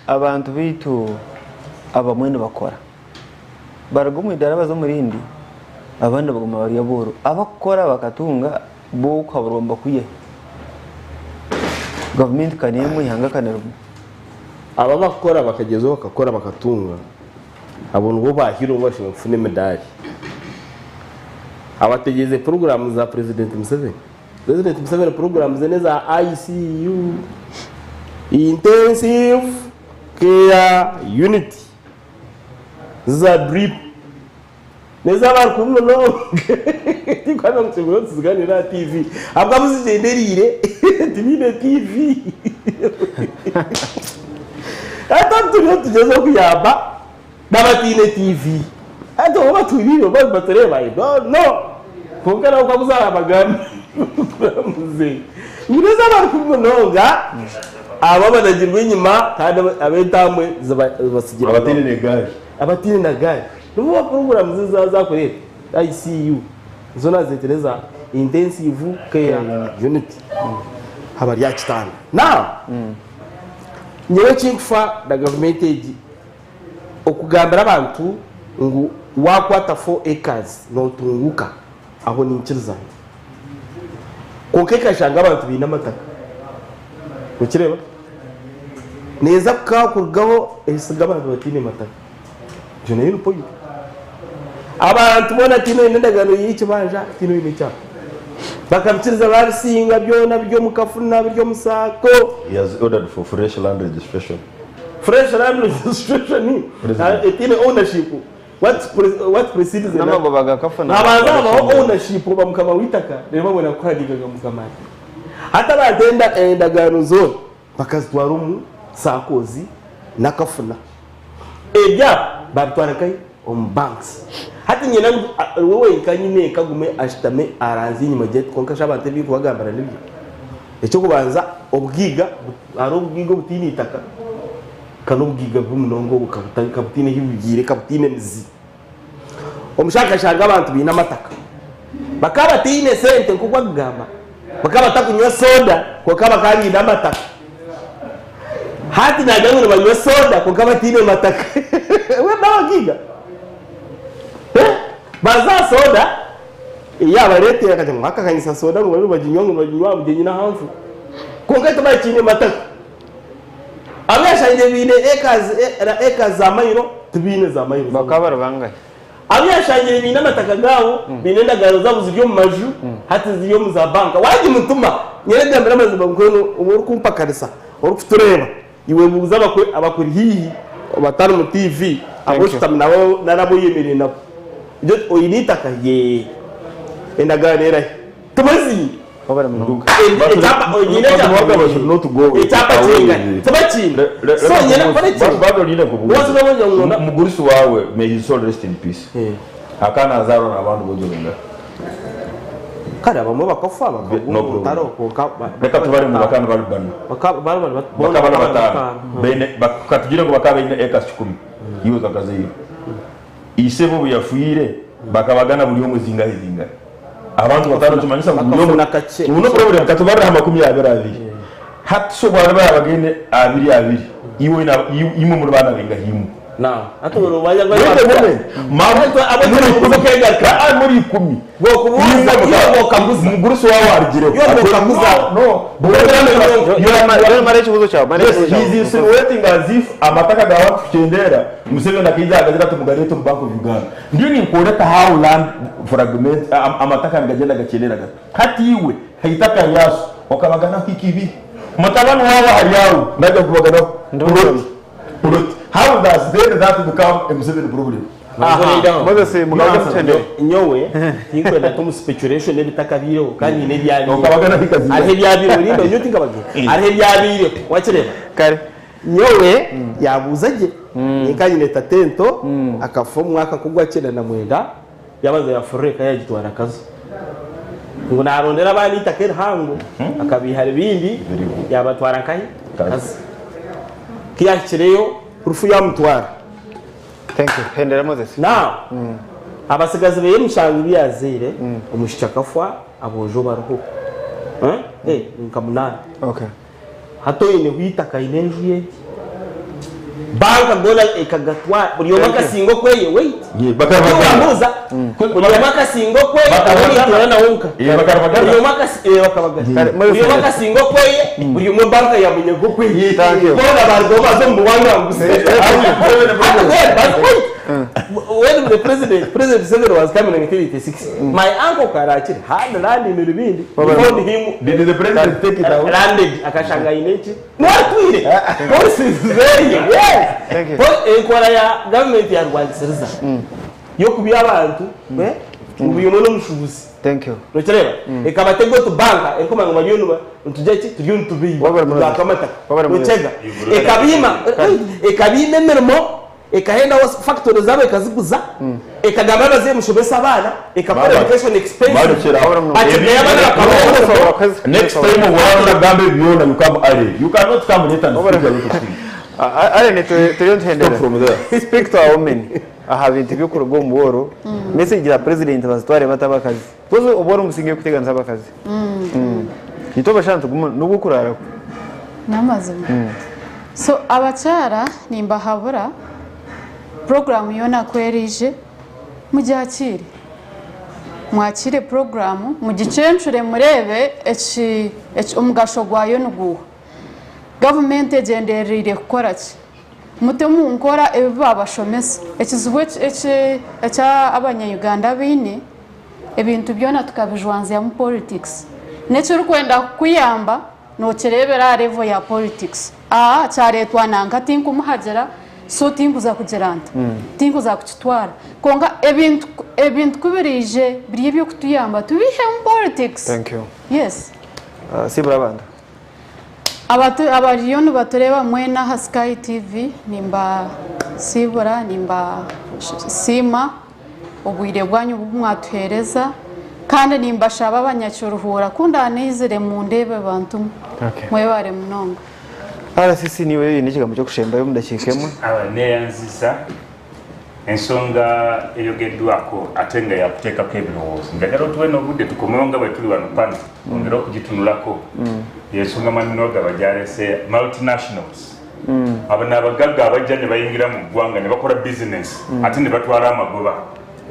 [SPEAKER 1] abantu baitu abamwe nibakora. Baruga omu idaara baza omu rindi, abandi baguma bari abooro. Abakukora bakatunga bo okuhaburwa nibakwiha hi? Gavumenti ka n'emwe, eihanga ka ni rimwe.
[SPEAKER 13] Abo abakukora bakagyezaho bakakora bakatunga, abo nibo ba hero abu bashemereire kufuna emidaari. Abategyereize puroguraamu za Purezidenti Museveni. Purezidenti Museveni puroguraamu ze n'eza ICU, Intensive Care Unit. Za drip n'ez'abari kubi munonga tinkwenda ngu tugire tuziganire aha TV ahabw'okuba abu zigyendereire tibaine TV hati abu turiyo nitugyezaho kuyamba n'abataine TV hati obu batuhuriire oba nibatureeba I don't know kwonka nabo nkabuza nabagambira ngu n'ez'abari kubi munonga Abo abanagirwe enyima kandi ab'entambwe zibatsigire
[SPEAKER 4] Abataine n'egaari.
[SPEAKER 13] Abataine na gaari. Nibo ba puroguraamu ezi zaakureeta, ICU, nizo naazeetire eza Intensive Care Unit abari aha kitanda. Now, nyowe eki nkufa na gavumenti egi, okugambira abantu ngu waakwata four acres nootunguuka, aho ninkiriza. Kwonka ekashanga abantu baine amataka. Nokireeba? Neeza kurugaho esiga abantu bataine mataka. Egyo nayo ni point. Abantu boona tihaine oine endagaano y'ekibanja, tihaine oine ekyapa. Bakabikiriza babisinga byona biri omu kafuna, biri omu saako.
[SPEAKER 4] He has ordered for fresh land registration.
[SPEAKER 13] Fresh land registration etaine ownership. What what precedes the
[SPEAKER 1] N'amagoba gakafuna
[SPEAKER 13] Habanza habaho ownership oba mukama w'itaka reero babona kuhandiika nga mukama ati. Hati abantu enda endagaano zoona bakazitwara omu SACCOs n'akafuna. Ebyabo babitwara nkahi? Omu banks. Hati niinyenda ngu we wenka nyinenka agume ashutame aranzye enyima agire ati kwonka shi abantu ebi ndikubagambira nibyo? Eky'okubanza obugaiga hariho obugaiga obutaine itaka. Ka n'obugaiga bubi munonga obu ka butaine ahu bugiire, ka butaine mizi. Omushaija akashanga abantu baine amataka. Bakaba bataine sente nk'oku akugamba, bakaba batakunywa soda kwonka bakaba baine amataka. Hati naagira ngu nibanywa soda kwonka bataine mataka. Mbwenu n'abagaiga? Baza aha soda, yaabareetera akagira ngu akakanyisa soda ngu bariyo nibaginywa ngu nibaginywa aha bugyenyi n'aha nfu. Kwonka tibakiine mataka. Abu yashangire baine acres na acres za mailo tibaine za mailo
[SPEAKER 1] Bakaba bari bangahi?
[SPEAKER 13] Abu yashangire baine amataka gaabo, baine endagaano zaabo ziri omu maju, hati ziri omu za banka. Waagimutuma, nyowe gambira amazima mbwenu obu orikumpakanisa, orikutureeba, iwe buuza abakuri haihi abatari mu TV, abu oshutami nabo nari abu oyemereire nabo. Ogire oti oine eitaka? Yee. Endagaano erahi? Tibaziine.
[SPEAKER 4] Omugurusi waawe may his soul rest in peace akaba nazaarwa n'abantu bojo baingahi?
[SPEAKER 13] Kare abamwe bakafa bakagwa omu ntaro kwonka
[SPEAKER 4] Reka tubare ngu bakaba nibari bana. Bakaba bari bataano. Baine katugire ngu bakaba baine acres kikumi iwe okakazairwe. Isebo obu yafiire bakabagana buri omwe zingahi zingahi? Abantu bataano nikimanyisa ngu buri omwe obu no problem katubarire aha 22 hati so obu ariba yabagaine abiri abiri iwe oine imwe muri baana baingahi imwe?
[SPEAKER 13] Now, hati orubanja rwa
[SPEAKER 4] Wait a moment. Mama, muri ikumi.
[SPEAKER 13] Bokubuuza, iwe bokaguza.
[SPEAKER 4] Mugurusi wawe arugireho.
[SPEAKER 13] Iwe bokaguza.
[SPEAKER 4] No, no.
[SPEAKER 1] Mara ekibuuzo kyawe, mara
[SPEAKER 4] Yes,
[SPEAKER 1] ekibuuzo
[SPEAKER 4] he's
[SPEAKER 1] kyawe.
[SPEAKER 4] insinuating as if amataka gawe tukuchendera Museveni akaija akagira ati mugarete omu Bank of Uganda. Ndiyo ninkworeka how land fragment amataka nigagenda gachendera gati. Hati iwe haitaka ryaso okabaganaho ikibi. Mutabani wawe ahari aho naija kubaganaho plot. Plot. How does then that become a Museveni problem?
[SPEAKER 13] Nyowe tinkwenda nka omu speculation ebitakabiireho kandi nyine ebyabiireho.
[SPEAKER 4] Okabagana hikaziira.
[SPEAKER 13] Hariho ebyabiireho rinda nyowe tinkabagira. Hariho ebyabiireho wakireeba.
[SPEAKER 1] Kare.
[SPEAKER 13] Nyowe yabuuza gye ninka nyine tatento akafa omu mwaka nk'ogwa 99 yabanza yafurura eka yagitwara Kazo. Ngu narondera abaana eitaka erihango akabiiha ribindi yabatwara nkahi? Kazo. Kuyahikireyo rufu yamutwara.
[SPEAKER 1] Thank you. Hendera Moses.
[SPEAKER 13] Now, abasigazi beye mushanju bi yazaire, omwishiki akafwa, aboojo bariho. Eh? Eh, ni nka munaana.
[SPEAKER 1] Okay.
[SPEAKER 13] Hati oineho eitaka aine enju ye. Banka goona ekagatwara, buri omwe
[SPEAKER 4] Thank you.
[SPEAKER 13] akasinga okweye, wait.
[SPEAKER 4] Yeah, bakabagana.
[SPEAKER 13] Tiwambuuza, buri omwe akasinga okweye,
[SPEAKER 4] Bakabagana.
[SPEAKER 13] oriitura na wonka.
[SPEAKER 4] Yeah, bakabagana.
[SPEAKER 13] Buri omwe akasi- eh, bakabagana.
[SPEAKER 4] Kare,
[SPEAKER 13] Buri omwe akasinga okweye, buri omwe banka yamunyaga okweye.
[SPEAKER 1] Thank you.
[SPEAKER 13] Boona barugaho baza omu buwanganguzi. Wait, when the president, President Museveni was coming in 1986, my uncle Karakiri had land in Rubindi. We found him.
[SPEAKER 4] Did the president take it out?
[SPEAKER 13] Landed. Akashanga aine ki? Niwe atwire. Policies zeye. Yes. Enkora ya government ya Rwandisiriza. Y'okubya abantu, eh, ngu buri omwe n'omushubuzi.
[SPEAKER 1] Thank you.
[SPEAKER 13] Nokireeba? Ekabatega otu banka erikumanya ngu bariyo niba nitugira ki? Turiyo nitubiiba. Nitwaka amataka. Nokyega? Ekabiima, ekabiima emirimo, ekahendaho factory zaabo ekaziguza, ekagamba abazaire mushomese abaana, ekakora education expensive. Bakigayo abaana bakabaho omurimo.
[SPEAKER 4] Next time obworaba oragamba ebi byona you come early. You cannot come late and speak a lot of things.
[SPEAKER 1] Allen turiyo nituhendera.
[SPEAKER 4] Stop from there.
[SPEAKER 1] Speak to our women aha bintu by'okuruga omu bworo. Message za president bazitware bata abakazi. Because obworo omusinge kuteganisa abakazi. Itwe abashaija nituguma n'obwokurara.
[SPEAKER 3] N'amazima. So abakyara nimbahabura puroguramu yoona ku eriije mugyakiire. Mwakiire puroguramu mugicencure mureebe eki eki omugasho gwayo niguuha. Gavumenti egyendereire kukora ki? Mute omu nkora ebi baabashomesa. Ekizibu eki eki eki abanya-Uganda baine, ebintu byona tukabijwanzyamu politics. N'ekirikwenda kukuyamba nookireebera aha level ya politics. Aa kyareetwa nanka tinkumuhagira so tinkuza kugira nta, tinkuza kukitwara. Kwonka ebintu ebintu ku biraije biri eby'okutuyamba tubiihemu politics.
[SPEAKER 1] Thank you.
[SPEAKER 3] Yes.
[SPEAKER 1] Siibura abantu.
[SPEAKER 3] Abatu abariyo nibatureeba mwena aha Sky TV nimbasiibura nimbasiima obwire bwanyu obu mwatuheereza kandi nimbashaba abanyakiruhuura ku ndaneizire mundeebe bantu mwe.
[SPEAKER 1] Okay.
[SPEAKER 3] Mwebare munonga.
[SPEAKER 1] RCC niiwe oine ekigambo ky'okushembayo omu dakiika emwe.
[SPEAKER 2] Aba neeyanziza ensonga eyogeddwako ate nga yakuteekako ebirowoozo. Njagala otuwe n'obudde tukomewo nga bwe tuli wano pano twongere okugitunulako. Y'ensonga Mwami Nuwagaba gy'aleese multinationals. Abo n'abagagga abajja ne bayingira mu ggwanga ne bakola bizinensi ate ne batwala amagoba.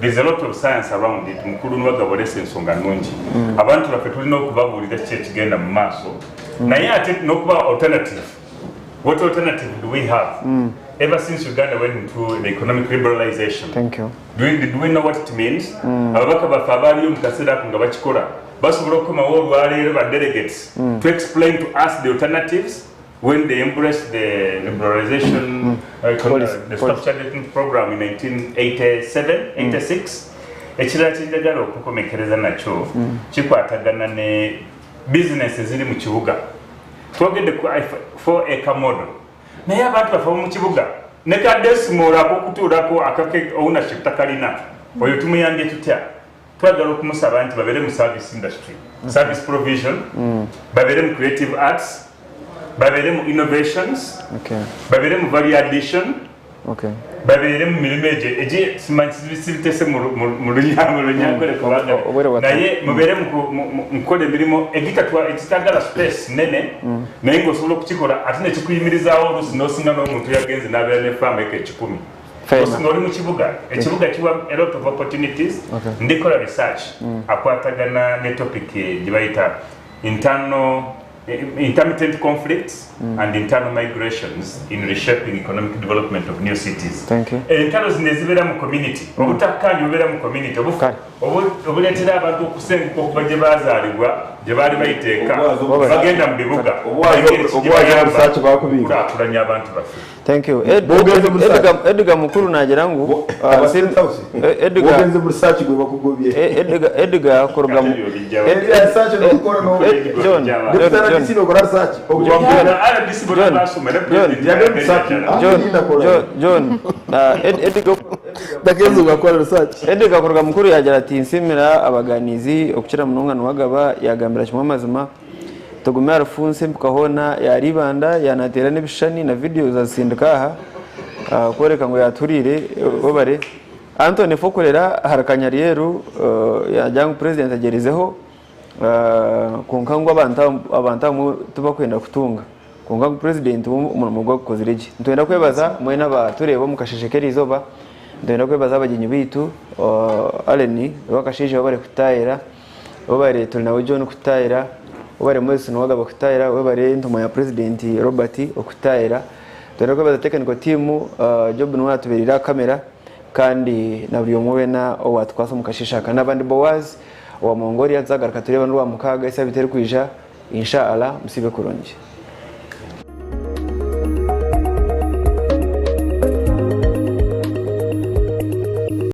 [SPEAKER 2] There's a lot of science around it. Mukulu Nuwagaba oleese ensonga nnungi. Abantu baffe tulina okubabuulira kiki ekigenda mu maaso naye ate n'okuba alternative. What alternative do we have? Ever since Uganda went into the economic liberalization,
[SPEAKER 1] Thank you.
[SPEAKER 2] do we know what it means? Ababaka baffe abaaliyo mu kaseera ako nga bakikola basobola okukomawo olwaleero ba delegates to explain to us the alternatives when they embraced the liberalization, the structured program in 1987, 86. Ekirala kyenjagala okukomekereza nakyo kikwatagana ne bizinesi eziri mu kibuga. Twogedde ku 4 acre model naye abantu baffe ab'omu kibuga ne ka decimal ak'okutuulako akake ownership takalina. Oyo tumuyambye tutya? Twagala okumusaba nti babeere mu service industry, service provision, babeere mu creative arts, babeere mu innovations, babeere mu value addition, babeere mu mirimu egyo egi simanyi sibitese mu Lunyankole kubanga naye mubeere mu kukola emirimu egitagala space nene naye ng'osobola okukikola ate nekikuyimirizaawo oluusi n'osinga n'omuntu yagenze n'abeera ne faamu eka ekikumi.
[SPEAKER 1] Fair enough.
[SPEAKER 2] Nga oli mu kibuga, ekibuga kiwa a lot of opportunities. Ndikora research akwatagana ne topic gyebayita internal intermittent conflicts and internal migrations in reshaping economic development of new cities.
[SPEAKER 1] Thank you.
[SPEAKER 2] Entalo zino ezibeera mu community, obutakkaanya obubeera mu community obuleetera abantu okusenguka okuva gye baazaalibwa, gye baali bayita eka, bagenda mu bibuga. Engeri ki gye bayamba okukulaakulanya abantu baffe?
[SPEAKER 1] Thank you. Edgar Mukuru nagira ngu Edgar
[SPEAKER 4] Bogenze mu research gwe bakugobye.
[SPEAKER 1] Edgar kuruga mu John
[SPEAKER 4] John okora research.
[SPEAKER 1] John John John Edgar
[SPEAKER 13] Ndakenze ugakora research.
[SPEAKER 1] Edgar kuruga mukuru yagira ati nsimira abaganizi okukira munonga niwagaba yagambira kimwe amazima tugume Alphonse mpikahona yaribanda yanatera n'ebishushani na videos azisindika aha kworeka ngu yaturire webare Anthony Fokorera ahari Kanyaryeru yagira ngu president agyerizeho kwonka ngu abantu abamwe tibakwenda kutunga kwonka ngu president omurimo gwe agukozire gye. Nitwenda kwebaza mwena abatureeba omu kasheshe k'erizooba, nitwenda kwebaza abagyenyi baitu Allen Rwakashaija webare kututahira, webare turi nawe John kututahira, webare Moses Nuwagaba kututahira, webare entumwa ya president Robert okututahira. Nitwenda kwebaza technical team Job niwe aratubeerire aha kamera kandi na buri omwe weena owatukwasa omu kasheshe aka. N'abandi Boaz owa Mongolia tuzagaruka tureeba n'orwamukaaga esabiti erikwija insha Allah musiibe kurungi.